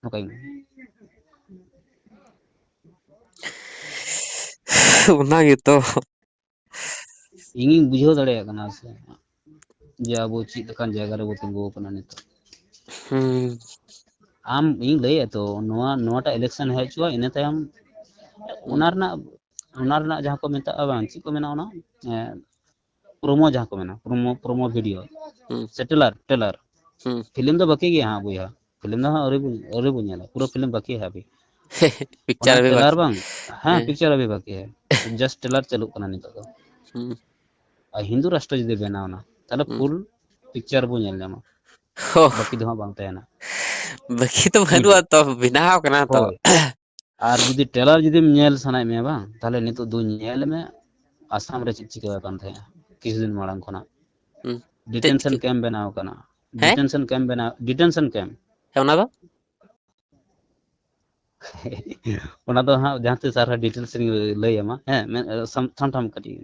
ᱱᱚᱝᱠᱟᱧ ᱢᱚᱱᱮᱭᱟ᱾ ᱚᱱᱟ ᱜᱮᱛᱚ᱾ ᱤᱧᱤᱧ ᱵᱩᱡᱷᱟᱹᱣ ᱫᱟᱲᱮᱭᱟᱜ ᱠᱟᱱᱟ ᱥᱮ, ᱡᱮ ᱟᱵᱚ ᱪᱮᱫ ᱞᱮᱠᱟᱱ ᱡᱟᱭᱜᱟ ᱨᱮᱵᱚ ᱛᱤᱸᱜᱩ ᱟᱠᱟᱱᱟ ᱱᱤᱛᱚᱜ᱾ ᱦᱩᱸ᱾ ᱟᱢ, ᱤᱧ ᱞᱟᱹᱭᱮᱫ ᱛᱚ, ᱱᱚᱣᱟ, ᱱᱚᱣᱟᱴᱟᱜ election ᱦᱮᱡ ᱦᱚᱪᱚᱣᱟᱜ, ᱤᱱᱟᱹ ᱛᱟᱭᱚᱢ ᱦᱩᱸ᱾ ᱚᱱᱟ ᱨᱮᱱᱟᱜ, ᱚᱱᱟ ᱨᱮᱱᱟᱜ ᱡᱟᱦᱟᱸ ᱠᱚ ᱢᱮᱛᱟᱜᱼᱟ, ᱵᱟᱝ, ᱪᱮᱫ ᱠᱚ ᱢᱮᱱᱟ ᱚᱱᱟ? ᱮᱸ, promo ᱡᱟᱦᱟᱸ ᱠᱚ ᱢᱮᱱᱟ, promo, promo video ᱦᱩᱸ᱾ ᱥᱮ trailer, trailer᱾ ᱦᱩᱸ᱾ Film ᱫᱚ ᱵᱟᱹᱠᱤ ᱜᱮᱭᱟ ᱦᱟᱸᱜ ᱵᱚᱭᱦᱟ, film ᱫᱚ ᱦᱟᱸᱜ ᱟᱹᱣᱨᱤ ᱵᱚᱱ, ᱟᱹᱣᱨᱤ ᱵᱚᱱ ᱧᱮᱞᱟ, ᱯᱩᱨᱟᱹ film ᱵᱟᱹᱠᱤ ᱦᱟᱸᱜ ᱟᱹᱵᱤ᱾ ᱚᱱᱟ ᱯᱤᱠᱪᱟᱨ ᱟᱹᱵᱷᱤ trailer ᱵᱟᱠᱤ᱾ ᱵᱟᱝ, ᱦᱮᱸ, ᱦᱮᱸ᱾ Picture ᱟᱹᱵᱷᱤ ᱵᱟᱹᱠᱤ ᱦᱟᱸᱜ, just trailer ᱪᱟᱹᱞᱩᱜ ᱠᱟᱱᱟ ᱱᱤᱛᱚᱜ ᱫᱚ᱾ ᱦᱩᱸ᱾ ᱟᱨ ᱦᱤᱱᱫᱩ ᱨᱟᱥᱴᱨᱚ ᱡᱩᱫᱤ ᱵᱮᱱᱟᱣ ᱮᱱᱟ, ᱛᱟᱦᱞᱮ ᱦᱩᱸ᱾ Full picture ᱵᱚᱱ ᱧᱮᱞ ᱧᱟᱢᱟ᱾ ᱦᱳ᱾ ᱵᱟᱹᱠᱤ ᱫᱚ ᱦᱟᱸᱜ ᱵᱟᱝ ᱛᱟᱦᱮᱱᱟ᱾ ᱵᱟᱹᱠᱤ ᱛᱚ ᱵᱩᱡᱷᱟᱹᱣ᱾ ᱵᱟᱹᱱᱩᱜᱼᱟ ᱛᱚ, ᱵᱮᱱᱟᱣ ᱠᱟᱱᱟ ᱛᱚ᱾ ᱦᱳᱭ᱾ ᱟᱨ ᱡᱩᱫᱤ trailer ᱡᱩᱫᱤᱢ ᱧᱮᱞ ᱥᱟᱱᱟᱭᱮᱫ ᱢᱮᱭᱟ ᱵᱟᱝ, ᱛᱟᱦᱞᱮ ᱱᱤᱛᱚᱜ ᱫᱚ ᱧᱮᱞ ᱢᱮ ᱟᱥᱟᱢ ᱨᱮ ᱪᱮᱫ ᱪᱤᱠᱟᱹ ᱟᱠᱟᱱ ᱛᱟᱦᱮᱸᱜᱼᱟ ᱠᱤᱪᱷᱩ ᱫᱤᱱ ᱢᱟᱲᱟᱝ ᱠᱷᱚᱱᱟᱜ᱾ ᱦᱩᱸ᱾ ᱪᱮᱫ detention ᱪᱤᱠᱟᱹ? Camp ᱵᱮᱱᱟᱣ ᱟᱠᱟᱱᱟ᱾ ᱦᱮᱸ? Detention camp ᱵᱮᱱᱟᱣ, detention camp᱾ ᱦᱮᱸ, ᱚᱱᱟ ᱫᱚ? ᱚᱱᱟ ᱫᱚ ᱦᱟᱸᱜ ᱡᱟᱦᱟᱸ ᱛᱤᱥ ᱟᱨᱦᱚᱸ details ᱨᱤᱧ ᱞᱟᱹᱭ ᱟᱢᱟ, ᱦᱮᱸ, ᱢᱮᱱ-, ᱥᱟᱢ-, ᱥᱟᱢ ᱴᱷᱟᱢ ᱠᱟᱹᱴᱤᱡ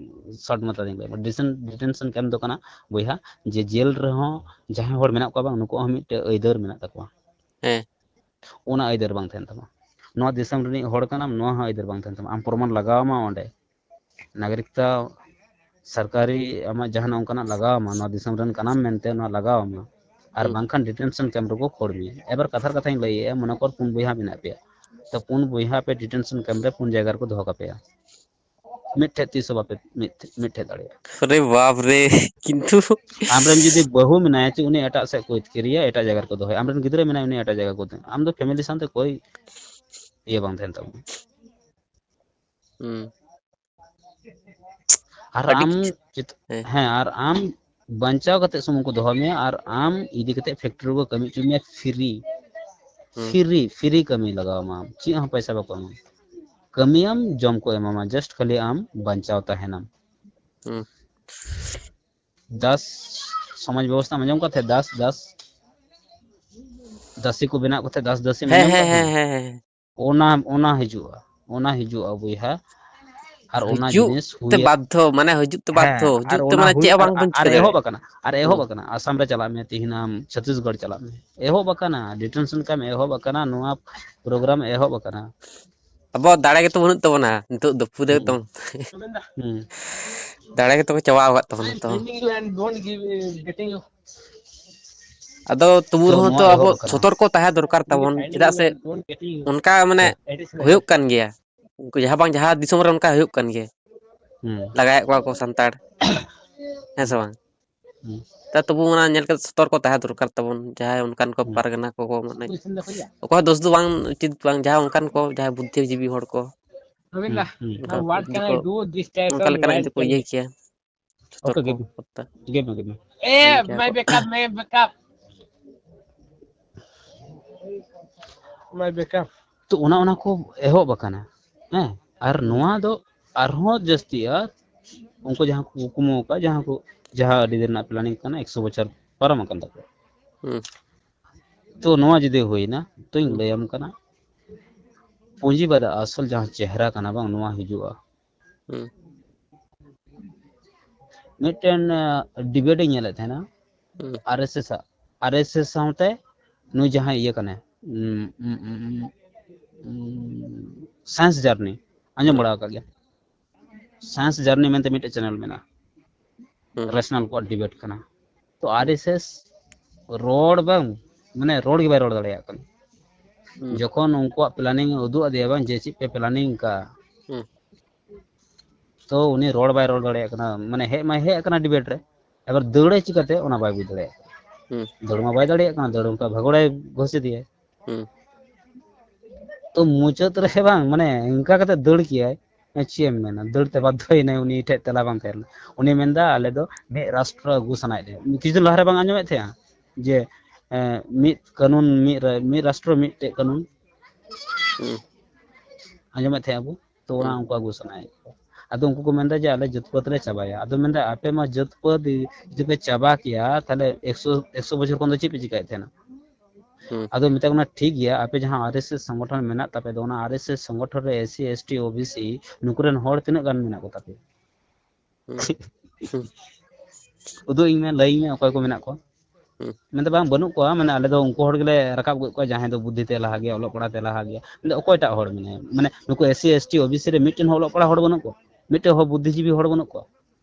short ᱢᱟᱪᱷᱟ ᱛᱤᱧ ᱞᱟᱹᱭ ᱟᱢᱟ᱾ Detention, detention camp ᱫᱚ ᱠᱟᱱᱟ ᱵᱚᱭᱦᱟ, ᱡᱮ ᱡᱮᱞ ᱨᱮᱦᱚᱸ ᱡᱟᱦᱟᱸᱭ ᱦᱚᱲ ᱢᱮᱱᱟᱜ ᱠᱚᱣᱟ ᱵᱟᱝ, ᱱᱩᱠᱩᱣᱟᱜ ᱦᱚᱸ ᱢᱤᱫᱴᱮᱡ ᱟᱹᱭᱫᱟᱹᱨ ᱢᱮᱱᱟᱜ ᱛᱟᱠᱚᱣᱟ᱾ ᱦᱮᱸ᱾ ᱚᱱᱟ ᱟᱹᱭᱫᱟᱹᱨ ᱵᱟᱝ ᱛᱟᱦᱮᱱ ᱛᱟᱢᱟ᱾ ᱱᱚᱣᱟ ᱫᱤᱥᱚᱢ ᱨᱤᱱᱤᱡ ᱦᱚᱲ ᱠᱟᱱᱟᱢ, ᱱᱚᱣᱟ ᱦᱚᱸ ᱟᱹᱭᱫᱟᱹᱨ ᱵᱟᱝ ᱛᱟᱦᱮᱱ ᱛᱟᱢᱟ᱾ ᱟᱢ ᱯᱨᱚᱢᱟᱱ ᱞᱟᱜᱟᱣ ᱟᱢᱟ ᱚᱸᱰᱮ᱾ ᱱᱟᱜᱚᱨᱤᱠᱛᱟ ᱥᱚᱨᱠᱟᱨᱤ ᱟᱢᱟᱜ ᱡᱟᱦᱟᱱᱟᱜ ᱚᱱᱠᱟᱱᱟᱜ ᱞᱟᱜᱟᱣ ᱟᱢᱟ, ᱱᱚᱣᱟ ᱫᱤᱥᱚᱢ ᱨᱮᱱ ᱠᱟᱱᱟᱢ ᱢᱮᱱᱛᱮ ᱱᱚᱣᱟ ᱞᱟᱜᱟᱣ ᱟᱢᱟ, ᱟᱨ ᱦᱩᱸ᱾ ᱵᱟᱝᱠᱷᱟᱱ detention camp ᱨᱮᱠᱚ ᱠᱷᱳᱲ ᱢᱮᱭᱟ᱾ ᱮᱵᱟᱨ ᱠᱟᱛᱷᱟᱨ ᱠᱟᱛᱷᱟᱧ ᱞᱟᱹᱭᱮᱜᱼᱟ, ᱢᱚᱱᱮ ᱠᱚᱨ ᱯᱩᱱ ᱵᱚᱭᱦᱟ ᱢᱮᱱᱟᱜ ᱯᱮᱭᱟ, ᱛᱚ ᱯᱩᱱ ᱵᱚᱭᱦᱟ ᱟᱯᱮ detention camp ᱨᱮ ᱯᱩᱱ ᱡᱟᱭᱜᱟ ᱨᱮᱠᱚ ᱫᱚᱦᱚ ᱠᱟᱯᱮᱭᱟ, ᱢᱤᱫᱴᱷᱮᱡ ᱛᱤᱥ ᱦᱚᱸ ᱵᱟᱯᱮ ᱢᱤᱫ, ᱢᱤᱫᱴᱷᱮᱡ ᱫᱟᱲᱮᱭᱟᱜᱼᱟ᱾ ᱟᱨᱮ ᱵᱟᱯ ᱨᱮ, ᱠᱤᱱᱛᱩ ᱟᱢᱨᱮᱱ ᱡᱩᱫᱤ ᱵᱟᱹᱦᱩ ᱢᱮᱱᱟᱭᱟ, ᱪᱮ ᱩᱱᱤ ᱮᱴᱟᱜ ᱥᱮᱫ ᱠᱚ ᱤᱛᱠᱤᱨᱮᱭᱟ, ᱮᱴᱟᱜ ᱡᱟᱭᱜᱟ ᱨᱮᱠᱚ ᱫᱚᱦᱚᱭᱟ, ᱟᱢᱨᱮᱱ ᱜᱤᱫᱽᱨᱟᱹ ᱢᱮᱱᱟᱭᱟ, ᱩᱱᱤ ᱮᱴᱟᱜ ᱡᱟᱭᱜᱟ ᱠᱚ ᱫᱚᱦᱚᱭᱟ, ᱟᱢ ᱫᱚ family ᱥᱟᱶᱛᱮ ᱠᱳᱭ ᱤᱭᱟᱹ ᱵᱟᱝ ᱛᱟᱦᱮᱱ ᱛᱟᱢᱟ᱾ ᱦᱩᱸ᱾ ᱟᱨ ᱟᱹᱰᱤ ᱟᱢ ᱠᱤᱪᱷᱩ᱾ ᱪᱮᱛ-, ᱦᱮᱸ᱾ ᱦᱮᱸ, ᱟᱨ ᱟᱢ ᱵᱟᱧᱪᱟᱣ ᱠᱟᱛᱮ ᱥᱩᱢᱩᱝ ᱠᱚ ᱫᱚᱦᱚ ᱢᱮᱭᱟ, ᱟᱨ ᱟᱢ ᱤᱫᱤ ᱠᱟᱛᱮ factory ᱨᱮᱠᱚ ᱠᱟᱹᱢᱤ ᱦᱚᱪᱚ ᱢᱮᱭᱟ free᱾ ᱯᱷᱨᱤ ᱯᱷᱨᱤ ᱠᱟᱹᱢᱤ ᱞᱟᱜᱟᱣ ᱟᱢᱟ, ᱪᱮᱫ ᱦᱚᱸ ᱯᱚᱭᱥᱟ ᱵᱟᱠᱚ ᱮᱢᱟ᱾ ᱠᱟᱹᱢᱤᱭᱟᱢ, ᱡᱚᱢ ᱠᱚ ᱮᱢᱟᱢᱟ, ᱡᱟᱥᱴ ᱠᱷᱟᱹᱞᱤ ᱟᱢ ᱵᱟᱧᱪᱟᱣ ᱛᱟᱦᱮᱱᱟᱢ᱾ ᱦᱩᱸ᱾ ᱫᱟᱥ ᱥᱚᱢᱟᱡᱽ ᱵᱮᱵᱚᱥᱛᱷᱟ ᱟᱸᱡᱚᱢ ᱠᱟᱛᱮ, ᱫᱟᱥ ᱫᱟᱥ ᱫᱟᱥᱤ ᱠᱚ ᱵᱮᱱᱟᱜ ᱠᱚᱛᱮ, ᱫᱟᱥ ᱫᱟᱥᱤ ᱦᱮᱸ ᱟᱸᱡᱚᱢ ᱦᱮᱸ ᱠᱟᱛᱮ? ᱦᱮᱸ ᱦᱮᱸ ᱦᱮᱸ᱾ ᱚᱱᱟ ᱚᱱᱟ ᱦᱤᱡᱩᱜᱼᱟ, ᱚᱱᱟ ᱦᱤᱡᱩᱜᱼᱟ ᱵᱚᱭᱦᱟ᱾ ᱟᱨ ᱚᱱᱟ ᱦᱤᱡᱩᱜ ᱡᱤᱱᱤᱥ ᱛᱮ ᱦᱩᱭ ᱵᱟᱫᱫᱷᱚ, ᱢᱟᱱᱮ ᱦᱤᱡᱩᱜ ᱛᱮ ᱦᱮᱸ, ᱵᱟᱫᱫᱷᱚ, ᱟᱨ ᱦᱤᱡᱩᱜ ᱛᱮ ᱚᱱᱟ ᱢᱟᱱᱮ ᱦᱩᱭ ᱪᱮᱫ ᱦᱚᱸ ᱵᱟᱝ ᱟᱨ, ᱵᱚᱱ ᱟᱨ ᱪᱤᱠᱟᱹ ᱮᱦᱚᱵ ᱫᱟᱲᱮᱭᱟᱜᱼᱟ᱾ ᱟᱠᱟᱱᱟ, ᱟᱨ ᱮᱦᱚᱵ ᱦᱩᱸ᱾ ᱟᱠᱟᱱᱟ᱾ ᱟᱥᱟᱢ ᱨᱮ ᱪᱟᱞᱟᱜ ᱢᱮ, ᱛᱤᱦᱤᱧ ᱟᱢ ᱪᱷᱚᱛᱤᱥᱜᱚᱲ ᱪᱟᱞᱟᱜ ᱢᱮ, ᱮᱦᱚᱵ ᱟᱠᱟᱱᱟ, ᱰᱤᱴᱮᱱᱥᱚᱱ ᱠᱮᱢᱯ ᱮᱦᱚᱵ ᱟᱠᱟᱱᱟ, ᱱᱚᱣᱟ ᱯᱨᱳᱜᱨᱟᱢ ᱮᱦᱚᱵ ᱟᱠᱟᱱᱟ᱾ ᱟᱵᱚᱣᱟᱜ ᱫᱟᱲᱮ ᱜᱮᱛᱚ ᱵᱟᱹᱱᱩᱜ ᱛᱟᱵᱚᱱᱟ ᱱᱤᱛᱚᱜ ᱫᱚ, ᱯᱩᱨᱟᱹ ᱦᱩᱸ᱾ ᱮᱠᱫᱚᱢ ᱦᱩᱸ᱾ ᱫᱟᱲᱮ ᱜᱮᱛᱚ ᱠᱚ ᱪᱟᱵᱟ ᱟᱠᱟᱫ ᱛᱟᱵᱚᱱᱟ ᱛᱚ᱾ ᱟᱫᱚ ᱛᱚᱵᱩ ᱛᱚ ᱨᱮᱦᱚᱸ ᱱᱚᱣᱟ ᱛᱚ ᱟᱵᱚ ᱮᱦᱚᱵ ᱟᱠᱟᱱᱟ᱾ ᱥᱚᱛᱚᱨᱠᱚ ᱛᱟᱦᱮᱸ ᱫᱚᱨᱠᱟᱨ ᱛᱟᱵᱚᱱ, ᱪᱮᱫᱟᱜ ᱥᱮ ᱚᱱᱠᱟ ᱢᱟᱱᱮ ᱦᱮᱸ᱾ ᱦᱩᱭᱩᱜ ᱠᱟᱱ ᱜᱮᱭᱟ᱾ ᱩᱱᱠᱩ ᱡᱟᱦᱟᱸ ᱵᱟᱝ ᱡᱟᱦᱟᱸ ᱫᱤᱥᱚᱢ ᱨᱮ ᱚᱱᱠᱟ ᱦᱩᱭᱩᱜ ᱠᱟᱱ ᱜᱮᱭᱟ᱾ ᱦᱩᱸ᱾ ᱞᱟᱜᱟᱭᱮᱫ ᱠᱚᱣᱟ ᱠᱚ ᱥᱟᱱᱛᱟᱲ, ᱦᱮᱸ ᱥᱮ ᱦᱩᱸ᱾ ᱵᱟᱝ? ᱦᱩᱸ᱾ ᱛᱟ ᱛᱚᱵᱩ ᱚᱱᱟ ᱧᱮᱞ ᱠᱟᱛᱮ ᱥᱚᱛᱚᱨᱠᱚ ᱛᱟᱦᱮᱸ ᱫᱚᱨᱠᱟᱨ ᱛᱟᱵᱚᱱ, ᱡᱟᱦᱟᱸᱭ ᱚᱱᱠᱟᱱ ᱠᱚ ᱦᱩᱸ᱾ ᱯᱟᱨᱜᱟᱱᱟ ᱠᱚᱠᱚ, ᱢᱟᱱᱮ, ᱚᱠᱚᱭ ᱫᱳᱥ ᱫᱚ ᱵᱟᱝ, ᱩᱪᱤᱛ ᱵᱟᱝ, ᱡᱟᱦᱟᱸ ᱚᱱᱠᱟᱱ ᱠᱚ, ᱡᱟᱦᱟᱸᱭ ᱵᱩᱫᱽᱫᱷᱤᱡᱤᱵᱤ ᱦᱚᱲ ᱠᱚ, ᱦᱩᱸ, ᱦᱩᱸ᱾ ᱚᱱᱠᱟ ᱠᱚ ᱤᱫᱤ ᱠᱚ ᱤᱭᱟᱹ ᱠᱮᱭᱟ᱾ ᱥᱚᱛᱚᱨᱠᱚ ᱜᱮ ᱢᱮ, ᱜᱮ ᱢᱮ, ᱜᱮ ᱢᱮ᱾ ᱮ, ᱤᱭᱟᱹ ᱠᱮᱭᱟ ᱢᱟᱭ ᱠᱚ᱾ ᱵᱮᱠᱟᱯ, ᱢᱟᱭ ᱵᱮᱠᱟᱯ᱾ ᱢᱟᱭ ᱵᱮᱠᱟᱯ᱾ ᱛᱚ, ᱚᱱᱟ, ᱚᱱᱟ ᱠᱚ ᱮᱦᱚᱵ ᱟᱠᱟᱱᱟ, ᱦᱮᱸ? ᱟᱨ ᱦᱩᱸ᱾ ᱱᱚᱣᱟ ᱫᱚ ᱟᱨᱦᱚᱸ ᱡᱟᱹᱥᱛᱤᱜᱼᱟ᱾ ᱩᱱᱠᱩ ᱡᱟᱦᱟᱸ ᱠᱚ ᱠᱩᱠᱢᱩ ᱟᱠᱟᱫ, ᱡᱟᱦᱟᱸ ᱠᱚ, ᱡᱟᱦᱟᱸ ᱟᱹᱰᱤ ᱫᱤᱱ ᱨᱮᱱᱟᱜ ᱯᱞᱮᱱᱤᱝ ᱠᱟᱱᱟ, ᱮᱠᱥᱚ ᱵᱚᱪᱷᱚᱨ ᱯᱟᱨᱚᱢ ᱟᱠᱟᱱ ᱛᱟᱠᱚᱣᱟ᱾ ᱦᱩᱸ᱾ ᱛᱚ, ᱱᱚᱣᱟ ᱡᱩᱫᱤ ᱦᱩᱭᱱᱟ, ᱛᱚᱧ ᱦᱩᱸ᱾ ᱞᱟᱹᱭᱟᱢ ᱠᱟᱱᱟ, ᱯᱩᱸᱡᱤ ᱵᱟᱨ ᱟᱥᱚᱞ ᱡᱟᱦᱟᱸ ᱪᱮᱦᱨᱟ ᱠᱟᱱᱟ ᱵᱟᱝ, ᱱᱚᱣᱟ ᱦᱤᱡᱩᱜᱼᱟ᱾ ᱦᱩᱸ᱾ ᱢᱤᱫᱴᱮᱱ, ᱟ, ᱰᱤᱵᱮᱴ ᱤᱧ ᱧᱮᱞᱮᱫ ᱛᱟᱦᱮᱱᱟ, ᱦᱩᱸ᱾ ᱟᱨ ᱮᱥ ᱮᱥ ᱟᱜ, ᱟᱨ ᱮᱥ ᱮᱥ ᱥᱟᱶᱛᱮ ᱱᱩᱭ ᱡᱟᱦᱟᱸᱭ ᱤᱭᱟᱹ ᱠᱟᱱᱟᱭ, ᱩᱸ, ᱩᱸ, ᱩᱸ, ᱩᱸ, ᱩᱸ, ᱥᱟᱭᱮᱱᱥ ᱡᱟᱨᱱᱤ, ᱟᱸᱡᱚᱢ ᱦᱩᱸ᱾ ᱵᱟᱲᱟ ᱟᱠᱟᱫ ᱜᱮᱭᱟ? ᱥᱟᱭᱮᱱᱥ ᱡᱟᱨᱱᱤ ᱢᱮᱱᱛᱮ ᱢᱤᱫᱴᱮᱱ ᱪᱮᱱᱮᱞ ᱢᱮᱱᱟᱜᱼᱟ, ᱦᱩᱸ᱾ ᱨᱮᱥᱱᱟᱞ ᱠᱚᱣᱟᱜ ᱰᱤᱵᱮᱴ ᱠᱟᱱᱟ᱾ ᱛᱚ, ᱟᱨ ᱮᱥ ᱮᱥ ᱨᱚᱲ ᱵᱟᱝ, ᱢᱟᱱᱮ, ᱨᱚᱲ ᱜᱮ ᱵᱟᱭ ᱨᱚᱲ ᱫᱟᱲᱮᱭᱟᱜ ᱠᱟᱱᱟ᱾ ᱦᱩᱸ᱾ ᱡᱚᱠᱷᱚᱱ ᱩᱱᱠᱩᱣᱟᱜ ᱯᱞᱮᱱᱤᱝ ᱮ ᱩᱫᱩᱜ ᱟᱫᱮᱭᱟ ᱵᱟᱝ, ᱡᱮ ᱪᱮᱫ ᱯᱮ ᱯᱞᱮᱱᱤᱝ ᱠᱟᱜᱼᱟ, ᱦᱩᱸ᱾ ᱛᱚ, ᱩᱱᱤ ᱨᱚᱲ ᱵᱟᱭ ᱨᱚᱲ ᱫᱟᱲᱮᱭᱟᱜ ᱠᱟᱱᱟ, ᱢᱟᱱᱮ, ᱦᱮᱡ ᱢᱟᱭ ᱦᱮᱡ ᱟᱠᱟᱱᱟ ᱰᱤᱵᱮᱴ ᱨᱮ, ᱮᱵᱟᱨ ᱫᱟᱹᱲᱟᱭ ᱪᱤᱠᱟᱹᱛᱮ, ᱚᱱᱟ ᱵᱟᱭ ᱵᱩᱡᱽ ᱫᱟᱲᱮᱭᱟᱜ ᱠᱟᱱᱟ᱾ ᱦᱩᱸ᱾ ᱫᱟᱹᱲ ᱢᱟ ᱵᱟᱭ ᱫᱟᱲᱮᱭᱟᱜ ᱠᱟᱱᱟ, ᱫᱟᱹᱲ ᱚᱱᱠᱟ ᱵᱷᱟᱜᱚᱲᱟᱭ ᱜᱷᱚᱥ ᱤᱫᱤᱭᱟᱭ᱾ ᱦᱩᱸ᱾ ᱛᱚ, ᱢᱩᱪᱟᱹᱫ ᱨᱮ ᱵᱟᱝ, ᱢᱟᱱᱮ, ᱤᱱᱠᱟ ᱠᱟᱛᱮ ᱫᱟᱹᱲ ᱠᱮᱭᱟᱭ, ᱪᱮᱫ ᱮᱢ ᱢᱮᱱᱟ, ᱫᱟᱹᱲ ᱛᱮ ᱵᱟᱫᱽᱫᱷᱚᱭᱮᱱᱟᱭ, ᱩᱱᱤ ᱴᱷᱮᱡ ᱛᱮᱞᱟ ᱵᱟᱝ ᱛᱟᱦᱮᱸ ᱞᱮᱱᱟ᱾ ᱩᱱᱤ ᱢᱮᱱᱫᱟ, "ᱟᱞᱮ ᱫᱚ ᱢᱤᱫ ᱨᱟᱥᱴᱨᱚ ᱟᱹᱜᱩ ᱥᱟᱱᱟᱭᱮᱫ ᱞᱮᱭᱟ᱾" ᱠᱤᱪᱷᱩ ᱫᱤᱱ ᱞᱟᱦᱟ ᱨᱮ ᱵᱟᱝ ᱟᱸᱡᱚᱢᱮᱫ ᱛᱟᱦᱮᱸᱜᱼᱟ ᱡᱮ ᱮᱸ, ᱢᱤᱫ ᱠᱟᱹᱱᱩᱱ, ᱢᱤᱫ ᱨᱟ-, ᱢᱤᱫ ᱨᱟᱥᱴᱨᱚ ᱢᱤᱫᱴᱮᱡ ᱠᱟᱹᱱᱩᱱ᱾ ᱦᱩᱸ᱾ ᱟᱸᱡᱚᱢᱮᱫ ᱛᱟᱦᱮᱸ ᱟᱵᱚ, ᱛᱚ ᱚᱱᱟ ᱦᱩᱸ᱾ ᱩᱱᱠᱩ ᱟᱹᱜᱩ ᱥᱟᱱᱟᱭᱮᱫ ᱠᱚᱣᱟ᱾ ᱟᱫᱚ ᱩᱱᱠᱩ ᱠᱚ ᱢᱮᱱᱫᱟ ᱡᱮ ᱟᱞᱮ ᱡᱟᱹᱛ ᱯᱟᱹᱛ ᱞᱮ ᱪᱟᱵᱟᱭᱟ᱾ ᱟᱫᱚ ᱢᱮᱱᱫᱟ ᱟᱯᱮ ᱢᱟ ᱡᱟᱹᱛ ᱯᱟᱹᱛ ᱡᱩᱫᱤ ᱯᱮ ᱪᱟᱵᱟ ᱠᱮᱭᱟ, ᱛᱟᱦᱞᱮ ᱮᱠᱥᱚ, ᱮᱠᱥᱚ ᱵᱚᱪᱷᱚᱨ ᱠᱷᱚᱱ ᱫᱚ ᱪᱮᱫ ᱯᱮ ᱪᱤᱠᱟᱭᱮᱫ ᱛᱟᱦᱮᱱᱟ? ᱦᱩᱸ᱾ ᱟᱫᱚ ᱢᱮᱛᱟ ᱠᱚ ᱠᱟᱱᱟ, ᱴᱷᱤᱠ ᱜᱮᱭᱟ, ᱟᱯᱮ ᱡᱟᱦᱟᱸ ᱟᱨ ᱮᱥ ᱮᱥ ᱥᱚᱝᱜᱚᱴᱷᱚᱱ ᱢᱮᱱᱟᱜ ᱛᱟᱯᱮ ᱫᱚ, ᱚᱱᱟ ᱟᱨ ᱮᱥ ᱮᱥ ᱥᱚᱝᱜᱚᱴᱷᱚᱱ ᱨᱮ S C, S T, O B C ᱱᱩᱠᱩ ᱨᱮᱱ ᱦᱚᱲ ᱛᱤᱱᱟᱹᱜ ᱜᱟᱱ ᱢᱮᱱᱟᱜ ᱠᱚ ᱛᱟᱯᱮᱭᱟ? ᱦᱩᱸ᱾ ᱦᱩᱸ᱾ ᱩᱫᱩᱜ ᱟᱹᱧ ᱢᱮ, ᱞᱟᱹᱭᱟᱹᱧ ᱢᱮ ᱚᱠᱚᱭ ᱠᱚ ᱢᱮᱱᱟᱜ ᱠᱚᱣᱟ᱾ ᱦᱩᱸ᱾ ᱢᱮᱱᱫᱟ, ᱵᱟᱝ, ᱵᱟᱹᱱᱩᱜ ᱠᱚᱣᱟ, ᱢᱟᱱᱮ ᱟᱞᱮ ᱫᱚ ᱩᱱᱠᱩ ᱦᱚᱲ ᱜᱮᱞᱮ ᱨᱟᱠᱟᱵ ᱜᱚᱫ ᱠᱚᱣᱟ ᱡᱟᱦᱟᱸᱭ ᱫᱚ ᱵᱩᱫᱽᱫᱷᱤ ᱛᱮ ᱞᱟᱦᱟ ᱜᱮᱭᱟ, ᱚᱞᱚᱜ ᱯᱟᱲᱦᱟᱜ ᱛᱮ ᱞᱟᱦᱟ ᱜᱮᱭᱟ᱾ ᱢᱮᱱᱫᱟ, ᱚᱠᱚᱭᱴᱟᱜ ᱦᱚᱲ ᱢᱮᱱᱟᱭᱟ? ᱢᱟᱱᱮ ᱱᱩᱠᱩ S C, S T, O B C ᱨᱮ ᱢᱤᱫᱴᱮᱱ ᱦᱚᱸ ᱚᱞᱚᱜ ᱯᱟᱲᱦᱟᱜ ᱦᱚᱲ ᱵᱟᱹᱱᱩᱜ ᱠᱚᱣᱟ, ᱢᱤᱫᱴᱮᱱ ᱦᱚᱸ ᱵᱩᱫᱽᱫᱷᱤᱡᱤᱵᱤ ᱦᱚᱲ ᱵᱟᱹᱱᱩᱜ ᱠᱚᱣᱟ᱾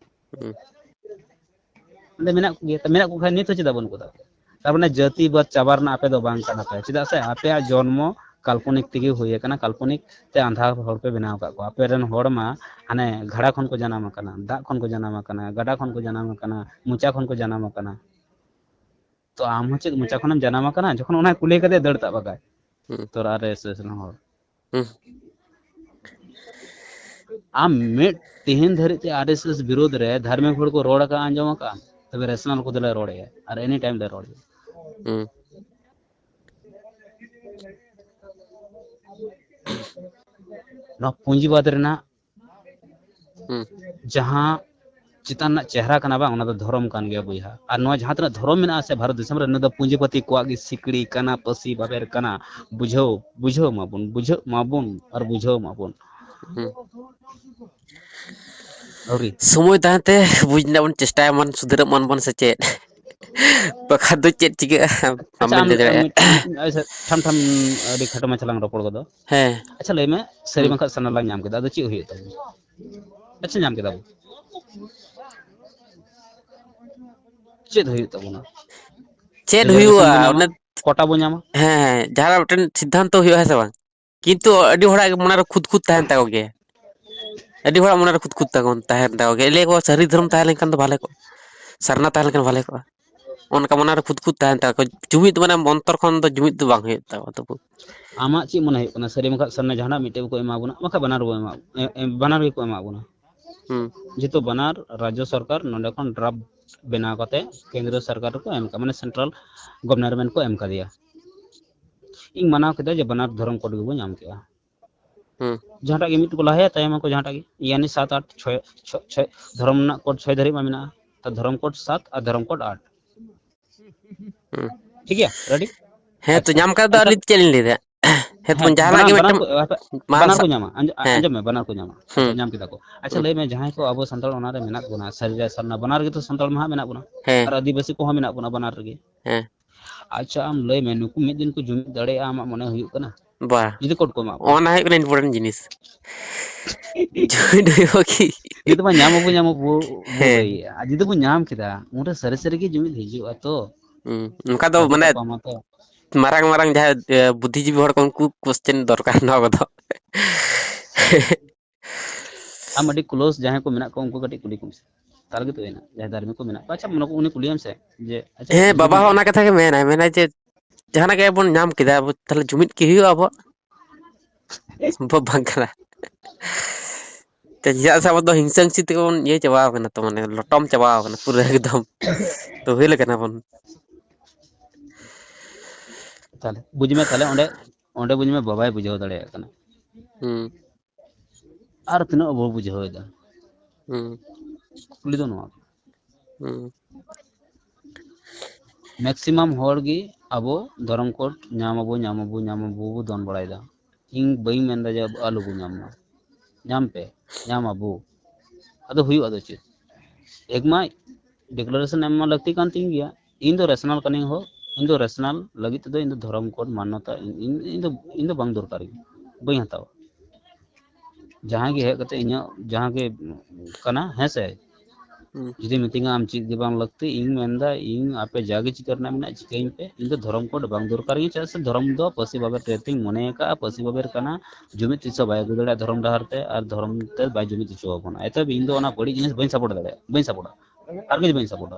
ᱦᱩᱸ᱾ ᱢᱮᱱᱫᱟ, ᱢᱮᱱᱟᱜ ᱠᱚᱜᱮᱭᱟ, ᱢᱮᱱᱟᱜ ᱠᱚ ᱠᱷᱟᱱ ᱱᱤᱛ ᱦᱚᱸ ᱪᱮᱫᱟᱜ ᱵᱟᱹᱱᱩᱜ ᱠᱚ ᱛᱟᱯᱮᱭᱟ? ᱛᱟᱨ ᱢᱟᱱᱮ ᱡᱟᱹᱛᱤ ᱵᱟᱫ ᱪᱟᱵᱟ ᱨᱮᱱᱟᱜ ᱟᱯᱮ ᱫᱚ ᱵᱟᱝ ᱠᱟᱱᱟ ᱯᱮ, ᱪᱮᱫᱟᱜ ᱥᱮ ᱟᱯᱮᱭᱟᱜ ᱡᱚᱱᱢᱚ ᱠᱟᱞᱯᱚᱱᱤᱠ ᱛᱮᱜᱮ ᱦᱩᱭ ᱟᱠᱟᱱᱟ, ᱠᱟᱞᱯᱚᱱᱤᱠ ᱛᱮ ᱟᱸᱫᱷᱟ ᱦᱚᱲ ᱯᱮ ᱵᱮᱱᱟᱣ ᱟᱠᱟᱫ ᱠᱚᱣᱟ᱾ ᱟᱯᱮ ᱨᱮᱱ ᱦᱚᱲ ᱢᱟ ᱦᱟᱱᱮ ᱜᱷᱟᱲᱟ ᱠᱷᱚᱱ ᱠᱚ ᱡᱟᱱᱟᱢ ᱟᱠᱟᱱᱟ, ᱫᱟᱜ ᱠᱷᱚᱱ ᱠᱚ ᱡᱟᱱᱟᱢ ᱟᱠᱟᱱᱟ, ᱜᱟᱰᱟ ᱠᱷᱚᱱ ᱠᱚ ᱡᱟᱱᱟᱢ ᱟᱠᱟᱱᱟ, ᱢᱚᱪᱟ ᱠᱷᱚᱱ ᱠᱚ ᱡᱟᱱᱟᱢ ᱟᱠᱟᱱᱟ᱾ ᱛᱚ ᱟᱢ ᱦᱚᱸ ᱪᱮᱫ ᱢᱚᱪᱟ ᱠᱷᱚᱱᱮᱢ ᱡᱟᱱᱟᱢ ᱟᱠᱟᱱᱟ? ᱡᱚᱠᱷᱚᱱ ᱚᱱᱟ ᱠᱩᱞᱤ ᱠᱟᱛᱮ ᱫᱟᱹᱲ ᱛᱟᱵ ᱵᱟᱜᱟᱭ᱾ ᱦᱩᱸ᱾ ᱛᱚ ᱟᱨ ᱮᱥ ᱮᱥ ᱨᱮᱱ ᱦᱚᱲ᱾ ᱦᱩᱸ᱾ ᱟᱢ ᱢᱤᱫ ᱛᱮᱦᱮᱧ ᱫᱷᱟᱹᱨᱤᱡ ᱛᱮ ᱟᱨ ᱮᱥ ᱮᱥ ᱵᱤᱨᱳᱫᱷ ᱨᱮ ᱫᱷᱟᱨᱢᱤᱠ ᱦᱚᱲ ᱠᱚ ᱨᱚᱲ ᱟᱠᱟᱫ ᱟᱸᱡᱚᱢ ᱟᱠᱟᱫ ᱟᱢ? ᱛᱚᱵᱮ ᱨᱮᱥᱚᱱᱟᱞ ᱠᱚᱫᱚ ᱞᱮ ᱨᱚᱲᱮᱭᱟ, ᱟᱨ ᱮᱱᱤ ᱴᱟᱭᱤᱢ ᱞᱮ ᱨᱚᱲᱮᱭᱟ᱾ ᱦᱩᱸ᱾ ᱱᱚᱣᱟ ᱯᱩᱸᱡᱤᱵᱟᱫ ᱨᱮᱱᱟᱜ ᱡᱟᱦᱟᱸ ᱪᱮᱛᱟᱱ ᱨᱮᱱᱟᱜ ᱪᱮᱦᱨᱟ ᱠᱟᱱᱟ ᱵᱟᱝ, ᱚᱱᱟ ᱫᱚ ᱫᱷᱚᱨᱚᱢ ᱠᱟᱱ ᱜᱮᱭᱟ ᱵᱚᱭᱦᱟ᱾ ᱟᱨ ᱱᱚᱣᱟ ᱡᱟᱦᱟᱸ ᱛᱤᱱᱟᱹᱜ ᱫᱷᱚᱨᱚᱢ ᱢᱮᱱᱟᱜᱼᱟ ᱥᱮ ᱵᱷᱟᱨᱚᱛ ᱫᱤᱥᱚᱢ ᱨᱮ, ᱚᱱᱟ ᱫᱚ ᱯᱩᱸᱡᱤᱯᱟᱹᱛᱤ ᱠᱚᱣᱟᱜ ᱜᱮ ᱥᱤᱠᱲᱤ ᱠᱟᱱᱟ, ᱯᱟᱹᱥᱤ ᱵᱟᱵᱮᱨ ᱠᱟᱱᱟ᱾ ᱵᱩᱡᱷᱟᱹᱣ, ᱵᱩᱡᱷᱟᱹᱣ ᱢᱟᱵᱚᱱ, ᱵᱩᱡᱷᱟᱹᱜ ᱢᱟᱵᱚᱱ ᱟᱨ ᱵᱩᱡᱷᱟᱹᱣ ᱢᱟᱵᱚᱱ᱾ ᱦᱩᱸ᱾ ᱟᱹᱣᱨᱤ᱾ ᱥᱚᱢᱚᱭ ᱛᱟᱦᱮᱸ ᱛᱮ ᱵᱩᱡᱽ ᱨᱮᱱᱟᱜ ᱵᱚᱱ ᱪᱮᱥᱴᱟᱭᱟ, ᱢᱟᱱ ᱥᱩᱫᱷᱟᱹᱨᱚᱜ ᱢᱟᱱ ᱵᱚᱱ ᱥᱮ ᱪᱮᱫ? ᱵᱟᱠᱷᱟᱱ ᱫᱚ ᱪᱮᱫ ᱪᱤᱠᱟᱹᱜᱼᱟ, ᱵᱟᱢ ᱟᱪᱪᱷᱟ, ᱢᱮᱱ ᱟᱢ ᱞᱟᱹᱭ ᱫᱟᱲᱮᱭᱟᱜᱼᱟ᱾ ᱢᱤᱫᱴᱟᱝ, ᱟᱪᱪᱷᱟ, ᱴᱷᱟᱢ ᱴᱷᱟᱢ ᱟᱹᱰᱤ ᱠᱷᱟᱴᱚ ᱢᱟᱪᱷᱟ ᱞᱟᱝ ᱨᱚᱯᱚᱲ ᱜᱚᱫᱚᱜ᱾ ᱦᱮᱸ᱾ ᱟᱪᱪᱷᱟ, ᱞᱟᱹᱭ ᱢᱮ, ᱥᱟᱹᱨᱤ ᱦᱩᱸ᱾ ᱵᱟᱝᱠᱷᱟᱱ ᱥᱟᱨᱱᱟ ᱞᱟᱝ ᱧᱟᱢ ᱠᱮᱫᱟ, ᱟᱫᱚ ᱪᱮᱫ ᱦᱩᱭᱩᱜ ᱛᱟᱵᱚᱱᱟ? ᱟᱪᱪᱷᱟ, ᱧᱟᱢ ᱠᱮᱫᱟ ᱵᱚᱱ᱾ ᱪᱮᱫ ᱦᱩᱭᱩᱜ ᱛᱟᱵᱚᱱᱟ? ᱪᱮᱫ ᱨᱤᱡᱟᱨᱵᱷᱮᱥᱚᱱ ᱵᱚᱱ ᱦᱩᱭᱩᱜᱼᱟ? ᱧᱟᱢᱟ, ᱚᱱᱮ ᱠᱚᱴᱟ ᱵᱚᱱ ᱧᱟᱢᱟ᱾ ᱦᱮᱸ, ᱦᱮᱸ, ᱡᱟᱦᱟᱸ ᱢᱤᱫᱴᱮᱱ ᱥᱤᱫᱽᱫᱷᱟᱱᱛᱚ ᱦᱩᱭᱩᱜᱼᱟ, ᱦᱮᱸ ᱥᱮ ᱵᱟᱝ? ᱠᱤᱱᱛᱩ ᱟᱹᱰᱤ ᱦᱚᱲᱟᱜ ᱜᱮ ᱢᱚᱱᱮᱨᱮ ᱠᱷᱩᱫ ᱠᱷᱩᱫ ᱛᱟᱦᱮᱱ ᱛᱟᱠᱚ ᱜᱮᱭᱟ᱾ ᱟᱹᱰᱤ ᱦᱚᱲᱟᱜ ᱢᱚᱱᱮᱨᱮ ᱠᱷᱩᱫ ᱠᱷᱩᱫ ᱛᱟᱠᱚ, ᱛᱟᱦᱮᱱ ᱛᱟᱠᱚ ᱜᱮᱭᱟ᱾ ᱞᱟᱹᱭ ᱟᱠᱚ ᱥᱟᱹᱨᱤ ᱫᱷᱚᱨᱚᱢ ᱛᱟᱦᱮᱸ ᱞᱮᱱᱠᱷᱟᱱ ᱫᱚ ᱵᱷᱟᱞᱮ ᱠᱚᱜᱼᱟ, ᱥᱟᱨᱱᱟ ᱛᱟᱦᱮᱸ ᱞᱮᱱᱠᱷᱟᱱ ᱵᱷᱟᱞᱮ ᱠᱚᱜᱼᱟ᱾ ᱚᱱᱠᱟ ᱢᱚᱱᱮᱨᱮ ᱠᱷᱩᱫ ᱠᱷᱩᱫ ᱛᱟᱦᱮᱱ ᱛᱟᱠᱚ᱾ ᱡᱩᱢᱤᱫ ᱢᱟᱱᱮ ᱚᱱᱛᱚᱨ ᱠᱷᱚᱱ ᱫᱚ ᱡᱩᱢᱤᱫ ᱫᱚ ᱵᱟᱝ ᱦᱩᱭᱩᱜ ᱛᱟᱠᱚᱣᱟ ᱛᱚᱵᱩ᱾ ᱟᱢᱟᱜ ᱪᱮᱫ ᱢᱚᱱᱮ ᱦᱩᱭᱩᱜ ᱠᱟᱱᱟ, ᱥᱟᱹᱨᱤ ᱵᱟᱝᱠᱷᱟᱱ ᱥᱟᱨᱱᱟ ᱡᱟᱦᱟᱱᱟᱜ ᱢᱤᱫᱴᱮᱡ ᱠᱚ ᱮᱢᱟ ᱵᱚᱱᱟ, ᱵᱟᱠᱷᱟᱡ ᱵᱟᱱᱟᱨ ᱵᱚᱱ ᱮᱢᱟ, ᱮ-, ᱮ-, ᱵᱟᱱᱟᱨ ᱜᱮᱠᱚ ᱮᱢᱟ ᱵᱚᱱᱟ? ᱦᱩᱸ᱾ ᱡᱮᱦᱮᱛᱩ ᱵᱟᱱᱟᱨ ᱨᱟᱡᱽᱡᱚ ᱥᱚᱨᱠᱟᱨ ᱱᱚᱰᱮ ᱠᱷᱚᱱ ᱰᱨᱟᱯ ᱵᱮᱱᱟᱣ ᱠᱟᱛᱮ ᱠᱮᱱᱫᱨᱚ ᱥᱚᱨᱠᱟᱨ ᱨᱮᱠᱚ ᱮᱢ ᱠᱟᱜᱼᱟ, ᱢᱟᱱᱮ ᱥᱮᱱᱴᱨᱟᱞ ᱜᱚᱵᱷᱚᱨᱱᱢᱮᱱᱴ ᱠᱚ ᱮᱢ ᱠᱟᱫᱮᱭᱟ᱾ ᱤᱧ ᱢᱟᱱᱟᱣ ᱠᱮᱫᱟ ᱡᱮ ᱵᱟᱱᱟᱨ ᱫᱷᱚᱨᱚᱢ ᱠᱳᱰ ᱜᱮᱵᱚᱱ ᱧᱟᱢ ᱠᱮᱜᱼᱟ᱾ ᱦᱩᱸ᱾ ᱡᱟᱦᱟᱸᱴᱟᱜ ᱜᱮ ᱢᱤᱫ ᱠᱚ ᱞᱟᱦᱟᱭᱟ, ᱛᱟᱭᱚᱢ ᱟᱠᱚ ᱡᱟᱦᱟᱸᱴᱟᱜ ᱜᱮ, ᱭᱟᱱᱤ ᱥᱟᱛ, ᱟᱴ, ᱪᱷᱚᱭ, ᱪᱷᱚ-, ᱪᱷᱚᱭ, ᱫᱷᱚᱨᱚᱢ ᱨᱮᱱᱟᱜ ᱠᱳᱰ ᱪᱷᱚᱭ ᱫᱷᱟᱹᱨᱤᱡ ᱢᱟ ᱢᱮᱱᱟᱜᱼᱟ, ᱛᱚ ᱫᱷᱚᱨᱚᱢ ᱠᱳᱰ ᱥᱟᱛ ᱟᱨ ᱫᱷᱚᱨᱚᱢ ᱠᱳᱰ ᱟᱴ᱾ ᱦᱩᱸ᱾ ᱴᱷᱤᱠ ᱜᱮᱭᱟ, ᱨᱮᱰᱤ? ᱦᱮᱸ, ᱛᱚ ᱟᱪᱪᱷᱟ, ᱧᱟᱢ ᱠᱟᱛᱮ ᱫᱚ ᱮᱱᱠᱷᱟᱱ ᱟᱹᱞᱤᱧ ᱪᱮᱫ ᱞᱤᱧ ᱞᱟᱹᱭ ᱫᱟ? ᱦᱮᱸ, ᱛᱚ ᱦᱮᱸ, ᱡᱟᱦᱟᱱᱟᱜ ᱵᱟᱱᱟᱨ, ᱜᱮ ᱵᱟᱱᱟᱨ ᱢᱤᱫᱴᱮᱱ ᱠᱚ, ᱦᱟᱯᱮ, ᱢᱟ ᱵᱟᱱᱟᱨ ᱥᱟ-, ᱠᱚ ᱧᱟᱢᱟ᱾ ᱟᱸᱡᱚ-, ᱦᱮᱸ᱾ ᱟᱸᱡᱚᱢ ᱢᱮ, ᱵᱟᱱᱟᱨ ᱠᱚ ᱧᱟᱢᱟ᱾ ᱟᱪᱪᱷᱟ, ᱦᱩᱸ᱾ ᱧᱟᱢ ᱠᱮᱫᱟ ᱠᱚ᱾ ᱟᱪᱪᱷᱟ, ᱦᱩᱸ᱾ ᱞᱟᱹᱭ ᱢᱮ, ᱡᱟᱦᱟᱸᱭ ᱠᱚ ᱟᱵᱚ ᱥᱟᱱᱛᱟᱲ ᱚᱱᱟ ᱨᱮ ᱢᱮᱱᱟᱜ ᱵᱚᱱᱟ, ᱥᱟᱹᱨᱤ ᱥᱟᱨᱱᱟ, ᱵᱟᱱᱟᱨ ᱜᱮᱛᱚ ᱥᱟᱱᱛᱟᱲ ᱢᱟ ᱦᱟᱸᱜ ᱢᱮᱱᱟᱜ ᱵᱚᱱᱟ᱾ ᱦᱮᱸ᱾ ᱟᱨ ᱟᱹᱫᱤᱵᱟᱹᱥᱤ ᱠᱚᱦᱚᱸ ᱢᱮᱱᱟᱜ ᱵᱚᱱᱟ ᱵᱟᱱᱟᱨ ᱨᱮᱜᱮ᱾ ᱦᱮᱸ᱾ ᱟᱪᱪᱷᱟ, ᱟᱢ ᱞᱟᱹᱭ ᱢᱮ, ᱱᱩᱠᱩ ᱢᱤᱫ ᱫᱤᱱ ᱠᱚ ᱡᱩᱢᱤᱫ ᱫᱟᱲᱮᱭᱟᱜᱼᱟ, ᱟᱢᱟᱜ ᱢᱚᱱᱮ ᱦᱩᱭᱩᱜ ᱠᱟᱱᱟ? ᱵᱟ᱾ ᱡᱩᱫᱤ ᱠᱳᱰ ᱠᱚ ᱮᱢᱟ ᱠᱚᱣᱟ᱾ ᱚᱱᱟ ᱦᱩᱭᱩᱜ ᱠᱟᱱᱟ important ᱡᱤᱱᱤᱥ᱾ ᱡᱩᱢᱤᱫ ᱦᱩᱭᱩᱜᱼᱟ ᱠᱤ? ᱡᱩᱫᱤ ᱵᱚᱱ ᱧᱟᱢ ᱟᱵᱚ, ᱧᱟᱢ ᱟᱵᱚ, ᱵᱚ ᱦᱮᱸ᱾ ᱞᱟᱹᱭᱮᱜᱼᱟ᱾ ᱟᱨ ᱡᱩᱫᱤ ᱵᱚᱱ ᱧᱟᱢ ᱠᱮᱫᱟ, ᱩᱱᱨᱮ ᱥᱟᱹᱨᱤ ᱥᱟᱹᱨᱤ ᱜᱮ ᱡᱩᱢᱤᱫ ᱦᱤᱡᱩᱜᱼᱟ ᱛᱚ᱾ ᱦᱩᱸ, ᱚᱱᱠᱟ ᱫᱚ ᱟᱵᱚ ᱢᱟᱱᱮ ᱛᱟᱯᱟᱢᱟ ᱛᱚ᱾ ᱢᱟᱨᱟᱝ ᱢᱟᱨᱟᱝ ᱡᱟᱦᱟᱸᱭ, ᱮ, ᱵᱩᱫᱽᱫᱷᱤᱡᱤᱵᱤ ᱦᱚᱲ ᱠᱚ, ᱩᱱᱠᱩ question ᱫᱚᱨᱠᱟᱨ ᱱᱚᱣᱟ ᱠᱚᱫᱚ᱾ ᱟᱢ ᱟᱹᱰᱤ close ᱡᱟᱦᱟᱸᱭ ᱠᱚ ᱢᱮᱱᱟᱜ ᱠᱚᱣᱟ, ᱩᱱᱠᱩ ᱠᱟᱹᱴᱤᱡ ᱠᱩᱞᱤ ᱠᱚᱢ ᱥᱮ᱾ ᱛᱟᱦᱞᱮ ᱜᱮ ᱛᱚ ᱦᱩᱭᱱᱟ᱾ ᱡᱟᱦᱟᱸᱭ ᱫᱷᱟᱨᱢᱤᱠ ᱠᱚ ᱢᱮᱱᱟᱜ ᱠᱚᱣᱟ, ᱟᱪᱪᱷᱟ, ᱢᱚᱱᱮ ᱠᱚ ᱩᱱᱤ ᱠᱩᱞᱤᱭᱮᱢ ᱥᱮ, ᱡᱮ, ᱟᱪᱪᱷᱟ, ᱦᱮᱸ, ᱡᱩᱫᱤ ᱵᱟᱵᱟ ᱵᱚᱱ ᱦᱚᱸ ᱧᱟᱢ ᱚᱱᱟ ᱠᱟᱛᱷᱟ ᱜᱮ ᱢᱮᱱᱟᱭ, ᱢᱮᱱᱟᱭ ᱡᱮ ᱡᱟᱦᱟᱱᱟᱜ ᱜᱮ ᱵᱚᱱ ᱧᱟᱢ ᱠᱮᱫᱟ, ᱟᱵᱚ ᱛᱟᱦᱞᱮ ᱡᱩᱢᱤᱫ ᱠᱤ ᱦᱩᱭᱩᱜᱼᱟ ᱟᱵᱚᱣᱟᱜ? ᱥᱚᱢᱵᱷᱚᱵ ᱵᱟᱝ ᱠᱟᱱᱟ᱾ ᱛᱚ ᱪᱮᱫᱟᱜ ᱥᱮ ᱟᱵᱚ ᱫᱚ ᱦᱤᱝᱥᱟᱹ ᱦᱤᱝᱥᱤ ᱛᱮᱜᱮ ᱵᱚᱱ ᱤᱭᱟᱹ ᱪᱟᱵᱟᱣ ᱠᱟᱱᱟ ᱛᱚ, ᱢᱟᱱᱮ ᱞᱚᱴᱚᱢ ᱪᱟᱵᱟᱣ ᱠᱟᱱᱟ ᱯᱩᱨᱟᱹ ᱮᱠᱫᱚᱢ᱾ ᱛᱚ ᱦᱩᱭ ᱞᱮᱠᱟᱱᱟ ᱵᱚᱱ᱾ ᱛᱟᱦᱞᱮ ᱵᱩᱡᱽ ᱢᱮ, ᱛᱟᱦᱞᱮ ᱚᱸᱰᱮ, ᱚᱸᱰᱮ ᱵᱩᱡᱽ ᱢᱮ, ᱵᱟᱵᱟᱭ ᱵᱩᱡᱷᱟᱹᱣ ᱫᱟᱲᱮᱭᱟᱜ ᱠᱟᱱᱟ᱾ ᱦᱩᱸ᱾ ᱟᱨ ᱛᱤᱱᱟᱹᱜ ᱵᱟᱵᱚ ᱵᱩᱡᱷᱟᱹᱣ ᱮᱫᱟ? ᱦᱩᱸ᱾ ᱠᱩᱠᱞᱤ ᱫᱚ ᱱᱚᱣᱟ᱾ ᱦᱩᱸ᱾ Maximum ᱦᱚᱲ ᱜᱮ ᱟᱵᱚ ᱫᱷᱚᱨᱚᱢ ᱠᱳᱰ ᱧᱟᱢ ᱟᱵᱚ, ᱧᱟᱢ ᱟᱵᱚ, ᱧᱟᱢ ᱟᱵᱚ ᱵᱚ ᱫᱚᱱ ᱵᱟᱲᱟᱭᱮᱫᱟ᱾ ᱤᱧ ᱵᱟᱹᱧ ᱢᱮᱱᱫᱟ ᱡᱮ ᱟᱞᱚ ᱵᱚ ᱧᱟᱢ ᱢᱟ, ᱧᱟᱢ ᱯᱮ, ᱧᱟᱢ ᱟᱵᱚ᱾ ᱟᱫᱚ ᱦᱩᱭᱩᱜᱼᱟ ᱫᱚ ᱪᱮᱫ? ᱮᱠ ᱢᱟ declaration ᱮᱢ ᱢᱟ ᱞᱟᱹᱠᱛᱤ ᱠᱟᱱ ᱛᱤᱧ ᱜᱮᱭᱟ᱾ ᱤᱧ ᱫᱚ rational ᱠᱟᱹᱱᱟᱹᱧ ᱦᱳ, ᱤᱧ ᱫᱚ rational ᱞᱟᱹᱜᱤᱫ ᱛᱮᱫᱚ ᱤᱧ ᱫᱚ ᱫᱷᱚᱨᱚᱢ ᱠᱳᱰ ᱢᱟᱱᱱᱚᱛᱟ ᱤᱧ, ᱤᱧ, ᱤᱧ ᱫᱚ, ᱤᱧ ᱫᱚ ᱵᱟᱝ ᱫᱚᱨᱠᱟᱨᱤᱧ, ᱵᱟᱹᱧ ᱦᱟᱛᱟᱣᱟ᱾ ᱡᱟᱦᱟᱸᱭ ᱜᱮ ᱦᱮᱡ ᱠᱟᱛᱮ ᱤᱧᱟᱹᱜ ᱡᱟᱦᱟᱸ ᱜᱮ ᱠᱟᱱᱟ, ᱦᱮᱸ ᱥᱮ, ᱦᱩᱸ᱾ ᱡᱩᱫᱤ ᱢᱤᱛᱟᱹᱧᱟ, "ᱟᱢ ᱪᱮᱫ ᱜᱮ ᱵᱟᱝ ᱞᱟᱹᱠᱛᱤ", ᱤᱧ ᱢᱮᱱᱫᱟ, ᱤᱧ ᱟᱯᱮ ᱡᱟᱜᱮ ᱪᱤᱠᱟᱹ ᱨᱮᱱᱟᱜ ᱢᱮᱱᱟᱜᱼᱟ, ᱪᱤᱠᱟᱹᱧ ᱯᱮ, ᱤᱧ ᱫᱚ ᱫᱷᱚᱨᱚᱢ ᱠᱳᱰ ᱵᱟᱝ ᱫᱚᱨᱠᱟᱨᱤᱧᱟ, ᱪᱮᱫᱟᱜ ᱥᱮ ᱫᱷᱚᱨᱚᱢ ᱫᱚ ᱯᱟᱹᱥᱤ ᱵᱟᱵᱮᱨ ᱛᱮ ᱛᱤᱧ ᱢᱚᱱᱮ ᱟᱠᱟᱫᱼᱟ, ᱯᱟᱹᱥᱤ ᱵᱟᱵᱮᱨ ᱠᱟᱱᱟ, ᱡᱩᱢᱤᱫ ᱛᱤᱥ ᱦᱚᱸ ᱵᱟᱭ ᱟᱹᱜᱩ ᱫᱟᱲᱮᱭᱟᱜᱼᱟ ᱫᱷᱚᱨᱚᱢ ᱰᱟᱦᱟᱨ ᱛᱮ, ᱟᱨ ᱫᱷᱚᱨᱚᱢ ᱛᱮ ᱵᱟᱭ ᱡᱩᱢᱤᱫ ᱦᱚᱪᱚ ᱟᱵᱚᱱᱟ᱾ ᱚᱛᱚᱮᱵ ᱤᱧ ᱫᱚ ᱚᱱᱟ ᱵᱟᱹᱲᱤᱡ ᱡᱤᱱᱤᱥ ᱵᱟᱹᱧ support ᱫᱟᱲᱮᱭᱟᱜᱼᱟ, ᱵᱟᱹᱧ supportᱟ, ᱟᱨ ᱠᱤᱪᱷᱩ ᱵᱟᱹᱧ supportᱟ᱾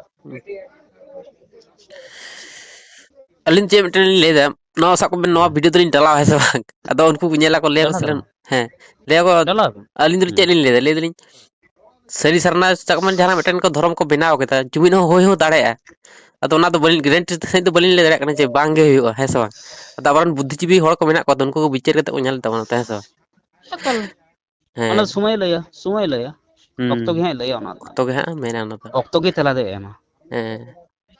ᱟᱹᱞᱤᱧ ᱪᱮᱫ ᱢᱤᱫᱴᱮᱱ ᱞᱤᱧ ᱞᱟᱹᱭᱫᱟ, ᱱᱚᱣᱟ ᱥᱟᱵ ᱠᱟᱜ ᱵᱮᱱ, ᱱᱚᱣᱟ video ᱫᱚᱞᱤᱧ ᱰᱟᱞᱟᱣᱟ, ᱦᱮᱸ ᱥᱮ ᱵᱟᱝ? ᱟᱫᱚ ᱩᱱᱠᱩ ᱠᱚ ᱧᱮᱞᱟ ᱠᱚ, ᱞᱟᱹᱭᱟ ᱠᱚ ᱰᱟᱞᱟᱣ ᱥᱮ, ᱫᱚ ᱵᱟᱝ᱾ ᱦᱮᱸ, ᱞᱟᱹᱭᱟ ᱠᱚ, ᱰᱟᱞᱟᱣ ᱵᱮᱱ᱾ ᱟᱹᱞᱤᱧ ᱫᱚᱞᱤᱧ ᱦᱮᱸ᱾ ᱪᱮᱫ ᱞᱤᱧ ᱞᱟᱹᱭᱫᱟ, ᱞᱟᱹᱭ ᱫᱟᱞᱤᱧ, ᱥᱟᱹᱨᱤ ᱥᱟᱨᱱᱟ ᱥᱟᱵ ᱠᱟᱜ ᱢᱮ ᱡᱟᱦᱟᱸᱱᱟᱜ ᱢᱤᱫᱴᱮᱱ ᱠᱚ ᱫᱷᱚᱨᱚᱢ ᱠᱚ ᱵᱮᱱᱟᱣ ᱠᱮᱫᱟ, ᱡᱩᱢᱤᱫ ᱦᱚᱸ ᱦᱩᱭ ᱦᱚᱸ ᱫᱟᱲᱮᱭᱟᱜᱼᱟ᱾ ᱟᱫᱚ ᱚᱱᱟ ᱫᱚ ᱵᱟᱹᱞᱤᱧ ᱜᱮᱨᱮᱱᱴᱤ ᱥᱟᱺᱦᱤᱡ ᱫᱚ ᱵᱟᱹᱞᱤᱧ ᱞᱟᱹᱭ ᱫᱟᱲᱮᱭᱟᱜ ᱠᱟᱱᱟ ᱡᱮ ᱵᱟᱝ ᱜᱮ ᱦᱩᱭᱩᱜᱼᱟ, ᱦᱮᱸ ᱥᱮ ᱵᱟᱝ? ᱟᱫᱚ ᱟᱵᱚᱨᱮᱱ ᱵᱩᱫᱽᱫᱷᱤᱡᱤᱵᱤ ᱦᱚᱲ ᱠᱚ ᱢᱮᱱᱟᱜ ᱠᱚᱣᱟ, ᱩᱱᱠᱩ ᱠᱚ ᱵᱤᱪᱟᱹᱨ ᱠᱟᱛᱮ ᱠᱚ ᱧᱮᱞ ᱛᱟᱵᱚᱱᱟ ᱛᱚ, ᱦᱮᱸ ᱥᱮ ᱵᱟᱝ? ᱮᱠᱟᱞ᱾ ᱦᱮᱸ᱾ ᱚᱱᱟ ᱫᱚ ᱥᱚᱢᱚᱭ ᱞᱟᱹᱭᱟ, ᱥᱚᱢᱚᱭ ᱞᱟᱹᱭᱟ᱾ ᱦᱩᱸ᱾ ᱚᱠᱛᱚ ᱜᱮ ᱦᱟᱸᱜ ᱞᱟᱹᱭᱟ ᱚᱱᱟ ᱫᱚ᱾ ᱚᱠᱛᱚ ᱜᱮ ᱦᱟᱸᱜ ᱢᱮᱱᱟ ᱚᱱᱟ ᱫᱚ᱾ ᱚᱠᱛᱚ ᱜᱮ ᱛᱮᱞᱟ ᱫᱚᱭ ᱮᱢᱟ᱾ ᱦᱮᱸ᱾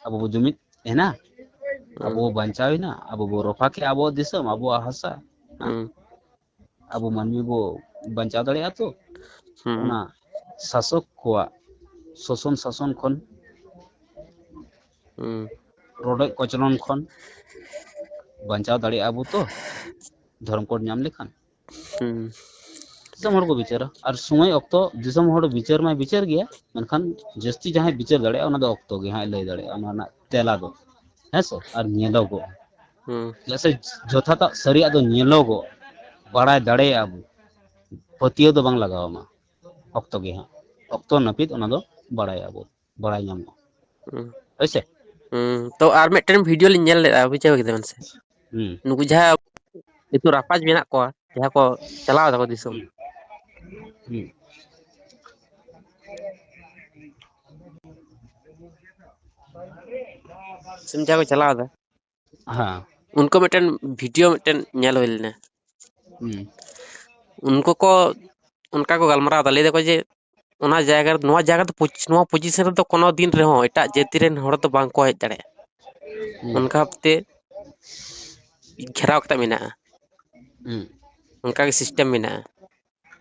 ᱟᱵᱚ ᱵᱚ ᱡᱩᱢᱤᱫ ᱮᱱᱟ, ᱦᱩᱸ᱾ ᱟᱵᱚ ᱵᱚ ᱵᱟᱧᱪᱟᱣ ᱮᱱᱟ, ᱟᱵᱚ ᱵᱚ ᱨᱚᱯᱷᱟ ᱠᱮᱜᱼᱟ ᱟᱵᱚᱣᱟᱜ ᱫᱤᱥᱚᱢ, ᱟᱵᱚᱣᱟᱜ ᱦᱟᱥᱟ᱾ ᱦᱩᱸ᱾ ᱟᱵᱚ ᱢᱟᱹᱱᱢᱤ ᱵᱚ ᱵᱟᱧᱪᱟᱣ ᱫᱟᱲᱮᱭᱟᱜᱼᱟ ᱛᱚ? ᱦᱩᱸ᱾ ᱚᱱᱟ ᱥᱟᱥᱚᱠ ᱠᱚᱣᱟᱜ ᱥᱳᱥᱳᱱ ᱥᱟᱥᱚᱱ ᱠᱷᱚᱱ, ᱦᱩᱸ᱾ ᱨᱚᱰᱚᱡ ᱠᱚᱪᱞᱚᱱ ᱠᱷᱚᱱ ᱵᱟᱧᱪᱟᱣ ᱫᱟᱲᱮᱭᱟᱜᱼᱟ ᱵᱚ ᱛᱚ, ᱫᱷᱚᱨᱚᱢ ᱠᱳᱰ ᱧᱟᱢ ᱞᱮᱠᱷᱟᱱ᱾ ᱦᱩᱸ᱾ ᱫᱤᱥᱚᱢ ᱦᱚᱲ ᱠᱚ ᱵᱤᱪᱟᱹᱨᱟ᱾ ᱟᱨ ᱥᱚᱢᱚᱭ ᱚᱠᱛᱚ ᱫᱤᱥᱚᱢ ᱦᱚᱲ ᱵᱤᱪᱟᱹᱨ ᱢᱟᱭ ᱵᱤᱪᱟᱹᱨ ᱜᱮᱭᱟ, ᱢᱮᱱᱠᱷᱟᱱ ᱡᱟᱹᱥᱛᱤ ᱡᱟᱦᱟᱸᱭ ᱵᱤᱪᱟᱹᱨ ᱫᱟᱲᱮᱭᱟᱜᱼᱟ, ᱚᱱᱟ ᱫᱚ ᱚᱠᱛᱚ ᱜᱮ ᱦᱟᱸᱜ ᱞᱟᱹᱭ ᱫᱟᱲᱮᱭᱟᱜᱼᱟ ᱚᱱᱟ ᱨᱮᱱᱟᱜ ᱛᱮᱞᱟ ᱫᱚ, ᱦᱮᱸ ᱥᱮ? ᱟᱨ ᱧᱮᱞᱚᱜᱚᱜᱼᱟ᱾ ᱦᱩᱸ᱾ ᱪᱮᱫᱟᱜ ᱥᱮ ᱡᱚᱛᱷᱟᱛᱟᱜ ᱥᱟᱹᱨᱤᱭᱟᱜ ᱫᱚ ᱧᱮᱞᱚᱜᱚᱜ, ᱵᱟᱲᱟᱭ ᱫᱟᱲᱮᱭᱟᱜᱼᱟ ᱵᱚ, ᱯᱟᱹᱛᱭᱟᱹᱣ ᱫᱚ ᱵᱟᱝ ᱞᱟᱜᱟᱣ ᱟᱢᱟ᱾ ᱚᱠᱛᱚ ᱜᱮ ᱦᱟᱸᱜ, ᱚᱠᱛᱚ ᱱᱟᱹᱯᱤᱛ ᱚᱱᱟ ᱫᱚ ᱵᱟᱲᱟᱭ ᱟᱵᱚ, ᱵᱟᱲᱟᱭ ᱧᱟᱢᱚᱜᱼᱟ᱾ ᱦᱩᱸ᱾ ᱦᱳᱭ ᱥᱮ? ᱦᱩᱸ᱾ ᱛᱚ ᱟᱨ ᱢᱤᱫᱴᱮᱱ ᱵᱷᱤᱰᱤᱭᱳ ᱞᱤᱧ ᱧᱮᱞ ᱞᱮᱫᱼᱟ, ᱵᱩᱡᱷᱟᱹᱣ ᱠᱮᱫᱟ ᱵᱮᱱ ᱥᱮ? ᱦᱩᱸ᱾ ᱱᱩᱠᱩ ᱡᱟᱦᱟᱸ ᱱᱤᱛᱚᱜ ᱨᱟᱯᱟᱡᱽ ᱢᱮᱱᱟᱜ ᱠᱚᱣᱟ, ᱡᱟᱦᱟᱸ ᱠᱚ ᱪᱟᱞᱟᱣ ᱫᱟᱠᱚ ᱫᱤᱥᱚᱢ᱾ ᱦᱩᱸ᱾ ᱦᱩᱸ᱾ ᱫᱤᱥᱚᱢ ᱡᱟᱦᱟᱸ ᱠᱚ ᱪᱟᱞᱟᱣ ᱫᱟ᱾ ᱦᱮᱸ᱾ ᱩᱱᱠᱩ ᱢᱤᱫᱴᱮᱱ ᱵᱷᱤᱰᱤᱭᱳ ᱢᱤᱫᱴᱮᱱ ᱧᱮᱞ ᱦᱩᱭ ᱞᱮᱱᱟ᱾ ᱦᱩᱸ᱾ ᱩᱱᱠᱩ ᱠᱚ ᱚᱱᱠᱟ ᱠᱚ ᱜᱟᱞᱢᱟᱨᱟᱣ ᱫᱟ, ᱞᱟᱹᱭ ᱫᱟᱠᱚ ᱡᱮ ᱚᱱᱟ ᱡᱟᱭᱜᱟ ᱨᱮ, ᱱᱚᱣᱟ ᱡᱟᱭᱜᱟ ᱨᱮᱫᱚ ᱯᱚᱡᱤ-, ᱱᱚᱣᱟ ᱯᱚᱡᱤᱥᱚᱱ ᱨᱮᱫᱚ ᱠᱳᱱᱳ ᱫᱤᱱ ᱨᱮᱦᱚᱸ ᱮᱴᱟᱜ ᱡᱟᱹᱛᱤ ᱨᱮᱱ ᱦᱚᱲ ᱫᱚ ᱵᱟᱝ ᱠᱚ ᱦᱮᱡ ᱫᱟᱲᱮᱭᱟᱜᱼᱟ᱾ ᱦᱩᱸ᱾ ᱚᱱᱠᱟ ᱵᱷᱟᱵᱛᱮ ᱜᱷᱮᱨᱟᱣ ᱠᱟᱛᱮ ᱢᱮᱱᱟᱜᱼᱟ᱾ ᱦᱩᱸ᱾ ᱚᱱᱠᱟ ᱜᱮ ᱥᱤᱥᱴᱮᱢ ᱢᱮᱱᱟᱜᱼᱟ᱾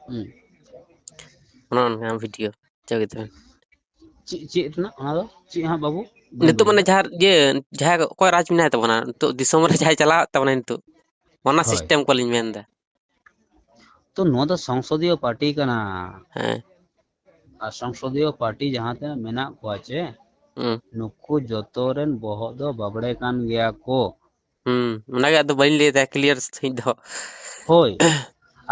ᱦᱩᱸ᱾ ᱚᱱᱮ ᱚᱱᱠᱟ ᱵᱷᱤᱰᱤᱭᱳ ᱪᱟᱹᱣ ᱠᱮᱫᱟ ᱵᱮᱱ᱾ ᱪᱮᱫ, ᱪᱮᱫ ᱨᱮᱱᱟᱜ ᱚᱱᱟ ᱫᱚ? ᱪᱮᱫ ᱦᱟᱸᱜ ᱵᱟᱹᱵᱩ? ᱵᱟᱹᱧ ᱱᱤᱛᱚᱜ ᱢᱟᱱᱮ ᱵᱩᱡᱷᱟᱹᱣ ᱡᱟᱦᱟᱸ ᱤᱭᱟᱹ, ᱡᱟᱦᱟᱸᱭ ᱚᱠᱚᱭ ᱨᱟᱡᱽ ᱢᱮᱱᱟᱭ ᱛᱟᱵᱚᱱᱟ ᱱᱤᱛᱚᱜ ᱫᱤᱥᱚᱢ ᱨᱮ, ᱡᱟᱦᱟᱸᱭ ᱪᱟᱞᱟᱣᱮᱫ ᱛᱟᱵᱚᱱᱟ ᱱᱤᱛᱚᱜ, ᱚᱱᱟ ᱦᱳᱭ᱾ ᱥᱤᱥᱴᱮᱢ ᱠᱚᱞᱤᱧ ᱢᱮᱱᱫᱟ᱾ ᱛᱚ ᱱᱚᱣᱟ ᱫᱚ ᱥᱚᱝᱥᱚᱫᱤᱭᱚ ᱯᱟᱨᱴᱤ ᱠᱟᱱᱟ᱾ ᱦᱮᱸ᱾ ᱟᱨ ᱥᱚᱝᱥᱚᱫᱤᱭᱚ ᱯᱟᱨᱴᱤ ᱡᱟᱦᱟᱸ ᱛᱤᱱᱟᱹᱜ ᱢᱮᱱᱟᱜ ᱠᱚᱣᱟ ᱪᱮ, ᱦᱩᱸ᱾ ᱱᱩᱠᱩ ᱡᱚᱛᱚ ᱨᱮᱱ ᱵᱚᱦᱚᱜ ᱫᱚ ᱵᱟᱵᱲᱮ ᱠᱟᱱ ᱜᱮᱭᱟ ᱠᱚ᱾ ᱦᱩᱸ, ᱚᱱᱟᱜᱮ ᱟᱫᱚ ᱵᱟᱹᱧ ᱞᱟᱹᱭ ᱫᱟ clear ᱥᱟᱺᱦᱤᱡ ᱫᱚ᱾ ᱦᱳᱭ᱾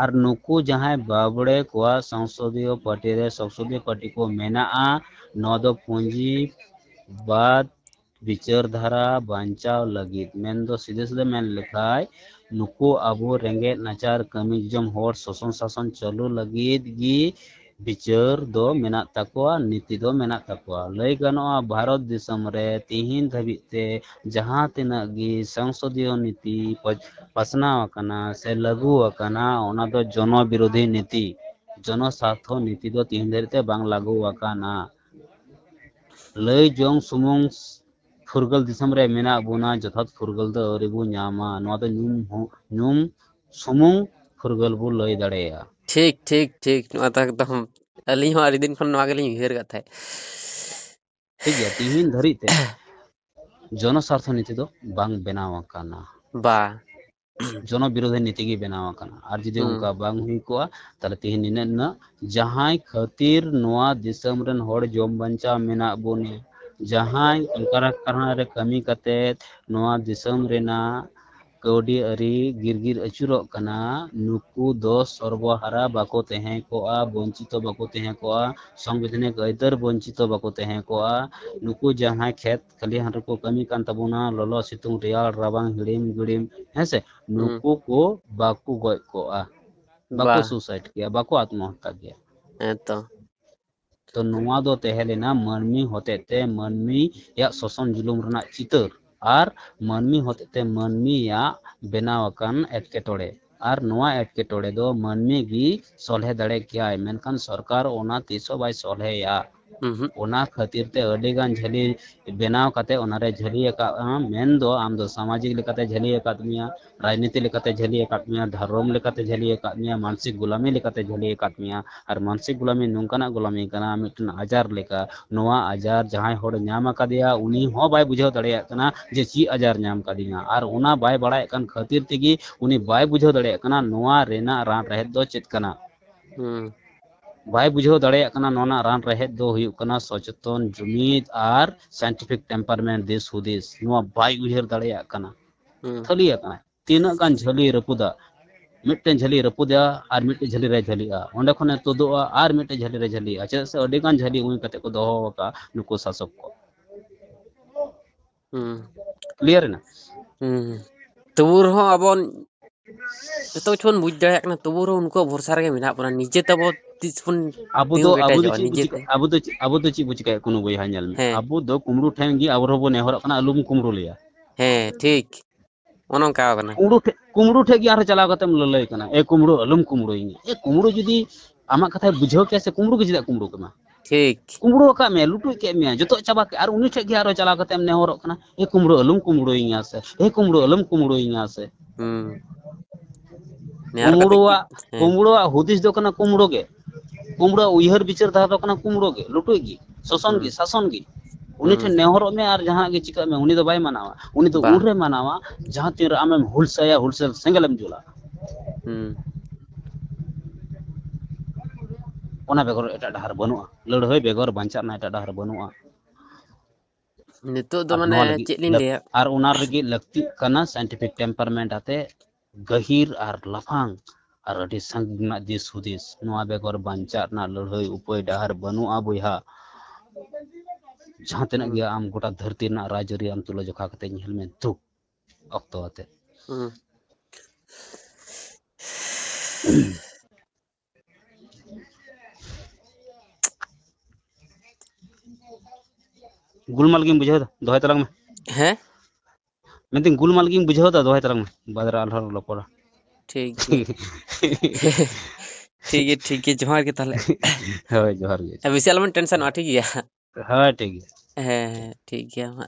ᱟᱨ ᱱᱩᱠᱩ ᱡᱟᱦᱟᱸᱭ ᱵᱟᱵᱲᱮ ᱠᱚᱣᱟ ᱥᱚᱝᱥᱚᱫᱤᱭᱚ ᱯᱟᱨᱴᱤ ᱨᱮ, ᱥᱚᱝᱥᱚᱫᱤᱭᱚ ᱯᱟᱨᱴᱤ ᱠᱚ ᱢᱮᱱᱟᱜᱼᱟ, ᱱᱚᱣᱟ ᱫᱚ ᱯᱩᱸᱡᱤ ᱵᱟᱫ ᱵᱤᱪᱟᱹᱨ ᱫᱷᱟᱨᱟ ᱵᱟᱧᱪᱟᱣ ᱞᱟᱹᱜᱤᱫ, ᱢᱮᱱᱫᱚ ᱥᱤᱫᱷᱟᱹ ᱥᱤᱫᱷᱟᱹ ᱢᱮᱱ ᱞᱮᱠᱷᱟᱡ ᱱᱩᱠᱩ ᱟᱵᱚ ᱨᱮᱸᱜᱮᱡ ᱱᱟᱪᱟᱨ ᱠᱟᱹᱢᱤ ᱡᱚᱢ ᱦᱚᱲ ᱥᱟᱥᱚᱱ ᱥᱟᱥᱚᱱ ᱪᱟᱹᱞᱩ ᱞᱟᱹᱜᱤᱫ ᱜᱮ ᱵᱤᱪᱟᱹᱨ ᱫᱚ ᱢᱮᱱᱟᱜ ᱛᱟᱠᱚᱣᱟ, ᱱᱤᱛᱤ ᱫᱚ ᱢᱮᱱᱟᱜ ᱛᱟᱠᱚᱣᱟ᱾ ᱞᱟᱹᱭ ᱜᱟᱱᱚᱜᱼᱟ, ᱵᱷᱟᱨᱚᱛ ᱫᱤᱥᱚᱢ ᱨᱮ ᱛᱤᱦᱤᱧ ᱫᱷᱟᱹᱵᱤᱡ ᱛᱮ ᱡᱟᱦᱟᱸ ᱛᱤᱱᱟᱹᱜ ᱜᱮ ᱥᱚᱝᱥᱚᱫᱤᱭᱚ ᱱᱤᱛᱤ ᱯᱟᱪ-, ᱯᱟᱥᱱᱟᱣ ᱟᱠᱟᱱᱟ ᱥᱮ ᱞᱟᱹᱜᱩ ᱟᱠᱟᱱᱟ, ᱚᱱᱟ ᱫᱚ ᱡᱚᱱᱚ ᱵᱤᱨᱳᱫᱷᱤ ᱱᱤᱛᱤ, ᱡᱚᱱᱚ ᱥᱟᱨᱛᱷᱚ ᱱᱤᱛᱤ ᱫᱚ ᱛᱤᱦᱤᱧ ᱫᱷᱟᱹᱵᱤᱡ ᱛᱮ ᱵᱟᱝ ᱞᱟᱹᱜᱩ ᱟᱠᱟᱱᱟ᱾ ᱞᱟᱹᱭ ᱡᱚᱝ ᱥᱩᱢᱩᱝ ᱯᱷᱩᱨᱜᱟᱹᱞ ᱫᱤᱥᱚᱢ ᱨᱮ ᱢᱮᱱᱟᱜ ᱵᱚᱱᱟ, ᱡᱚᱛᱷᱟᱛ ᱯᱷᱩᱨᱜᱟᱹᱞ ᱫᱚ ᱟᱹᱣᱨᱤ ᱵᱚᱱ ᱧᱟᱢᱟ᱾ ᱱᱚᱣᱟ ᱫᱚ ᱧᱩᱢ ᱦᱚᱸ, ᱧᱩᱢ ᱥᱩᱢᱩᱝ ᱯᱷᱩᱨᱜᱟᱹᱞ ᱵᱚᱱ ᱞᱟᱹᱭ ᱫᱟᱲᱮᱭᱟᱜᱼᱟ᱾ ᱴᱷᱤᱠ, ᱴᱷᱤᱠ, ᱴᱷᱤᱠ᱾ ᱱᱚᱣᱟ ᱫᱚ ᱮᱠᱫᱚᱢ ᱟᱹᱞᱤᱧ ᱦᱚᱸ ᱟᱹᱰᱤ ᱫᱤᱱ ᱠᱷᱚᱱ ᱱᱚᱣᱟ ᱜᱮᱞᱤᱧ ᱩᱭᱦᱟᱹᱨ ᱠᱟᱫ ᱛᱟᱦᱮᱸᱫ᱾ ᱴᱷᱤᱠ ᱜᱮᱭᱟ, ᱛᱤᱦᱤᱧ ᱫᱷᱟᱹᱨᱤᱡ ᱛᱮ ᱡᱚᱱᱚ ᱥᱟᱨᱛᱷᱚ ᱱᱤᱛᱤ ᱫᱚ ᱵᱟᱝ ᱵᱮᱱᱟᱣ ᱟᱠᱟᱱᱟ᱾ ᱵᱟ᱾ ᱡᱚᱱᱚ ᱵᱤᱨᱳᱫᱷᱤ ᱱᱤᱛᱤ ᱜᱮ ᱵᱮᱱᱟᱣ ᱟᱠᱟᱱᱟ᱾ ᱟᱨ ᱡᱩᱫᱤ ᱦᱩᱸ᱾ ᱚᱱᱠᱟ ᱵᱟᱝ ᱦᱩᱭ ᱠᱚᱜᱼᱟ, ᱛᱟᱦᱞᱮ ᱛᱤᱦᱤᱧ ᱱᱤᱱᱟᱹᱜ ᱱᱤᱱᱟᱹᱜ ᱡᱟᱦᱟᱸᱭ ᱠᱷᱟᱹᱛᱤᱨ ᱱᱚᱣᱟ ᱫᱤᱥᱚᱢ ᱨᱮᱱ ᱦᱚᱲ ᱡᱚᱢ ᱵᱟᱧᱪᱟᱣ ᱢᱮᱱᱟᱜ ᱵᱚᱱᱟ, ᱡᱟᱦᱟᱸᱭ ᱠᱚᱞᱠᱟᱨᱠᱷᱟᱱᱟ ᱨᱮ ᱠᱟᱹᱢᱤ ᱠᱟᱛᱮ ᱱᱚᱣᱟ ᱫᱤᱥᱚᱢ ᱨᱮᱱᱟᱜ ᱠᱟᱹᱣᱰᱤ ᱟᱹᱨᱤ ᱜᱤᱨᱜᱤᱨ ᱟᱹᱪᱩᱨᱚᱜ ᱠᱟᱱᱟ, ᱱᱩᱠᱩ ᱫᱚ ᱥᱚᱨᱵᱚᱦᱟᱨᱟ ᱵᱟᱠᱚ ᱛᱟᱦᱮᱸ ᱠᱚᱜᱼᱟ, ᱵᱚᱧᱪᱤᱛᱚ ᱵᱟᱠᱚ ᱛᱟᱦᱮᱸ ᱠᱚᱜᱼᱟ, ᱥᱚᱝᱵᱤᱫᱷᱟᱱᱤᱠ ᱟᱹᱭᱫᱟᱹᱨ ᱵᱚᱧᱪᱤᱛᱚ ᱵᱟᱠᱚ ᱛᱟᱦᱮᱸ ᱠᱚᱜᱼᱟ᱾ ᱱᱩᱠᱩ ᱡᱟᱦᱟᱸᱭ ᱠᱷᱮᱛ ᱠᱷᱟᱹᱞᱤ ᱦᱟᱸᱰᱮ ᱠᱚ ᱠᱟᱹᱢᱤ ᱠᱟᱱ ᱛᱟᱵᱚᱱᱟ, ᱞᱚᱞᱚ ᱥᱤᱛᱩᱝ, ᱨᱮᱭᱟᱲ ᱨᱟᱵᱟᱝ, ᱦᱤᱲᱤᱢ ᱜᱤᱲᱤᱢ, ᱦᱮᱸ ᱥᱮ, ᱦᱩᱸ᱾ ᱱᱩᱠᱩ ᱠᱚ ᱵᱟᱠᱚ ᱜᱚᱡ ᱠᱚᱜᱼᱟ, ᱵᱟᱠᱚ ᱵᱟ᱾ ᱥᱩᱥᱟᱭᱤᱰ ᱠᱮᱭᱟ, ᱵᱟᱠᱚ ᱟᱛᱢᱚᱦᱚᱛᱛᱟ ᱠᱮᱭᱟ᱾ ᱦᱮᱸ ᱛᱚ᱾ ᱛᱚ ᱱᱚᱣᱟ ᱫᱚ ᱛᱟᱦᱮᱸ ᱞᱮᱱᱟ ᱢᱟᱹᱱᱢᱤ ᱦᱚᱛᱮᱡ ᱛᱮ ᱢᱟᱹᱱᱢᱤᱭᱟᱜ ᱥᱚᱥᱚᱱ ᱡᱩᱞᱩᱢ ᱨᱮᱱᱟᱜ ᱪᱤᱛᱟᱹᱨ ᱟᱨ ᱢᱟᱹᱱᱢᱤ ᱦᱚᱛᱮᱡ ᱛᱮ ᱢᱟᱹᱱᱢᱤᱭᱟᱜ ᱵᱮᱱᱟᱣ ᱟᱠᱟᱱ ᱮᱴᱠᱮᱴᱚᱬᱮ᱾ ᱟᱨ ᱱᱚᱣᱟ ᱮᱴᱠᱮᱴᱚᱬᱮ ᱫᱚ ᱢᱟᱹᱱᱢᱤ ᱜᱮ ᱥᱚᱞᱦᱮ ᱫᱟᱲᱮ ᱠᱮᱭᱟᱭ, ᱢᱮᱱᱠᱷᱟᱱ ᱥᱚᱨᱠᱟᱨ ᱚᱱᱟ ᱛᱤᱥ ᱦᱚᱸ ᱵᱟᱭ ᱥᱚᱞᱦᱮᱭᱟ᱾ ᱩᱸᱦᱩᱸ᱾ ᱚᱱᱟ ᱠᱷᱟᱹᱛᱤᱨ ᱛᱮ ᱟᱹᱰᱤ ᱜᱟᱱ ᱡᱷᱟᱹᱞᱤ ᱵᱮᱱᱟᱣ ᱠᱟᱛᱮ ᱚᱱᱟᱨᱮ ᱡᱷᱟᱹᱞᱤ ᱟᱠᱟᱫᱼᱟ᱾ ᱢᱮᱱᱫᱚ ᱟᱢ ᱫᱚ ᱥᱟᱢᱟᱡᱤᱠ ᱞᱮᱠᱟᱛᱮ ᱡᱷᱟᱹᱞᱤ ᱟᱠᱟᱫ ᱢᱮᱭᱟ, ᱨᱟᱡᱽᱱᱤᱛᱤ ᱞᱮᱠᱟᱛᱮ ᱡᱷᱟᱹᱞᱤ ᱟᱠᱟᱫ ᱢᱮᱭᱟ, ᱫᱷᱚᱨᱚᱢ ᱞᱮᱠᱟᱛᱮ ᱡᱷᱟᱹᱞᱤ ᱟᱠᱟᱫ ᱢᱮᱭᱟ, ᱢᱟᱱᱥᱤᱠ ᱜᱩᱞᱟᱢᱤ ᱞᱮᱠᱟᱛᱮ ᱡᱷᱟᱹᱞᱤ ᱟᱠᱟᱫ ᱢᱮᱭᱟ᱾ ᱟᱨ ᱢᱟᱱᱥᱤᱠ ᱜᱩᱞᱟᱢᱤ ᱱᱚᱝᱠᱟᱱᱟᱜ ᱜᱩᱞᱟᱢᱤ ᱠᱟᱱᱟ, ᱢᱤᱫᱴᱮᱱ ᱟᱡᱟᱨ ᱞᱮᱠᱟ᱾ ᱱᱚᱣᱟ ᱟᱡᱟᱨ ᱡᱟᱦᱟᱸᱭ ᱦᱚᱲᱮ ᱧᱟᱢ ᱟᱠᱟᱫᱮᱭᱟ, ᱩᱱᱤ ᱦᱚᱸ ᱵᱟᱭ ᱵᱩᱡᱷᱟᱹᱣ ᱫᱟᱲᱮᱭᱟᱜ ᱠᱟᱱᱟ ᱡᱮ ᱪᱮᱫ ᱟᱡᱟᱨ ᱧᱟᱢ ᱠᱟᱫᱤᱧᱟ, ᱟᱨ ᱚᱱᱟ ᱵᱟᱭ ᱵᱟᱲᱟᱭᱮᱫ ᱠᱟᱱ ᱠᱷᱟᱹᱛᱤᱨ ᱛᱮᱜᱮ ᱩᱱᱤ ᱵᱟᱭ ᱵᱩᱡᱷᱟᱹᱣ ᱫᱟᱲᱮᱭᱟᱜ ᱠᱟᱱᱟ ᱱᱚᱣᱟ ᱨᱮᱱᱟᱜ ᱨᱟᱱ ᱨᱮᱦᱮᱫ ᱫᱚ ᱪᱮᱫ ᱠᱟᱱᱟ᱾ ᱦᱩᱸ᱾ ᱵᱟᱭ ᱵᱩᱡᱷᱟᱹᱣ ᱫᱟᱲᱮᱭᱟᱜ ᱠᱟᱱᱟ ᱱᱚᱣᱟ ᱨᱮᱱᱟᱜ ᱨᱟᱱ ᱨᱮᱦᱮᱫ ᱫᱚ ᱦᱩᱭᱩᱜ ᱠᱟᱱᱟ ᱥᱚᱪᱮᱛᱚᱱ ᱡᱩᱢᱤᱫ ᱟᱨ scientific temperament, ᱫᱤᱥ ᱦᱩᱫᱤᱥ᱾ ᱱᱚᱣᱟ ᱵᱟᱭ ᱩᱭᱦᱟᱹᱨ ᱫᱟᱲᱮᱭᱟᱜ ᱠᱟᱱᱟ᱾ ᱦᱩᱸ᱾ ᱛᱷᱟᱹᱞᱤ ᱟᱠᱟᱱᱟᱭ᱾ ᱛᱤᱱᱟᱹᱜ ᱜᱟᱱ ᱡᱷᱟᱹᱞᱤ ᱨᱟᱹᱯᱩᱫᱟ, ᱢᱤᱫᱴᱮᱱ ᱡᱷᱟᱹᱞᱤ ᱨᱟᱹᱯᱩᱫᱟ ᱟᱨ ᱢᱤᱫᱴᱮᱱ ᱡᱷᱟᱹᱞᱤ ᱨᱮ ᱡᱷᱟᱹᱞᱤᱜᱼᱟ, ᱚᱸᱰᱮ ᱠᱷᱚᱱᱮ ᱛᱩᱫᱩᱜᱼᱟ ᱟᱨ ᱢᱤᱫᱴᱮᱱ ᱡᱷᱟᱹᱞᱤ ᱨᱮ ᱡᱷᱟᱹᱞᱤᱜᱼᱟ, ᱪᱮᱫᱟᱜ ᱥᱮ ᱟᱹᱰᱤ ᱜᱟᱱ ᱡᱷᱟᱹᱞᱤ ᱩᱭ ᱠᱟᱛᱮ ᱠᱚ ᱫᱚᱦᱚ ᱟᱠᱟᱫᱼᱟ ᱱᱩᱠᱩ ᱥᱟᱥᱚᱠ ᱠᱚ᱾ ᱦᱩᱸ᱾ ᱠᱞᱤᱭᱟᱨ ᱮᱱᱟ? ᱦᱩᱸ᱾ ᱛᱚᱵᱩ ᱨᱮᱦᱚᱸ ᱟᱵᱚ ᱡᱚᱛᱚ ᱠᱤᱪᱷᱩ ᱵᱚᱱ ᱵᱩᱡᱽ ᱫᱟᱲᱮᱭᱟᱜ ᱠᱟᱱᱟ, ᱛᱚᱵᱩ ᱨᱮᱦᱚᱸ ᱩᱱᱠᱩᱣᱟᱜ ᱵᱷᱚᱨᱥᱟ ᱨᱮᱜᱮ ᱢᱮᱱᱟᱜ ᱵᱚᱱᱟ᱾ ᱱᱤᱡᱮ ᱛᱮ ᱟᱵᱚ ᱛᱤᱥ ᱵᱚᱱ ᱟᱵᱚ ᱫᱚ ᱛᱤᱸᱜᱩ ᱟᱵᱚ ᱫᱚ ᱠᱮᱴᱮᱡᱚᱜᱼᱟ? ᱪᱮᱫ ᱵᱚ ᱱᱤᱡᱮ ᱪᱤᱠᱟ ᱛᱮ᱾ ᱟᱵᱚ ᱫᱚ ᱪᱮᱫ ᱟᱵᱚ ᱫᱚ ᱪᱮᱫ ᱵᱚ ᱪᱤᱠᱟᱹᱭᱟ? ᱠᱳᱱᱳ ᱵᱚᱭᱦᱟ ᱧᱮᱞ ᱢᱮ, ᱦᱮᱸ᱾ ᱟᱵᱚ ᱫᱚ ᱠᱩᱢᱲᱩ ᱴᱷᱮᱱ ᱜᱮ ᱟᱵᱚ ᱦᱚᱸᱵᱚ ᱱᱮᱦᱚᱨᱚᱜ ᱠᱟᱱᱟ, ᱟᱞᱚᱢ ᱠᱩᱢᱲᱩ ᱞᱮᱭᱟ᱾ ᱦᱮᱸ, ᱴᱷᱤᱠ᱾ ᱚᱱᱮ ᱚᱱᱠᱟ ᱠᱟᱱᱟ᱾ ᱠᱩᱢᱲᱩ ᱴᱷᱮᱡ ᱠᱩᱢᱲᱩ ᱴᱷᱮᱡ ᱜᱮ ᱟᱨᱦᱚᱸ ᱪᱟᱞᱟᱣ ᱠᱟᱛᱮᱢ ᱞᱟᱹᱞᱟᱹᱭ ᱠᱟᱱᱟ, "ᱮ ᱠᱩᱢᱲᱩ, ᱟᱞᱚᱢ ᱠᱩᱢᱲᱩᱭᱤᱧᱟ᱾" ᱮ ᱠᱩᱢᱲᱩ ᱡᱩᱫᱤ ᱟᱢᱟᱜ ᱠᱟᱛᱷᱟᱭ ᱵᱩᱡᱷᱟᱹᱣ ᱠᱮᱭᱟ ᱥᱮ, ᱠᱩᱢᱲᱩ ᱜᱮ ᱪᱮᱫᱟᱜ ᱠᱩᱢᱲᱩ ᱠᱟᱢᱟ? ᱴᱷᱤᱠ᱾ ᱠᱩᱢᱲᱩ ᱟᱠᱟᱫ ᱢᱮᱭᱟ, ᱞᱩᱴᱩᱡ ᱠᱮᱫ ᱢᱮᱭᱟ, ᱡᱚᱛᱚ ᱪᱟᱵᱟ ᱠᱮᱫ, ᱟᱨ ᱩᱱᱤ ᱴᱷᱮᱡ ᱜᱮ ᱟᱨᱦᱚᱸ ᱪᱟᱞᱟᱣ ᱠᱟᱛᱮᱢ ᱱᱮᱦᱚᱨᱚᱜ ᱠᱟᱱᱟ, "ᱮ ᱠᱩᱢᱲᱩ, ᱟᱞᱚᱢ ᱠᱩᱢᱲᱩᱭᱤᱧᱟ ᱥᱮ, ᱮ ᱠᱩᱢᱲᱩ, ᱟᱞᱚᱢ ᱠᱩᱢᱲᱩᱭᱤᱧᱟ ᱥᱮ᱾" ᱦᱩᱸ᱾ ᱱᱮᱦᱚᱨ ᱠᱟᱛᱮ ᱠᱩᱢᱲᱩᱣᱟᱜ, ᱦᱮᱸ᱾ ᱠᱩᱢᱲᱩᱣᱟᱜ ᱦᱩᱫᱤᱥ ᱫᱚ ᱠᱟᱱᱟ ᱠᱩᱢᱲᱩ ᱜᱮ᱾ ᱠᱩᱢᱲᱩᱣᱟᱜ ᱩᱭᱦᱟᱹᱨ ᱵᱤᱪᱟᱹᱨ ᱫᱷᱟᱨᱟ ᱫᱚ ᱠᱟᱱᱟ ᱠᱩᱢᱲᱩ ᱜᱮ, ᱞᱩᱴᱩᱡ ᱜᱮ, ᱥᱚᱥᱚᱱ ᱜᱮ, ᱦᱩᱸ᱾ ᱥᱟᱥᱚᱱ ᱜᱮ᱾ ᱩᱱᱤ ᱦᱩᱸ᱾ ᱴᱷᱮᱱ ᱱᱮᱦᱚᱨᱚᱜ ᱢᱮ ᱟᱨ ᱡᱟᱦᱟᱱᱟᱜ ᱜᱮ ᱪᱤᱠᱟᱹᱜ ᱢᱮ, ᱩᱱᱤ ᱫᱚ ᱵᱟᱭ ᱢᱟᱱᱟᱣᱟ᱾ ᱩᱱᱤ ᱫᱚ ᱵᱟ᱾ ᱩᱱᱨᱮ ᱢᱟᱱᱟᱣᱟ, ᱡᱟᱦᱟᱸ ᱛᱤᱱᱨᱮ ᱟᱢᱮᱢ ᱦᱩᱞᱥᱟᱹᱭᱟ, ᱦᱩᱞᱥᱟᱹ ᱥᱮᱸᱜᱮᱞᱮᱢ ᱡᱩᱞᱟ᱾ ᱦᱩᱸ᱾ ᱚᱱᱟ ᱵᱮᱜᱚᱨ ᱮᱴᱟᱜ ᱰᱟᱦᱟᱨ ᱵᱟᱹᱱᱩᱜᱼᱟ᱾ ᱞᱟᱹᱲᱦᱟᱹᱭ ᱵᱮᱜᱚᱨ ᱵᱟᱧᱪᱟᱜ ᱨᱮᱱᱟᱜ ᱮᱴᱟᱜ ᱰᱟᱦᱟᱨ ᱵᱟᱹᱱᱩᱜᱼᱟ᱾ ᱱᱤᱛᱚᱜ ᱫᱚ ᱟᱨ ᱢᱟᱱᱮ ᱱᱚᱣᱟ ᱞᱟᱹᱜᱤᱫ ᱪᱮᱫ ᱞᱤᱧ ᱞᱟᱹᱠ-, ᱞᱟᱹᱭᱟ? ᱟᱨ ᱚᱱᱟ ᱞᱟᱹᱜᱤᱫ ᱞᱟᱹᱠᱛᱤᱜ ᱠᱟᱱᱟ scientific temperament ᱟᱛᱮ ᱜᱟᱹᱦᱤᱨ ᱟᱨ ᱞᱟᱯᱷᱟᱝ ᱟᱨ ᱟᱹᱰᱤ ᱥᱟᱺᱜᱤᱧ ᱨᱮᱱᱟᱜ ᱫᱤᱥ ᱦᱩᱫᱤᱥ᱾ ᱱᱚᱣᱟ ᱵᱮᱜᱚᱨ ᱵᱟᱧᱪᱟᱜ ᱨᱮᱱᱟᱜ ᱞᱟᱹᱲᱦᱟᱹᱭ ᱩᱯᱟᱹᱭ ᱰᱟᱦᱟᱨ ᱵᱟᱹᱱᱩᱜᱼᱟ ᱵᱚᱭᱦᱟ᱾ ᱡᱟᱦᱟᱸ ᱛᱤᱱᱟᱹᱜ ᱦᱩᱸ᱾ ᱜᱮ ᱟᱢ ᱜᱚᱴᱟ ᱫᱷᱟᱹᱨᱛᱤ ᱨᱮᱱᱟᱜ ᱨᱟᱡᱽᱟᱹᱨᱤ ᱟᱢ ᱛᱩᱞᱟᱹ ᱡᱚᱠᱷᱟ ᱠᱟᱛᱮ ᱧᱮᱞ ᱢᱮ, ᱫᱩᱠ ᱚᱠᱛᱚ ᱟᱛᱮ᱾ ᱦᱩᱸ᱾ ᱜᱩᱞᱢᱟᱞ ᱜᱮᱢ ᱵᱩᱡᱷᱟᱹᱣ ᱫᱟ? ᱫᱚᱦᱚᱭ ᱛᱟᱞᱟᱝ ᱢᱮ᱾ ᱦᱮᱸ? ᱢᱮᱱᱫᱟᱹᱧ ᱜᱩᱞᱢᱟᱞ ᱜᱮᱢ ᱵᱩᱡᱷᱟᱹᱣ ᱫᱟ? ᱫᱚᱦᱚᱭ ᱛᱟᱞᱟᱝ ᱢᱮ, ᱵᱟᱫᱽ ᱨᱮ ᱟᱨᱦᱚᱸ ᱨᱚᱯᱚᱲᱟ᱾ ᱴᱷᱤᱠ ᱜᱮᱭᱟ᱾ ᱴᱷᱤᱠ ᱜᱮᱭᱟ, ᱴᱷᱤᱠ ᱜᱮᱭᱟ, ᱡᱚᱦᱟᱨ ᱜᱮ ᱛᱟᱦᱞᱮ᱾ ᱦᱳᱭ, ᱡᱚᱦᱟᱨ ᱜᱮ᱾ ᱟᱨ ᱵᱮᱥᱤ ᱟᱞᱚᱵᱚᱱ ᱴᱮᱱᱥᱚᱱᱚᱜᱼᱟ, ᱴᱷᱤᱠ ᱜᱮᱭᱟ? ᱦᱳᱭ, ᱴᱷᱤᱠ ᱜᱮᱭᱟ᱾ ᱦᱮᱸ, ᱦᱮᱸ, ᱴᱷᱤᱠ ᱜᱮᱭᱟ ᱢᱟ᱾